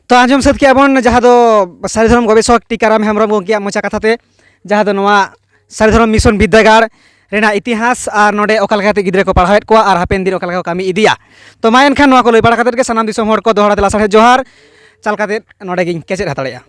ᱛᱚ, ᱟᱸᱡᱚᱢ ᱥᱟᱹᱛ ᱠᱮᱜᱼᱟ ᱵᱚᱱ ᱡᱟᱦᱟᱸ ᱫᱚ ᱥᱟᱹᱨᱤ ᱫᱷᱚᱨᱚᱢ ᱜᱚᱵᱮᱥᱚᱠ ᱴᱤᱠᱟᱨᱟᱢ ᱦᱮᱢᱵᱨᱚᱢ ᱜᱚᱢᱠᱮᱭᱟᱜ ᱢᱚᱪᱟ ᱠᱟᱛᱷᱟ ᱛᱮ, ᱡᱟᱦᱟᱸ ᱫᱚ ᱱᱚᱣᱟ ᱥᱟᱹᱨᱤ ᱫᱷᱚᱨᱚᱢ ᱢᱤᱥᱚᱱ ᱵᱤᱫᱽᱫᱟᱹᱜᱟᱲ ᱨᱮᱱᱟᱜ ᱤᱛᱤᱦᱟᱥ ᱟᱨ ᱱᱚᱰᱮ ᱚᱠᱟ ᱞᱮᱠᱟᱛᱮ ᱜᱤᱫᱽᱨᱟᱹ ᱠᱚ ᱯᱟᱲᱦᱟᱣᱮᱫ ᱠᱚᱣᱟ ᱟᱨ ᱦᱟᱯᱮᱱ ᱫᱤᱱ ᱚᱠᱟ ᱞᱮᱠᱟ ᱠᱚ ᱠᱟᱹᱢᱤ ᱤᱫᱤᱭᱟ᱾ ᱛᱚ, ᱢᱟ ᱮᱱᱠᱷᱟᱱ ᱱᱚᱣᱟ ᱠᱚ ᱞᱟᱹᱭ ᱵᱟᱲᱟ ᱠᱟᱛᱮᱫ ᱜᱮ ᱥᱟᱱᱟᱢ ᱫᱤᱥᱚᱢ ᱦᱚᱲ ᱠᱚ ᱫᱚᱦᱲᱟ ᱛᱮ ᱞᱟᱥᱟᱲᱦᱮᱫ ᱡᱚᱦᱟᱨ ᱪᱟᱞ ᱠᱟᱛᱮᱫ ᱱᱚᱰᱮ ᱜᱤᱧ ᱠᱮᱪᱮᱫ ᱦᱟᱛᱟᱲᱮᱜᱼᱟ᱾